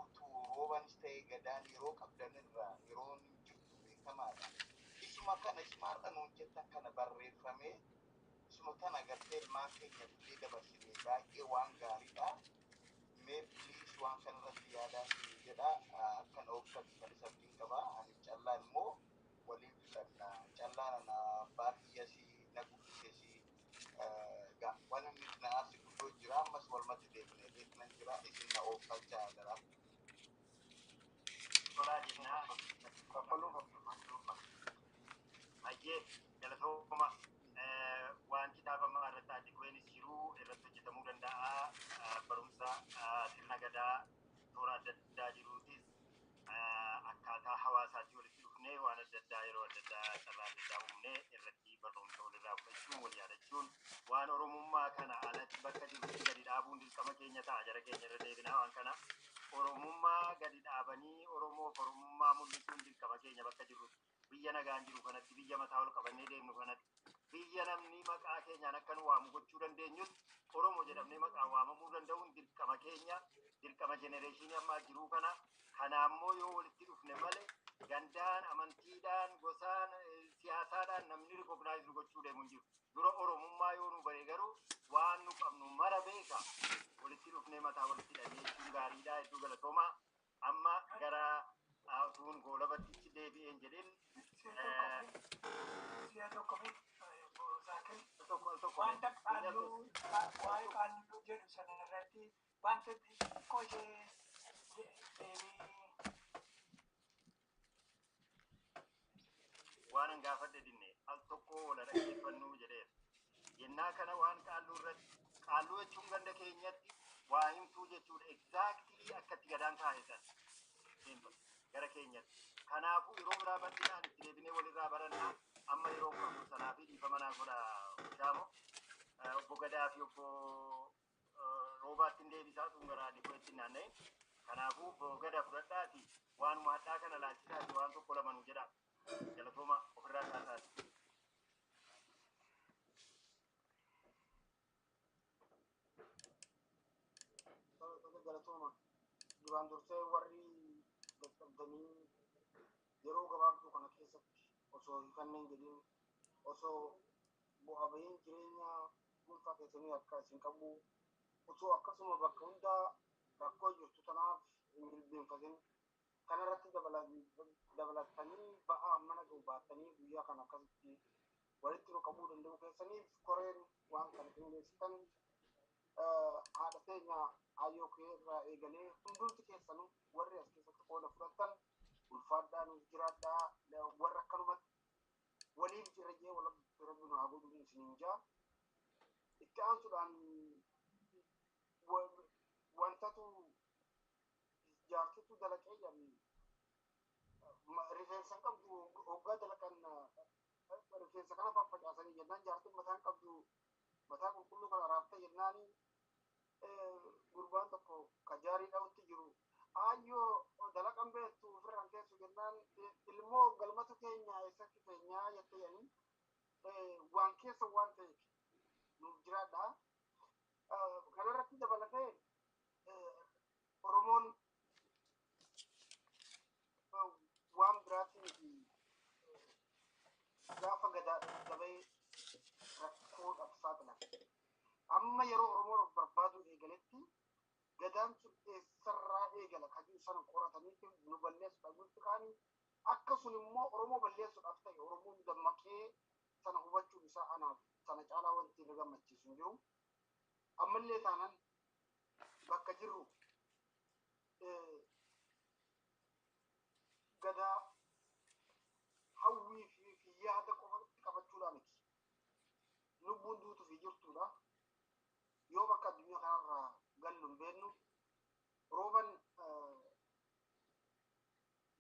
utuu roobanis ta'e gadaan yeroo qabdan irraa yeroon hin jirtu beekamaadha. Isuma kana, isuma har'a nuun jettan kana barreeffamee, isuma kana gartee ilmaan keenya illee dabarsine baay'ee waan gaariidha. Mee please waan kanarratti yaadaa isin jedha. Akkan obsan kan isa abdiin qaba. Ani callaan immoo waliin fixanna. Callaan ana abbaa kiyyasii na guddisesii waan inni na aarse guddoo jira. Ammas walumatti deebinee beeknan jira. Isin na oofalchaa jira. Tolaa jennaa. Hayyee, galatooma. Waan kitaaba irratti addi kuweenis jiru irratti hojjetamuu danda'a. Barumsa sirna gadaa toora adda addaa jiruutis akkaataa hawaasaatti walitti dhufnee waan adda addaa yeroo adda addaa carraa adda addaa uumnee irratti barumsa walirraa fudhachuun, wal yaadachuun, waan oromummaa kana alatti bakka jirutti gadi dhaabuun dirqama keenya ta'a. Jara keenya, irra deebinaa, waan kana oromummaa gadi dhaabanii Oromoof oromummaa mul'isuun dirqama keenya bakka jirrutti, biyya nagaan jiru kanatti, biyya mataa ol qabannee deemnu kanatti, biyya namni maqaa keenyaan akka nu waamu gochuu dandeenyutti Oromo jedhamnee maqaan waamamuu danda'uun dirqama keenya, dirqama generation ammaa jiruu kana. Kana ammoo yoo walitti dhufne malee gandaan, amantiidhaan, gosaan, siyaasaadhaan namni recognize nu gochuu deemu hin jiru. Dura oromummaa yoo nu bare garuu waan nu qabnu mara beeka. Walitti dhufnee mataa walitti hidhannee jechuun gaariidha. Hedduu galatoomaa. Amma gara utuun goolabattichi deebi'een jedhin Si'a tokko Zaakir, tokko al tokko wanta qaalluu, waa'ee qaalluu jedhu sana irratti wanta xiqqoo ishee deebii. kanan gaafadhe dinne al tokko wala dhaggeeffannuu jedheera. Yennaa kana waan qaalluu irratti, qaalluu jechuun ganda keenyatti waa himtuu jechuudha. Exactly akkatti gadaan kaa'e sana gara keenyatti. Kanaafuu yeroo biraa bal'inaan itti deebinee walirraa barannaa. Amma yeroo qabnu sanaa fi dhiifama naa godha Shaamo. Obbo Gadaa fi obbo Roobaatti hin deebisaa tun gara dhiboo itti naanna'in. Kanaafuu obbo Gadaa fudhadhaati waanuma hadhaa kana laalchisaati waan tokko lama nu jedha. Galatooma, ofirraa kaasaati. Galatooma. Duraan dursee warri dadhabdanii yeroo gabaabduu kana keessatti osoo hifanneen jedhin, osoo bu'aa bahiin jireenya dhuunfaa keessanii akka isin qabu, osoo akkasuma bakka hundaa rakkoo jirtu tanaaf hin jilbeenfatin, kanarratti dabalatanii ba'aa mana ga'u baattanii guyyaa kana akkasitti walitti nu qabuu danda'u keessaniif, koreen waan kana qindeessitan, haadha teenya ayyoo kee irraa eegalee hundumti keessanuu warri as keessatti qooda fudhattan, ulfaadhaa, nuuf jiraadhaa. Warra akkanumatti waliif jirra jee wal rabbi nu haa godhu isiniin jaa. Itti aansuudhaan wantatu jaartitu dalaqee jedhan, rifeensa hin qabdu, hoggaa dalaqan rifeensa kana faffacaasanii jennaan, jaartiin mataa hin qabdu, mataa qulqulluu kana raaftee jennaani, gurbaan tokko ka jaarii dha'utti jiru, "Aayyoo, dalaqan beektu ofirraan teessu?" jennaan, "Ilmoo galmatu keenya eessatti keenyaa?" jette jedhanii. Waan keessa waan ta'eef nuuf jiraadha. Kanarratti dabalatee Oromoon waan biraatiin gaafa gadaa dabee rakkoodhaaf saaxilame. Amma yeroo Oromoon of barbaaduu eegaletti gadaan sun eessarraa eegala kan sana qoratanii nu balleessuudhaaf nutti kaanii, akka sun immoo Oromoo balleessuudhaaf ta'e, Oromoon dammaqee sana hubachuun isaa anaaf sana caalaa wanti na gammachiisu hin jiru. Ammallee taanan bakka jirru gadaa hawwii fi yaada qofa qabachuudhaa miti. Lubbuun duutuu fi jirtuudha. Yoo bakka addunyaa kanarraa gallu hin beeknu. Rooban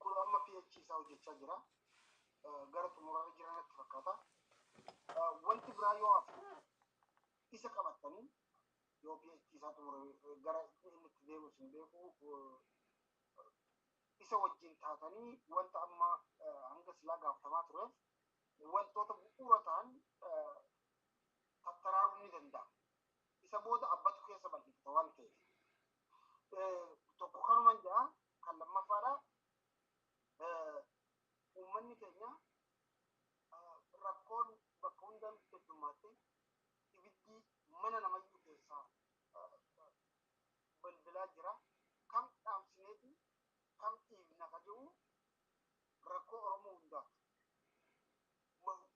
kun amma PhD isaa hojjechaa jira. Gara xumurarra jiran natti fakkaata. Wanti biraa yoo hafe isa qabatanii, yoo PhD isaa xumure gara inni itti deemus hin beeku, isa wajjin taatanii wanta amma hanga silaa gaafatamaa tureef wantoota bu'uura ta'an tattaraaruun ni danda'a. Isa booda abbatu keessa bal'ifata waan ta'eef. Tokko kanuman jedha. Kan lammaffaadha. Uummanni keenya rakkoon bakka hundaan heddummaatti ibiddi mana namayyuu keessaa balbalaa jira. Kam dhaamsineeti kam dhiibna ka jedhu rakkoo Oromoo hundaati.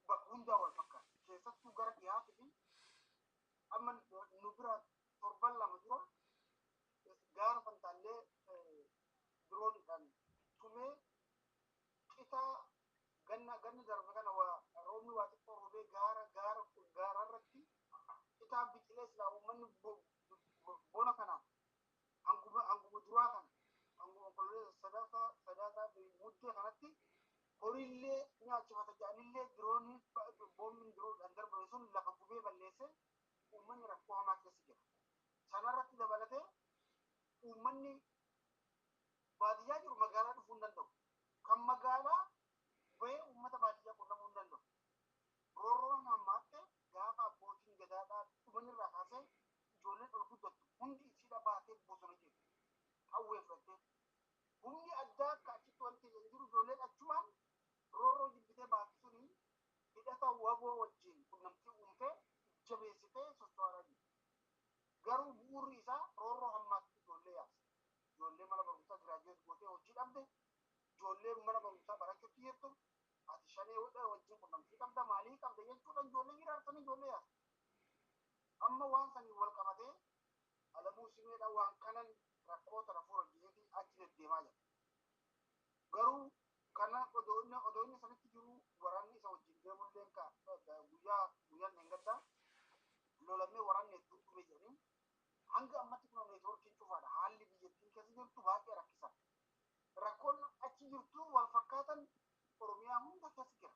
Bakka hundaa wal fakkaata. Keessattuu gara dhiyaatii fi amma nu bira torban 2 dura gaara Fantaallee dirooniidhaan tumee qitaa ganna ganni darbe kana waa roobni waa xiqqoo roobee gaara gaara gaara irratti qitaa biqilee silaa uummanni bona kana hanguma duraa kana, hanguma Onkololeessa, Sadaasaa fi Muddee kanatti horiillee nyaachifata jedhanillee, diroonii boombiin diroodhaan darbame sun lafa gubee balleesse. Uummanni rakkoo hamaa keessa jira. Sanarratti dabalatee uummanni baadiyyaa jiru magaalaa dhufuu hin danda'u. Kan magaalaa bahee uummata baadiyyaa qunnamuu hin danda'u. Roorroon hammaatte gaafa abbootiin gadaadhaa dhumanirraa kaasee ijoolleen ol guddattu hundi isiidha baatee bosona jiru. Qawwee fudhattee. Humni addaa akka achitti wanti hin jiru, ijoolleen achumaan roorroo jibbitee baatu suni hidhata WBO wajjin qunnamtii uumtee jabeessitee socho'aa jiru. Garuu bu'uurri isaa roorroo hammaatti ijoollee yaasa. Ijoollee mana barumsaa graduate gootee hojii dhabde, ijoollee mana barumsaa barachuutti jirtu, ati Shanee wajjin qunnamtii qabda, maalii qabda jechuudhaan ijoollee hiraarsanii ijoollee yaasa. Amma waan saniin wal qabatee Alamuu Simeedha waan kanan rakkoo tana fura jedheeti achi deddeemaa jira. Garuu kana Odoo inni sanitti jiru waraanni isa wajjin deemullee ka guyyaa guyyaan dheengaddaa lolamee waraanni hedduu dhume jedhanii, hanga ammatti kun networkiin cufaadha. Haalli biyyattiin keessa jirtu baay'ee rakkisa. Rakkoon achi jirtu wal fakkaatan Oromiyaa hunda keessa jira.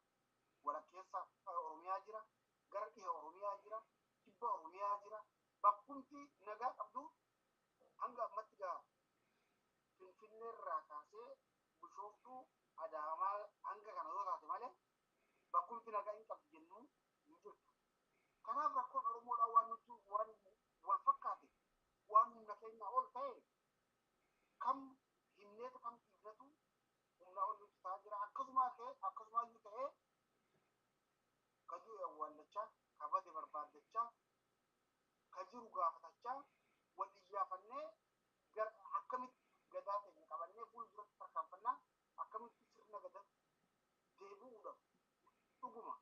Walakkeessa Oromiyaa jira, gara dhiha Oromiyaa jira, kibba Oromiyaa jira. Bakkumti nagaa qabdu hanga ammatti gaa Finfinneerraa kaasee Bishooftuu, Adaamaa hanga kana yoo taate malee bakkumti nagaa hin qabdu jennu hin jirtu. Kanaaf rakkoon Oromoodhaan waan nuti waan wal fakkaate, waan humna keenya ol ta'e, kam himneetu kam dhiibnatu humna ol nuti ta'aa jira. Akkasuma ta'e, akkasuma iyyuu ta'ee, ka du'e awwaallachaa, ka bade barbaaddachaa, ka jiru gaafatachaa, wal iyyaafannee gara akkamitti gadaa keenya qabannee fuulduratti tarkaanfannaa, akkamitti sirna gadaa deebi'uudhaaf, dhuguma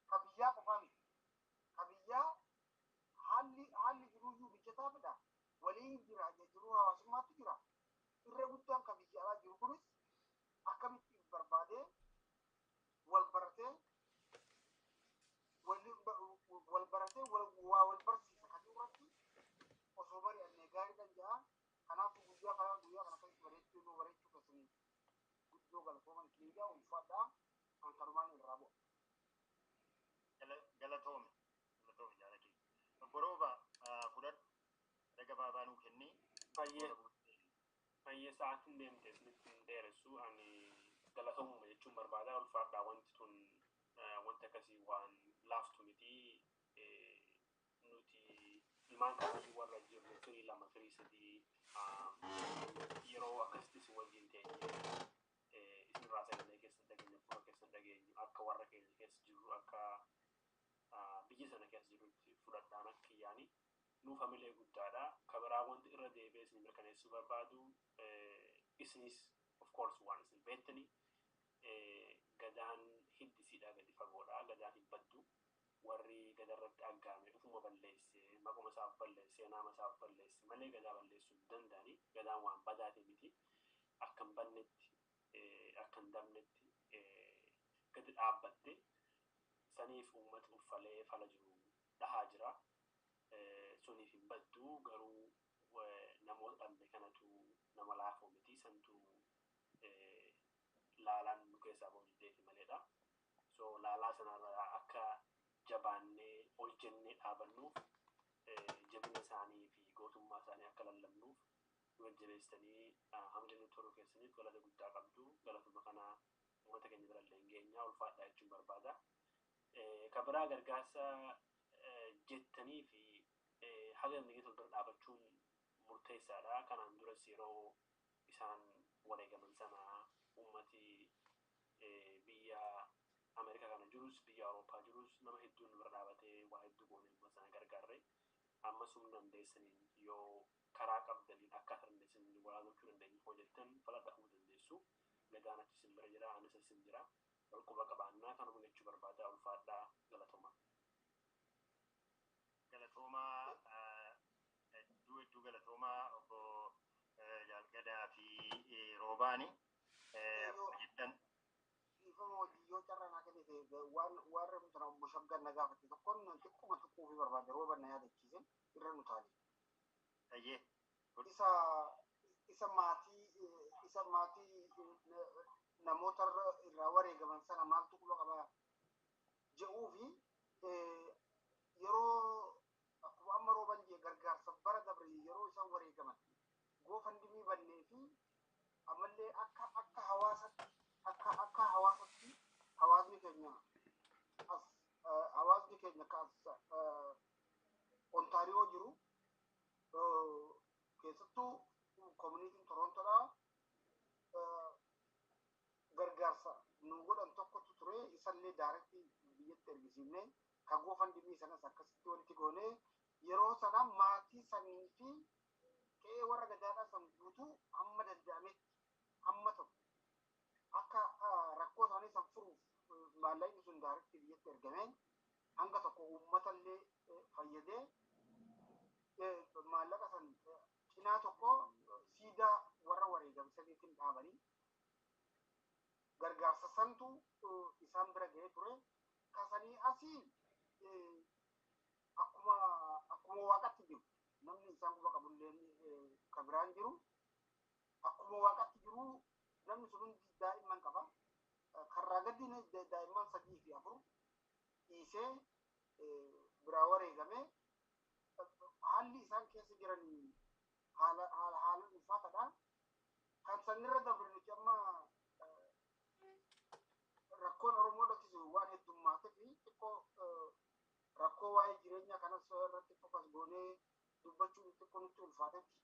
ka biyyaa qofaa miti. Ka biyyaa haalli jiruuyyuu mijataa fedha. Waliin jira, jiruu hawaasummaatti jira. Irra guddaan ka biyya alaa jiru kunis akkamitti barbaadee wal baratee wal baratee waa wal barsiisa kan irratti osoo mari'annee gaariidhaan ja'a. Kanaaf guyyaa kana keessatti bareechuu nu bareechuu keessanii guddoo galatooman kiyya, ulfaadhaa, an kanumaan irraa bu'a. Galatoomi. Galatoomi jaala kee. Obbo Rooba, fudhadhu. Raga baabaa nuu kenni. Baay'ee baay'ee sa'aatiin deemte isinitti hin dheeressu. Ani galatoomuma jechuun barbaada. Ulfaadhaa, wanti tun wanti akkasii waan laaftu miti. Nuti ilmaan kaasii warra jirru firii lama, firii sadii, yeroo akkasitti isin wajjin teenye isinirraa sagalee keessan dhageenyu, fuula keessan dhageenyu, akka warra keenya keessa jirru, akka biyya sana keessa jirutti fudhadhaan akka kiyyaani nuuf hamilee guddaadha. Kabiraa wanti irra deebi'ee isin mirkaneessuu barbaadu, isinis of course waan isin beektani, gadaan hiddisiidha, gadi fagoodha, gadaan hin baddu. Warri gadarratti aggaame ufuma balleesse, maquma isaaf balleesse, naama isaaf balleesse malee gadaa balleessuu hin danda'ani. Gadaan waan badaate miti. Akka hin bannetti, akka hin dabnetti gadi dhaabbatte saniif uummata uffalee fala jiru dhahaa jira. Suniif hin baddu, garuu namoota dhabne kanatu nama laafoo miti, santu laalaan nu keessaa ba'u diddeeti maleedha. So laalaa sanarraa akka jabaannee ol jennee dhaabannuuf, jabina isaanii fi gootummaa isaanii akka lallabnuuf nu jajjabeessitanii hamilee nutti horuu keessaniif galata guddaa qabdu. Galatuma kana uummata keenya birallee hin geenyaa, ulfaadhaa jechuun barbaada. Ka biraa gargaarsa jettanii fi haga dandeenye bira dhaabachuun murteessaadha. Kanaan duras yeroo isaan wareegaman sana uummati biyya Ameerikaa kana jirus, biyya Awurooppaa jirus nama hedduun bira dhaabatee waa hedduu goone uummata sana gargaarre. Ammas humna dandeessaniin, yoo karaa qabdaniin, akka dandeessaniin waa gochuu dandeenyu hojjettan fala dhahuu dandeessu. Gadaan achi isin bira jira, anis isin jira. Wal quba qabaannaa, kanuma jechuu barbaada. Ulfaadhaa, galatoomaa. Galatoomaa, hedduu hedduu galatoomaa, obbo Jaalgadaa fi Roobaani. Akkuma jettan Dhiifama hojii, yoo carraa naa kennite, waan reefu tana obbo Shaggan na gaafate tokkoon xiqquma tuquu fi barbaade, rooban na yaadachiise, irra nu taale. Ayyee. Isa maatii namoota irraa wareegaman sana maaltu quba qaba jedhuu fi yeroo akkuma amma rooban jee gargaarsa bara dabre yeroo isaan wareegaman GoFundMe bannee fi ammallee akka hawaasatti hawaasni keenya as hawaasni keenya ka as Ontaariyoo jiru, keessattuu communityn Torontoodhaa gargaarsa nu godhan tokkotu ture. Isallee direct biyyatti ergisiifne. Ka GoFundMe sanas akkasitti wanti goone, yeroo sana maatii sanii fi qe'ee warra gadaadhaa san guutuu hamma danda'ametti hamma tokko akka rakkoo isaanii san furuuf maallaqni sun direct biyyatti ergame hanga tokko uummatallee fayyadee, maallaqa san cinaa tokko siidaa warra wareegamsaniitiin dhaabanii. Santu isaan bira ga'ee ture. Kasanii asii akkuma waaqatti jiru. Namni isaan quba qabullee ka biraan jiru. Akkuma waaqatti jiru namni sun hundi daa'imman qaba. Karraa gadiin daa'imman 3 fi 4 dhiisee biraa wareegame. Haalli isaan keessa jiran haala ulfaataadha. Kan sanirra dabre nuti amma rakkoon Oromoo dhokkisu waan heddummaatee fi xiqqoo rakkoo waa'ee jireenya kanas irratti fokas goonee dubbachuun xiqqoo nutti ulfaatetti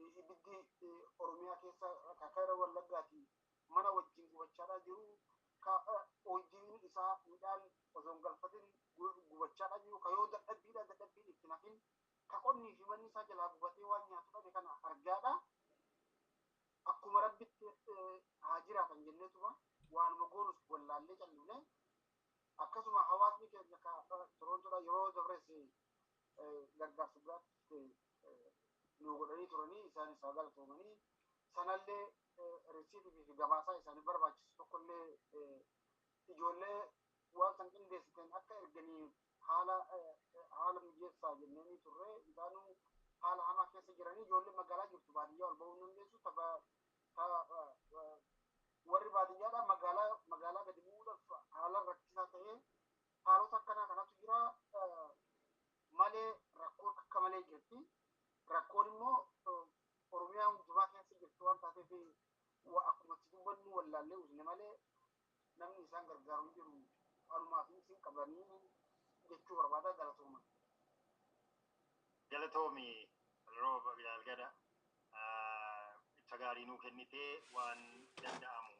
ibiddi Oromiyaa keessa Kakaira Wallaggaati mana wajjin gubachaadhaa jiru. Hojiin isaa midhaan osoo hin galfatin gubachaadhaa jiru. Ka yoo dadhabbiidha dadhabbiin itti nafin ka qonnii fi manni isaa jalaa gubatee waan nyaatu dhabe kana argaadha. Akkuma rabbitti haa jiraatan jenneetuma waanuma goonus wallaallee callifne. Akkasuma hawaasni keenya Torontoodha yeroo dabres gargaarsa biraatti nu godhanii turanii isaanis haa galatoomanii sanallee risiitii fi gabaasaa isaanii barbaachisu tokkollee ijoollee waan san qindeessitan akka erganii haala mijeessaa jenneenii turre. Isaanuu haala hamaa keessa jiranii ijoollee magaalaa jirtu baadiyyaa ol ba'uu hin dandeessu. Warri baadiyyaadha magaalaa gadi bu'uudhaaf haala rakkisaa ta'ee haalota akkanaa kanatu jira malee rakkoon akka malee jirti. Rakkoon immoo Oromiyaa hundumaa keessa jirtu waan taateef akkuma itti dubbannu wallaallee usne malee namni isaan gargaaru hin jiru. Anumaa fi isin qabanii jechuu barbaada. Galatooma. Galatoomi rooba Bilaalgada ibsa gaarii nuu kennitee waan danda'amu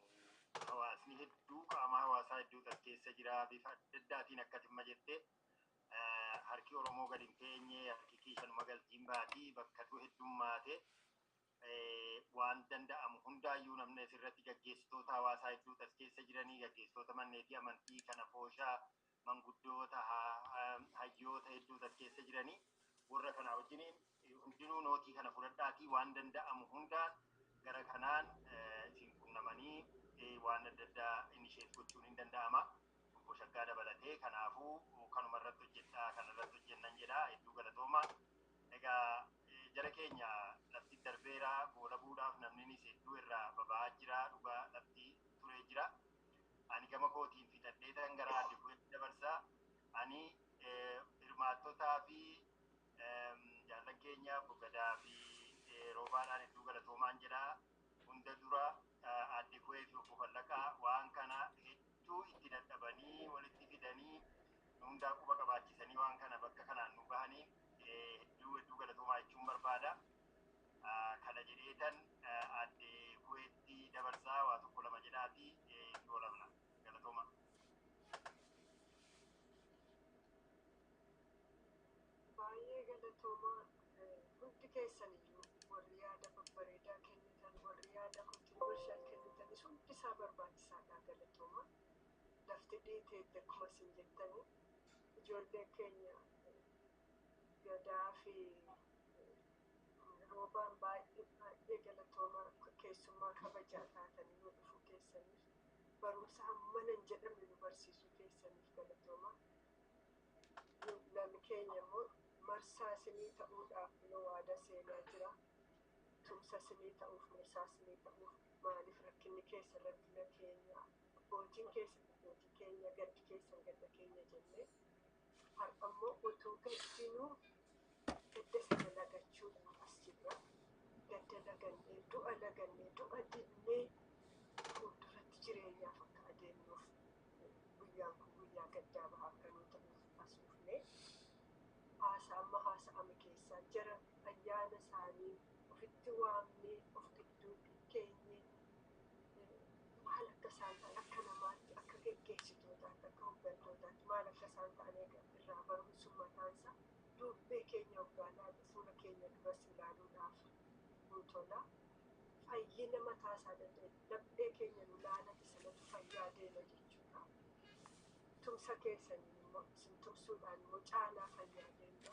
hawaasni hedduu qaama hawaasaa hedduu as keessa jira bifa adda addaatiin akkasimma jettee harki Oromoo gadi hin teenye harki kiishanuma galtiin baatii bakkatu heddummaate waan danda'amu hundaayyuu namni asirratti gaggeessitoota hawaasaa hedduu as keessa jiranii gaggeessitoota manneetii amantii kana fooshaa manguddoota hayyoota hedduu as keessa jiranii warra kana wajjiniin hundinuu nootii kana fudhadhaatii waan danda'amu hundaan gara kanaan isin qunnamanii waan adda addaa inisheet gochuun hin danda'ama. Obbo Shaggaa dabalatee kanaafuu kanuma irratti hojjedhaa kanarratti hojjennan jedha. Hedduu galatooma. Egaa jara keenya lafti darbeera goolabuudhaaf namninis hedduu irraa baba'aa jira dhugaa lafti turee jira. Ani gama kootiin fixadhee tan gara adde bu'eetti dabarsaa. Ani hirmaattotaa fi jaallan keenya Bogadaa fi Roobaadhaan hedduu galatoomaan jedha. Hunda dura adde bu'ee fi obbo Fallaqaa waan kana hedduu itti dadhabanii walitti fidanii hundaa quba qabaachisanii waan kana bakka kanaan nu bahanii hedduu hedduu galatoomaa jechuun barbaada. Kana jedheetan adde bu'eetti dabarsaa waa tokko lama jedhaati itti oolamna. Galatooma. Baay'ee galatoomaa hundi keessaniyyuu warri yaada babbareedaa kennitan warri yaada controversial kennitanis hundi isaa barbaachisaadha. Galatooma. Lafti dhiiteetti akkuma isin jettanii ijoollee keenya Gadaa fi Roobaan baay'ee baay'ee galatoomaa keessummaa kabajaa taatanii nu dhufuu keessaniif barumsa hammana hin jedhamne nu barsiisuu keessaniif galatoomaa. Namni keenya immoo marsaa isinii ta'uudhaaf nu waada seenaa jira. Tumsa isinii ta'uuf marsaa isinii ta'uuf maaliif rakkinni keessa rakkina keenya abbootiin keessa abbootii keenya gaddi keessan gadda keenya jennee har'a immoo utuu gaddinuu gadda sana lagachuudhaaf as jirra. Gadda lagannee du'a lagannee du'a dinnee fuulduratti jireenyaaf akka adeemnuuf guyyaan kun guyyaa gaddaa bahaa akka nuu ta'uuf as dhufne. Haasa amma haasa'ame keessaa jara ayyaana isaanii ofitti waamnee of gidduu keenye maal akka isaan ta'an akka namaatti akka geggeessitootaatti akka hooggantootaatti maal akka isaan ta'an irraa barumsu mataan isaa dubbee keenya hoggaa ilaalu fuula keenya duras ilaaluudhaaf nu tola. Fayyina mataa isaa danda'e laphee keenya nu laalate sanatu fayyaa deema jechuudha. Tumsa keessaniin immoo isin tumsuudhaan immoo caalaa fayyaa deemna.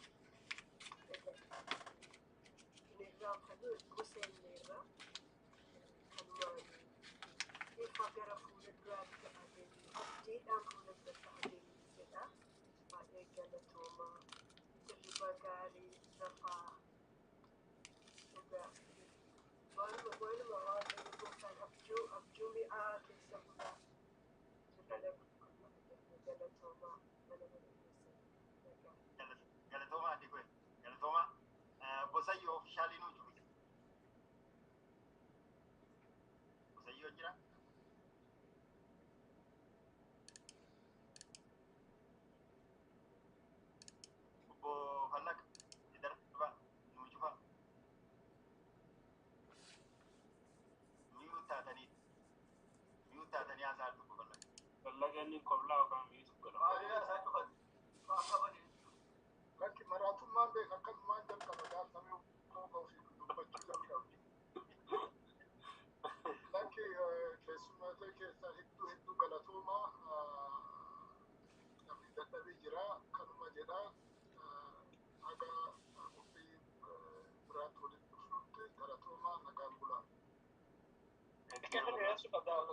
Hin irraanfannu erguu seenneerra kanumaan ifa gara fuula dura fuulduraatti adeemnu, abdiidhaan fuulduratti adeemnu jedha. Baay'ee galatoomaa. Hirriba gaarii rafaa dhugaa. Waanuma waanuma Waaqayyo gooftaan abjuu abjuu mi'aa keessa bulaa. Dhala qulqulluu galatoomaa mana mana keessatti nagaa. Galatoomaa adde kwe. Galatoomaa. Bosayyoo officially nuu jiru. Bosayyoo jira. Obbo Fallaq darba nuu cufa. Mute taatanii mute taatanii haasa'aa obbo Fallaq. Fallaqa inni koblaa yookaan mute godhama. Lakki maraatummaan beeka akkanumaan jalqaba gaafamee qooqa ofii dubbachuu jalqaba. Lakki keessummoota keessaa hedduu hedduu galatoomaa, namni dadhabee jira kanuma jedha, haga qophii biraatti walitti dhufnutti galatoomaa, nagaan bulaa. Dheeressuu qabdaa.